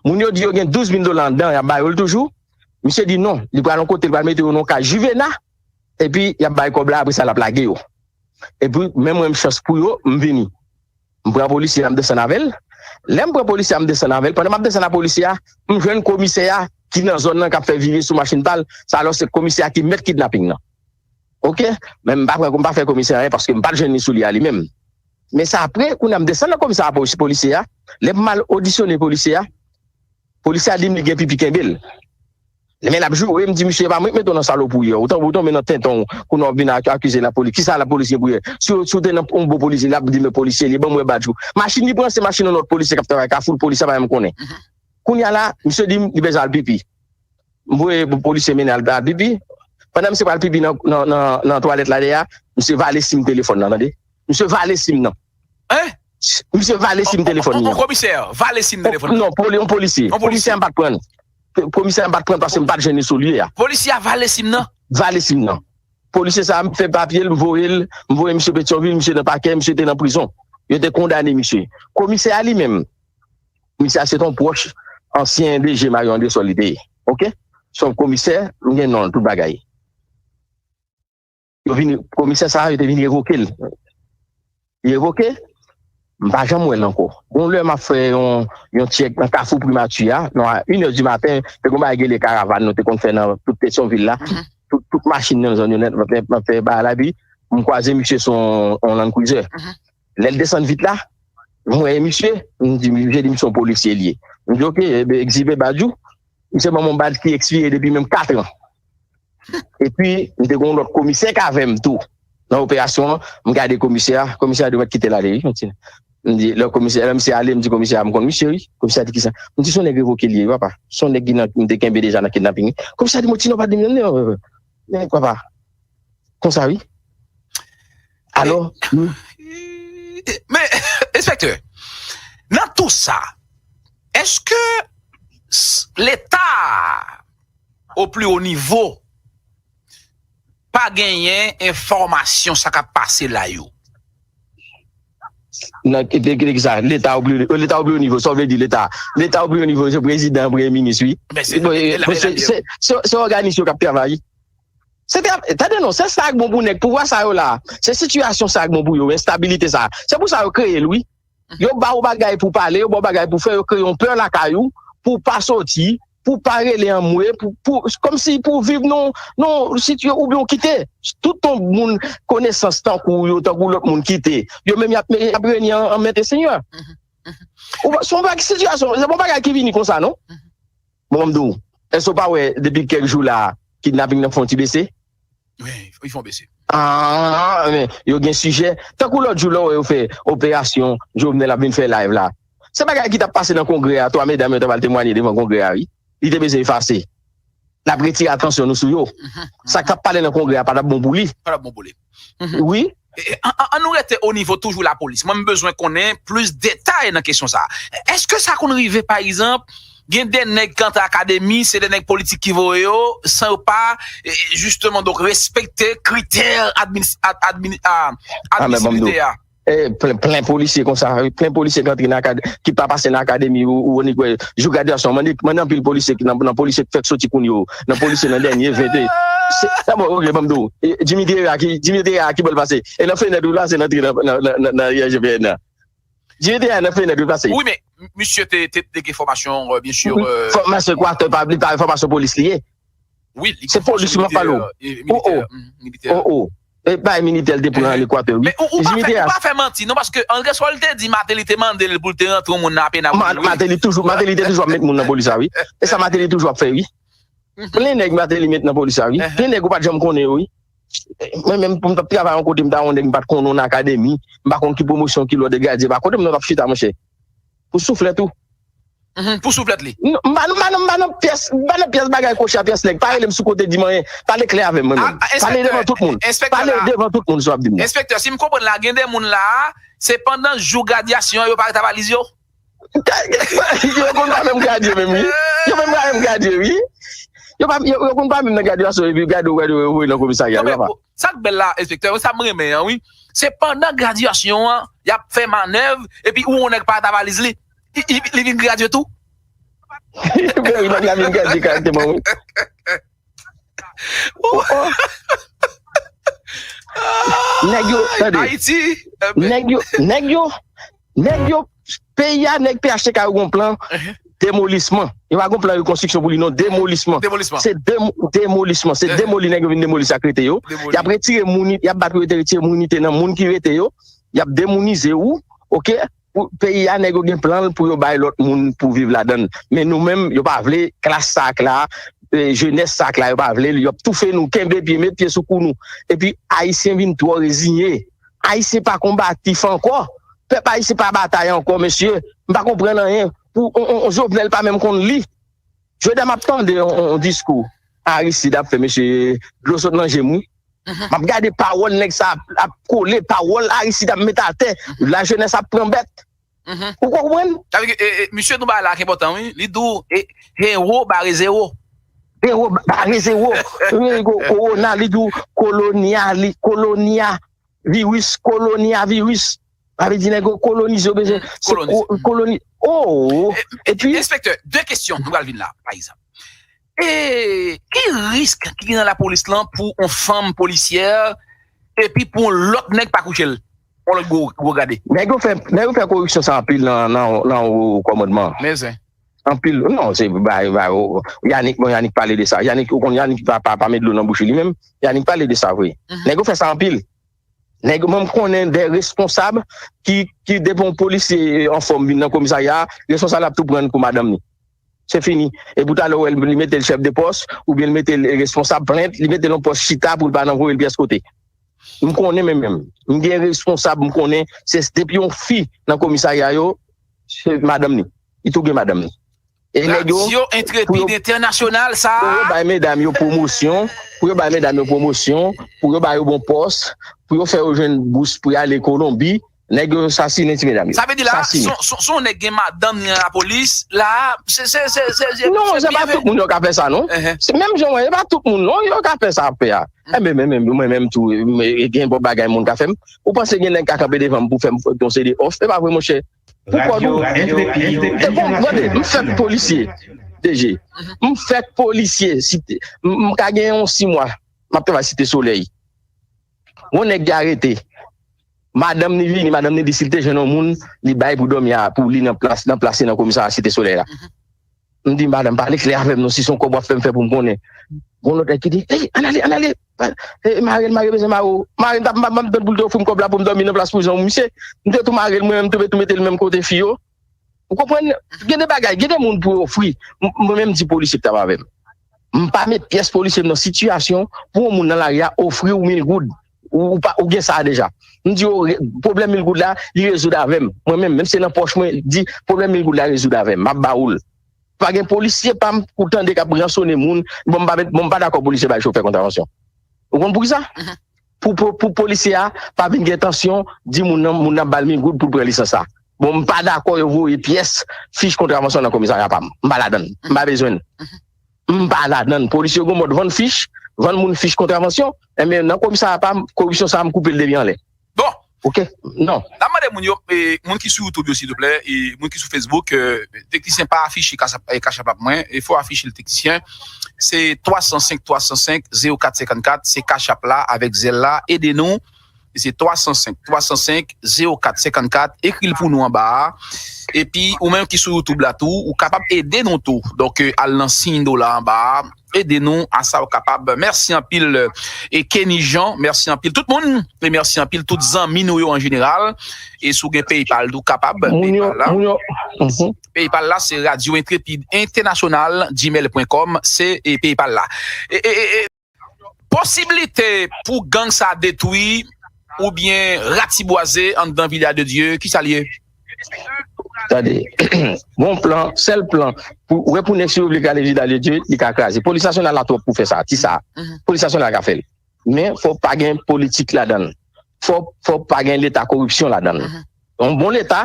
Moun yo di yo gen douz mil dola anndan, y ap ba yo l toujou. Misye di non, li pral yon kote, li pral mete yo nan yon kay Juvena, epi y ap bay kòb la, apre sa, l ap lage yo. Epi, men mwen, m chans pou yo, m vini. M pran polisye a, m desann avè l. Lè m pran polisye a, m desann avè l. Pandan m ap desann ak polisye a, m jwenn komisè a ki nan zòn nan k ap fè vire sou machin pa l. Sa alò se komisè a ki mèt kidnaping nan. Ok? Men m pa pran, m pa fè komisè a anyen paske m pa t jwenn li sou li a li menm. Men sa apre, kounye a m desann nan komisè a, polis-, polisye a. Lè m al odisyone polisye a, polisye a di m li gen pipi kenbe l. Men l ap joure, m di, "Misye, e pa mwen k mete w nan salopri a. Ou tonbe, ou tonbe nan tenten w, kounye a w ap vin ak-, akize lapolis. Kisa lapolis gen pou ye? Si w, si w te nan yon bon polisye, l ap di, 'Men polisye li, ban m wè badj ou.'" Machin li pran, se machin yon lòt polisye k ap travay Kafou, polisye a pa menm konnen. Mhm. Kounye a la, misye di m li bezwen al pipi. M voye polisye mennen al, al pipi. Pandan misye pral pipi nan, nan, nan, nan twalèt la dèyè a, misye vale sim telefòn nan, tande. Misye vale sim nan. Hein? Misye vale sim telefòn li an. On komisè vale sim telefòn nan. Non, poli-, on polisye. On polisye. Komisè a m pa t pran. Komisè a m pa t pran paske m pa t jwenn li sou lye a. Polisye a vale sim nan? Vale sim nan. Polisye sa a, m fè papye l, m voye l, m voye misye Petyonvil, misye nan pakè, misye te nan prizon. Yo te kondane misye. Komisè a li menm, misye a se t on pwòch ansyen D G Mario Andrésol li te ye. Ok? Se yon komisè, m gen non l, tout bagay. Yo vin, komisè sa a, yo te vin revoke l. Li revoke, m pa janm wè l ankò. Gon lè m ap fè yon, yon tchèk nan Kafou Primati a, non, a inè di maten, te gon bagay rele karavàn nou te konn fè nan tout Petyonvil la. Mhm. Tout, tout machin nan zòn yo nèt, m ap fè, m ap fè bagay la, epi m kwaze misye sou yon, yon Land Cruiser. Mhm. Lè l desann vit la, m wè misye, m di, misye di m se yon polisye li ye. M di, "Ok, e ben, egzibe badj ou." Misye ban m yon badj ki ekspire depi menm kat an. Epi, m te gen yon lòt komisè k avè m tou nan operasyon an. M gade komisè a, komisè a di, "Ou mèt kite l ale, wi, yon ti." M di, lè komisè, lè misye ale, m di komisè a, "M konn misye, wi." Komisè a di, "Kisa?" M di, "Se yon nèg revoke li ye, wi, papa. Se yon nèg ki nan, m te kenbe deja nan kidnaping, wi." Komisè a di, "Moti non, pa di m non, non, non, papa." Konsa, wi. Alò, hmm. Men, enspektè, nan tou sa, èske s-, Leta, au plus haut niveau, pa genyen enfòmasyon sa k ap pase la yo? Nan ki ki sa? Leta o pli, leta o pli o nivo, sa w vle di leta? Leta o pli o nivo, se prezidan, premye minis, wi. Men se, e la, e la, Se òganis yo k ap travay. Se tra- tande non, se sa k bon pou nèg pouvwa sa yo la. Se sitiyasyon sa k bon pou yo, enstabilite sa. Se pou sa yo kreye l, wi. Yo ba w bagay pou pale, yo ba w bagay pou fè, yo kreye yon pè lakay ou, pou w pa soti, pou w pa rele anmwe, pou, pou, kòmsi pou w viv non, non, sitiye oubyen w kite. Tout yon moun konesans tankou yo, tankou lòt moun kite. Yo menm y ap, y ap reni an, an mèt e senyè. Ou pa- Se yon bagay, sitiyasyon, se yon bagay ki vini konsa, non? Bon, m di w, èske w pa wè depi kèk jou la, kidnaping nan fè yon ti bese? Wi, li fè yon bese. Ah, men yo gen sijè. Tankou lòt jou lè w wè yo fè operasyon, Jovenel ap vin fè live la. Se bagay ki t ap pase nan kongrè a, twa medam yo t ap al temwanye devan kongrè a, wi. Li te bezwen efase. L ap retire atansyon nou sou yo. Sa k t ap pale nan kongrè a pa t ap bon pou li. Pa t ap bon pou li. Wi. E, e, an, an, an nou rete o nivo toujou lapolis. Mwen, m bezwen konnen plis detay nan kesyon sa a. Èske sa konn rive, pa egzanp, gen de nèg k antre akademi, se de nèg politik ki voye yo, san yo pa, e, jisteman, donk, respekte kritè adminis- ad- admini- a- Ah, men bon, admisibite a? Eh, plen, plen polisye konsa, wi, plen polisye k antre nan akad- ki pa pase nan akademi ou, ou nèg wè jou gradyasyon. Mande, mande anpil polisye ki nan, nan polisye k fèk soti kounye yo, nan polisye nan dènye vente. Se, sa bon, ok, ban m di w. E, Jimmy Terra ki, Jimmy Terra ki bò l pase. E nan fenèt ou la, se nan antre nan, nan, nan, nan, nan I G P N nan. Jimmy Terra nan fenèt ou pase. Wi, men misye te, te, te gen fòmasyon, euh, byen si. Euh, Fòmasyon ekwatè, pa, li pa fòmasyon polis li ye. Wi, li Se polis, m ap pale w. Militè, mm, militè. Oh, oh. E bay militè l te pran an Ekwatè, wi. Men ou, ou pa Jimmy fè, Terra. Ou pa fè manti, non, paske André Sol te di Martelly te mande l pou l te rantre yon moun nan apena. Ma- Martelly toujou, Martelly te toujou ap met moun nan polis la, wi. E sa Martelly toujou ap fè, wi. Plen nèg Martelly met nan polis la, wi. Plen nèg ou pa t janm konnen yo, wi. Mwen menm, pou m t ap travay yon kote, m ta yon nèg, m pa t konnen yon akademi, m pa konn ki pwomosyon, ki lòd de gradye, pa kote m nan t ap chita, monchè. Pou souflèt ou. Mhm, pou souflèt li. Non, m pa, m pa, m pa nan pyès, m pa nan pyès bagay kocha, pyès nèg. Pa rele m sou kote di m anyen. Pale klè avè m, mwen menm. Ah, ah, Pale enspektè, devan tout moun. Enspektè Pale la. Devan tout moun, sa w ap di m nan. Enspektè, si m konprann la, gen de moun la, se pandan jou gradyasyon an, yo pa rete a valiz yo. Yo konn pa menm gradye menm, wi. Yo menm pa menm gradye, wi. Yo pa, yo, yo konn pa menm nan gradyasyon, epi gade w, gade w, yo voye nan komisarya, Non, men, papa. Sa k bèl la, enspektè, sa m renmen an, wi. Se pandan gradyasyon an, y ap fè manèv, epi ou yon nèg pa rete a valiz li, li, li, li vin gradye tou. Li pa vin gradye kòrèkteman, wi. Oh, oh. Nèg yo, tande. Ayiti, eh ben, Nèg yo, nèg yo, nèg yo, peyi a, nèg P H T K yo gon plan demolisman. Yo pa gon plan rekonstriksyon pou li, non, demolisman. Demolisman. Se demo- demolisman. Se Eh. Demoli nèg yo vin demoli sa k rete yo. Demoli. Y ap retire moun, y ap bat pou yo te retire moun ki te nan moun ki rete yo. Y ap demounize ou, ok? Pou peyi a, nèg yo gen plan pou yo bay lòt moun pou viv ladan l. Men nou menm, yo pa vle klas sa k la, eh, jenès sa k la, yo pa vle l. Y ap toufe nou, kenbe pye, met pye sou kou nou. Epi, Ayisyen vin twò reziye. Ayisyen pa konbatif ankò. Pèp ayisyen pa batay ankò, mesye. M pa konprann anyen. Pou on, on, on Jovenel pa menm konn li. Jodi a m ap tande on, on, on diskou Aristide ap fè, mesye, dlo sot nan je m, wi. M ap gade pawòl nèg sa ap, ap kole, pawòl Aristide ap met atè, lajenès ap pran bèt. Mhm. Ou konprann? Sa vle di, e, e, misye di yon bagay la ki enpòtan, wi. Li di w, e, hewo bare zewo. Hewo bare zewo. Wi, ko- kowona, li di w kolonya, li, kolonya, viris, kolonya, viris. Sa vle di nèg yo kolonize, yo bezwen Mm, kolonize. Koloni. Oh! Epi Enspektè, de kesyon nou pral vin la, pa egzanp. E ki risk ki gen nan lapolis lan pou yon fanm polisyè epi pou yon lòt nèg pa kouche l? Yon lòt gwo, gwo gade. Nèg yo fè, nèg yo fè koripsyon sa anpil nan, nan, nan wo kòmandman. Men zen. Anpil, non, se ba, ba, Yannick, bon, Yannick pale de sa. Yannick, ou konn Yannick pa, pa, pa met dlo nan bouch li menm. Yannick pale de sa vre. Nèg yo fè sa anpil. Nèg yo, mwen, m konnen de responsab ki, ki depi yon polisye anfòm vin nan komisarya, responsab la ap tou pran l pou madanm li. Se fini. E pou talè, ou wè l, li mete l chèf de pòs, oubyen li mete l responsab plent, li mete l yon pòs chita pou l pa nan voye l pyès kote. M konnen menm menm. M gen responsab, m konnen, se depi yon fi nan komisarya yo, se madanm li. Li tou gen madanm li. E nèg yo, Radyo Entrepid Entènasyonal sa. Pou yo bay medam yo pwomosyon, pou yo bay medam yo pwomosyon, pou yo bay yo bon pòs, pou yo fè yo jwenn bous pou y ale Kolonbi, Nèg yo sasinen ti medam yo. Sa vle di la, si yon nèg gen madanm li nan lapolis, la, se, se, se, se, se, Non, se pa tout moun yo ka fè sa, non. Se menm jan, se pa tout moun, non, yo ka fè sa ap fè a. Enben, men, men, mwen menm tou, gen bon bagay moun ka fè m. Ou panse gen nèg ka kanpe devan m pou fè m yon seri de òf? E pa vre, monchè. Pou kòd ou. E bon, gade, m fèk polisye, D G. M fèk polisye, m ka gen yon sis mwa, m ap travay Site Solèy. Yon nèg ki arete. Madanm ni vini, madanm ni di si l te jwenn yon moun, li bay pou dòmi a, pou li nan plas, nan plase nan komisarya Site Solèy la. M di, madanm, pale klè avè m non, si se yon kòb w ap fè m fè pou m konnen. Gon lòt nèg ki di, ey, ann ale, ann ale, mare l, mare bezwen mare w. Mare m t ap, m ap tann pou l te ofri m kòb la pou m dòmi nan plas prizon misye. M te tou mare l, mwen menm, m te tou mete l menm kote fi yo. Ou konprann? Gen de bagay, gen de moun pou yo ofri. Mwen menm di polisye k t ap avè m. M pa met pyès polisye m nan sitiyasyon pou yon moun nan lari a ofri w mil goud. Ou, ou, pa, ou gen sa a deja. M di yo, pwoblèm mil goud la, li rezoud avè m. Mwen menm, menm se nan pòch mwen, di, pwoblèm mil goud la rezoud avè m. M ap ba ou l. Pa gen polisye pa m ou tande k ap ransonnen moun. Bon, m pa, bon, m pa dakò polisye bay chofè kontravansyon. Ou konn poukisa? Pou, pou, pou polisye a pa vin gen entansyon di moun nan, moun nan ba l mil goud pou l pran lisans la. Bon, m pa dakò yo voye pyès fich kontravansyon nan komisarya pa m. M pa ladan l. M pa bezwen l. M pa ladan l. Polisye gon mòd vann fich, vann moun fich kontravansyon. Enben, nan komisarya pa m, koripsyon sa a m koupe l depi anlè. Bon. Ok? Non. N ap mande moun yo, e, moun ki sou YouTube yo, silvouplè, e moun ki sou Facebook, e, teknisyen pa afiche Cash App, e, Cash App mwen, e fò afiche l teknisyen. Se twa san senk, twa san senk, zewo kat senkannkat, se Cash App la, avèk Zelle la, ede nou. E se twa san senk, twa san senk, zewo kat senkannkat, ekri l pou nou anba a. Epi, ou menm ki sou YouTube la tou, ou kapab ede nou tou. Donk, e, al nan siy dola anba a, ede nou a sa w kapab. Mèsi anpil, e, Kenny Jean, mèsi anpil tout moun, e mèsi anpil tout zanmi nou yo an jeneral. E si w gen PayPal, ou kapab. PayPal la. PayPal la, se Radio Intrépide International, gmail pwen kòm, se, e, PayPal la. E, e, e, e, posibilite pou gang sa detwi oubyen ratibwaze anndan Vilaj de Dye, kisa l ye? Tande, gon plan, sèl plan, pou, wè pou nèg si yo vle kale Vilaj de Dye, li ka kraze. Polis nasyonal la twòp pou fè sa, ti sa. Polis nasyonal ka fè l. Men, fò pa gen politik ladan l. Fò, fò pa gen leta koripsyon ladan l. Yon bon leta,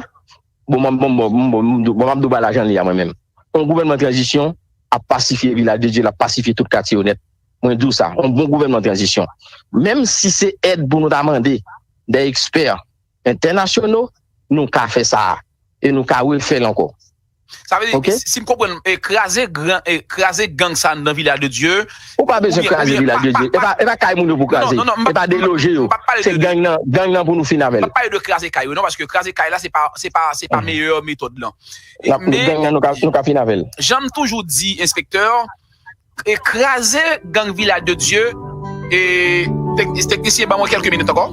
bon, bon, bon, bon, bon, bon, bon, m ap di w pa lajan li a mwen menm. Yon gouvènman tranzisyon ap pasifye Vilaj de Dye, l ap pasifye tout katye yo nèt. Mwen di w sa, yon bon gouvènman tranzisyon. Menm si se èd pou nou ta mande de ekspè entènasyonal, nou ka fè sa a. E nou ka refè l ankò. Sa vle di, Ok. si m konprann, e, kraze gran, e, kraze gang sa nan Vilaj de Dye, Ou pa bezwen oubyen, kraze oubyen, Vilaj pa, de pa, Dye. E pa, pa, e pa kay moun yo pou non, kraze. non, non, m E pa pa, m pa, deloje yo. m pa pale Se de, gang nan, gang nan pou nou fin avè m l. pa pale de kraze kay yo, non, paske kraze kay la, se pa, se pa, se pa meyè metòd lan. E, N ap, men, gang nan, nou ka, nou ka fin avè l. jan m toujou di, enspektè, e kraze gang Vilaj de Dye, e tek-, teknisyen, ban mwen kèlke minit ankò.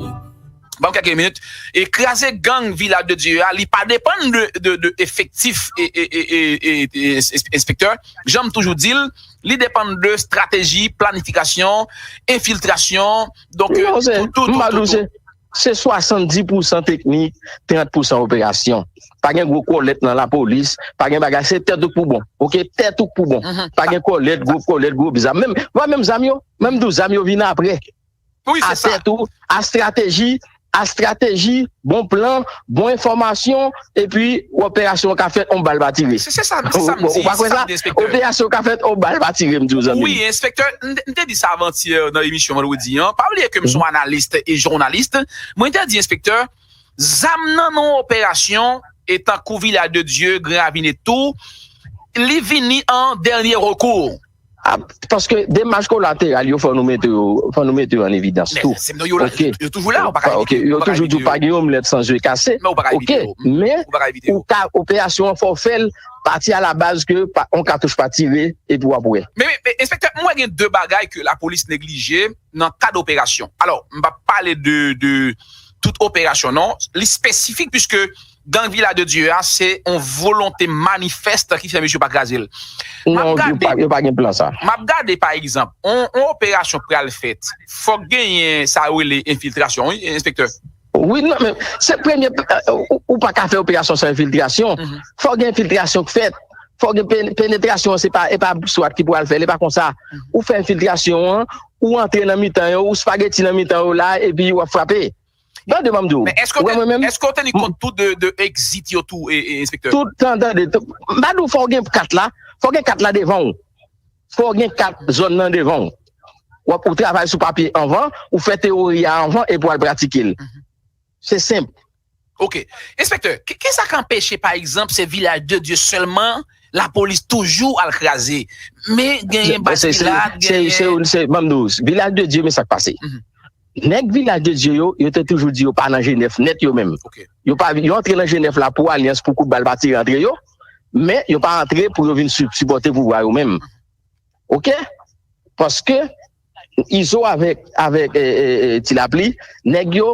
Ban m kèlke minit. E kraze gang Vilaj de Dye a, li pa depann de, de, de efektif e, e, e, e, e, e, ins-, enspektè. Jan m toujou di l, li depann de estrateji, planifikasyon, enfiltrasyon. Donk, Non, se, tout, tout, m pa tout, di w, tout. se, se swasanndis pousan teknik, trant pousan operasyon. Pa gen gwo kòlèt nan lapolis, pa gen bagay, se tèt ou k pou bon. Ok, tèt ou k pou bon. Mhm. Pa gen kòlèt, gwo kòlèt, gwo zam. Menm, pa menm zam yo, menm di w zam yo vin apre. Wi, se sa. A tèt ou, a estrateji, a estrateji, bon plan, bon enfòmasyon, epi operasyon an ka fèt, on bal pa tire. Se, se sa, se sa m di, se sa m di, enspektè. Operasyon ka fèt, on bal pa tire, m di w, zanmi m. Wi, enspektè, m te, m te di sa avantyè nan emisyon vandredi an. Pa bliye ke m se yon analis e jounalis. Mwen te di, enspektè, zam nan nan operasyon, e tankou Vilaj de Dye, Gran Ravin e tou, li vini an dènye rekou. A, paske demach kolateral yo, fò nou mete yo, fò nou mete yo an evidans tou. Men se yo la, Ok. yo, yo toujou la, ou pa ka Pa- evite ok, yo, yo ou pa ka toujou evite di yo. pa gen omlèt san zwe kase. Men ou pa ka Ok, evite yo. men Ou pa ka evite yo. ou ka, operasyon an fò w fè l pati a la baz ke pa, on katouch pa tire epi w ap wè. Men, men, men, enspektè, m wè gen de bagay ke lapolis neglije nan kad operasyon. Alò, m p ap pale de, de tout operasyon, non. Li espesifik, piske gang Vilaj de Dye a, se yon volonte manifès ki fè misye pa kraze l. M ap Non, yo gade, pa, yo pa gen plan sa. m ap gade, pa egzanp, on, on operasyon pral fèt, fòk genyen sa yo rele enfiltrasyon, wi, enspektè. Wi, non, men se premye, euh, ou, ou pa ka fè operasyon san enfiltrasyon. Mhm. Fòk gen enfiltrasyon k fèt. Fòk gen pen-, penetrasyon, se pa, e pa swat ki pral fè l, e pa konsa. Mhm. Ou fè enfiltrasyon an, ou antre nan mitan yo, ou spageti nan mitan yo la, epi w ap frape. Tande, m ap di w. Men èske w te, èske w teni kont tou de, de exit yo tou, e, e, enspektè? Tout tan, tande, m pa di w fò w gen kat la, fò w gen kat la devan w. Fò w gen kat zòn nan devan w. W ap, ou travay sou papye anvan, ou fè teyori a anvan, epi w al pratike l. Se senp. Ok. Enspektè, ki, ki sa k anpeche, pa egzanp, se Vilaj de Dye sèlman, lapolis toujou al kraze? Men genyen Baz Pilat, genyen. Se, se, ban m di w, Vilaj de Dye, men sa k pase. Nèg Vilaj de Dye yo, yo te toujou di yo pa nan G nèf nèt yo menm. Yo pa, yo antre nan G nèf la pou alyans, pou kout bal pa tire antre yo, men yo pa antre pou yo vin si-, sipòte pouvwa yo menm. Ok? Paske Izo avèk, avèk, e, e, e, Ti Lapli, nèg yo,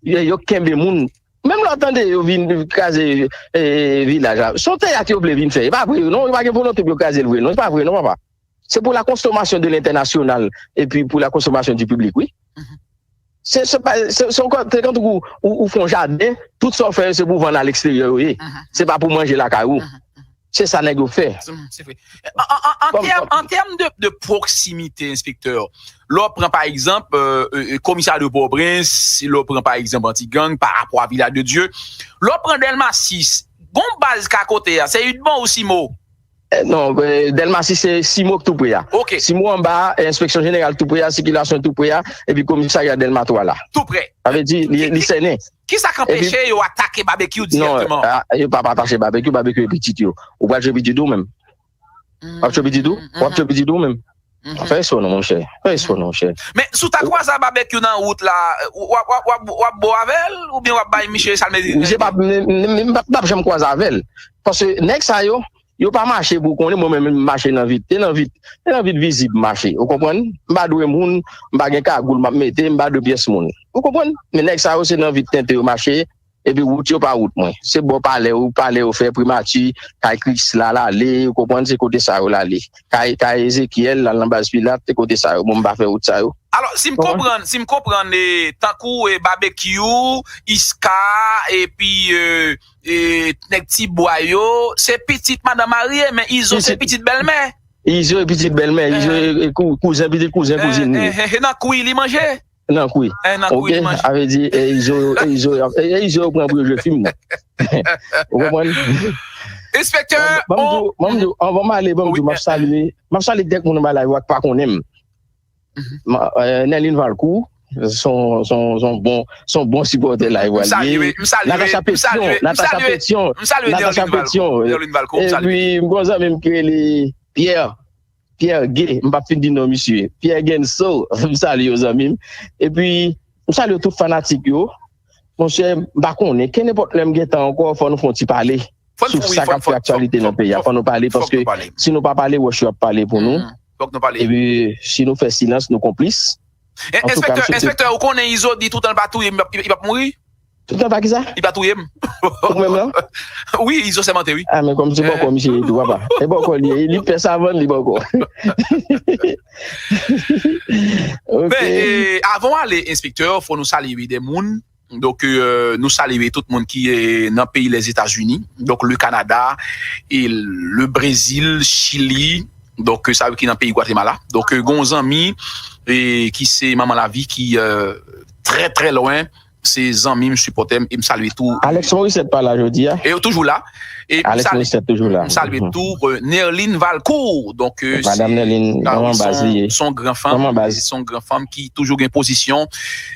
yo, yo kenbe moun. Menm lè w tande yo vin kraze, e, e, vilaj la. Se yon teyat yo vle vin fè. E pa vre, non, yo pa gen volonte pou yo kraze l vre, non. E pa vre, non, papa. Se pou la consommation de l'international epi pou la consommation du public, wi. Se, se pa, se, se, se tankou ou, ou fè yon jaden, tout sa w fè yo, se pou vann a leksteryè yo ye. Se pa pou manje lakay ou. Se sa nèg yo fè. Se, se vre. An, an, an, an tèm, an tèm de, de pwoksimite, enspektè, lè w pran, pa egzanp, e, e, e, komisarya de Pòtoprens, lè w pran, pa egzanp, Anti-Gang, pa rapò a Vilaj de Dye, lè w pran Dèlma sis, gon baz ka kote a, se Udmo ou Simo? E, non, e, Dèlma sis se Simo k tou pre a. Ok. Simo anba a, e, enspeksyon jeneral tou pre a, sikilasyon tou pre a, epi komisarya Dèlma twa la. Tou pre. Sa vle di, li, li sènen. Ki sa k anpeche yo atake Babekyou dirèkteman? Non, a, yo pa, pa atake Babekyou, Babekyou e pitit yo. Ou pral tchwe pitit ou menm? W ap tchwe pitit ou? W ap tchwe pitit ou menm? Fè respè w non, monchè. Fè respè w non, monchè. Men si w ta kwaze a Babekyou nan wout la, w ap, w ap, w ap, w ap bo avè l oubyen w ap bay misye sa l merite? Misye p ap, m, m, m, m p ap, p ap janm kwaze avè l. Paske nèg sa yo, yo pa mache pou konnen, mwen menm m mache nan vit. E nan vit, e nan vit vizib m mache. Ou konprann? M pa dwe moun, m pa gen kagoul m ap mete, m pa dwe pyès moun. Ou konprann? Men nèg sa yo se nan vit tenten yo mache, epi wout yo pa wout mwen. Se bò palè, ou palè yo fè, primati, kay Krisla l ale, ou konprann, se kote sa yo l ale. Kay, kay Ezekyèl, l al nan baz Pilat, se kote sa yo. Bon, m pa fè wout sa yo. Alò, si m konprann, si m konprann, e, tankou, e, Babekyou, Iska, epi, e, e, nèg Tibwa yo, se pitit madanm marye, men Izo se pitit bèlmè. Izo e pitit bèlmè, Izo e, e kou-, kouzen, pitit kouzen, kouzin li. E, e, e nan kwi li manje? Nan kwi. E, nan kwi li manje. Ok, sa vle di, e, Izo, e, Izo, e, e, Izo yo pran pou yo jwe fim nan. Ou konprann? Enspektè, ban m di w, ban m di w, anvan m ale, ban m di w, m ap salye, m ap salye kèk moun anba live la ki pa konnen m. Ma-, e, Nerline Valcourt, se yon, se yon, se yon bon, se yon bon sipòtè live la li ye. Natacha Pétion, Natacha Pétion, Natacha Pétion, epi m gon zanmi m ki rele Pierre, Pierre Gay, m p ap fin di non misye. Pierre Genso, m salye w zanmi m. Epi, m salye tout fanatik yo. Monchè, m pa konnen, kenenpòt lè m gen tan ankò, fò nou fè yon ti pale sou sa k ap fè aktyalite nan peyi a. Fò nou pale, paske si nou pa pale, wòch yo ap pale pou nou. Fòk nou pale. Epi, si nou fè silans, nou konplis. Antouka, enspektè, enspektè, ou konnen Izo di toutan l pa touye m, li p ap, li p ap mouri? Toutan pa kisa? Li pa touye m. Ou menm nan? Wi, Izo sèmante, wi. A, men kòmsi bòkò misye ye tou, papa. E bòkò li ye, li pè savann li bòkò. Ok. Men, e, avan w ale, enspektè, fò nou salye, wi, de moun. Donk, e, nou salye tout moun ki, e, nan peyi Lèzetazini. Donk, le Canada, e le Brésil, Chili. Donk, e, sa yo ki nan peyi Gwatemala. Donk, e, gon zanmi, e, ki se Manman Lavi ki, e, trè, trè lwen. Se zanmi m, sipòtè m, e m salye tou. Alex Morissette pa la jodi a? E yo toujou la. E m Alex salye, Morissette toujou la. M salye tou, e, Nerline Valcourt. Donk, e, Madam Nerline, manman baz li ye. Se yon gran fanm, se yon gran fanm ki toujou gen pozisyon,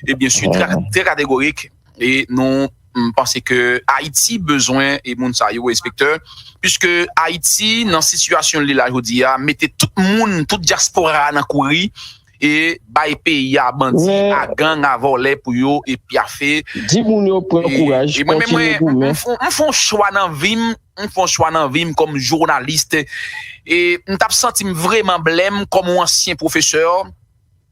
e byen si, trè, trè kategorik. E nou, m panse ke Ayiti bezwen e moun sa yo, enspektè, piske Ayiti, nan sitiyasyon li la jodi a, mete tout moun, tout dyaspora a nan kouri, e bay peyi a bandi, a gang, a vòlè pou yo, e pyafe. Di moun yo pran kouraj, kontinye goumen. E mwen menm, mwen, m, m fè yon chwa nan vi m, m fè yon chwa nan vi m kòm jounalis, e m t ap santi m vrèman blèm kòm yon ansyen pwofesè,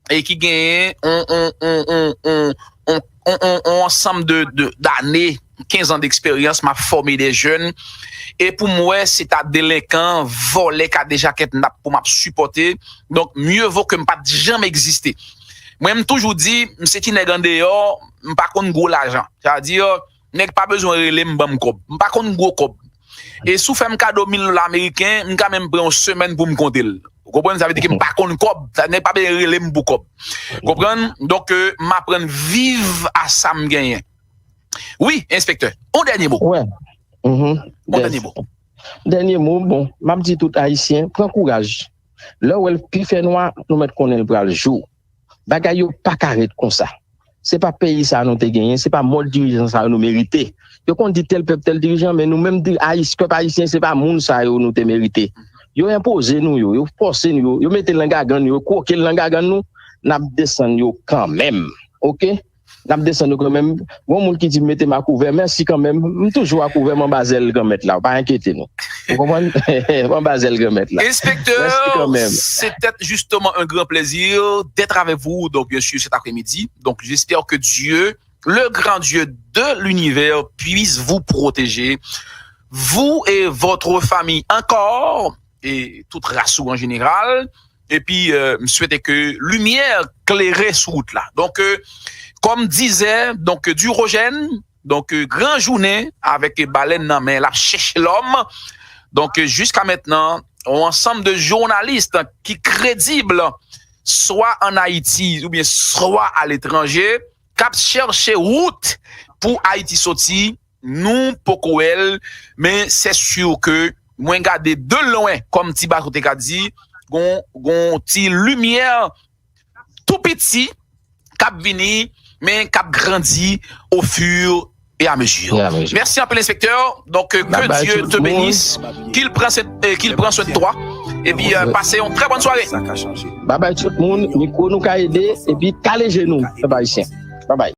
e ki genyen yon, yon, yon, yon, yon, yon, yon, yon, yon ansanm de, de, dane, kenz an deksperyans, m ap fòme de jèn. E pou m wè, se ta delenkan, vòlè, kadejakè, nap pou m ap sipòte. Donk, mye vo ke m pa t janm egziste. Mwen, m toujou di, m se ti nèg andeyò, m pa konn gwo lajan. Sa di, nèg pa bezwen rele m, ban m kòb. M pa konn gwo kòb. E si w fè m kado mil dola ameriken, m ka menm pran yon semèn pou m konte l. Ou konprann? Sa vle di ke m pa konn kòb. Sa, nèg pa bezwen rele m pou kòb. Ou konprann? Donk, e, m aprann viv a sa m genyen. Wi, enspektè, yon dènye mo. Wè. Mhm. Yon dènye mo. Dènye mo, bon, m ap di tout Ayisyen, pran kouraj. Lè w wè l pi fè nwa, nou mèt konnen l pral jou. Bagay yo pa ka ret konsa. Se pa peyi sa nou te genyen, se pa mòd dirijan sa nou merite. Yo konn di tèl pèp, tèl dirijan, men nou menm, Ayis, pèp ayisyen, se pa moun sa yo nou te merite. Yo enpoze nou yo, yo fòse nou yo, yo mete l nan gagann nou, yo kwoke l nan gagann nou, n ap desann yo kanmenm. Oke? N ap desann yo kanmenm. Gon moun ki di m mete m akouvè, mèsi kanmenm. M toujou akouvè, m anba zèl Granmèt la. Pa enkyete nou. Ou konprann? M anba zèl Granmèt la. Inspecteur, c'était justement un grand plaisir d'être avec vous, donc bien sûr, cet après-midi. Donc j'espère que Dieu, le grand Dieu de l'univers, puisse vous protéger, vous et votre famille encore, et toute race en général. Epi, euh, m swete ke limyè klere sou wout la. Donk, euh, kòm dizè, donk, Durogène, donk, euh, gran jounen avèk balèn nan men, l ap chèche lòm. Donk, euh, jiska mentnan, yon ansanm de jounalis ki kredib, swa ann Ayiti oubyen swa aletranje, k ap chèche wout pou Ayiti soti, nou poko wè l, men se si ke mwen gade de lwen, kòm ti bato te ka di, gon, gon ti limyè tou piti k ap vini, men k ap grandi au fur et à mesure. Merci anpil, inspecteur. Donc, euh, que Dieu te bénisse, qu'il prend, euh, qu'il prend soin de toi. Et puis, euh, passez une très bonne soirée. Babay tout moun, mikwo nou ka ede, epi kale je nou, pèp ayisyen. Babay.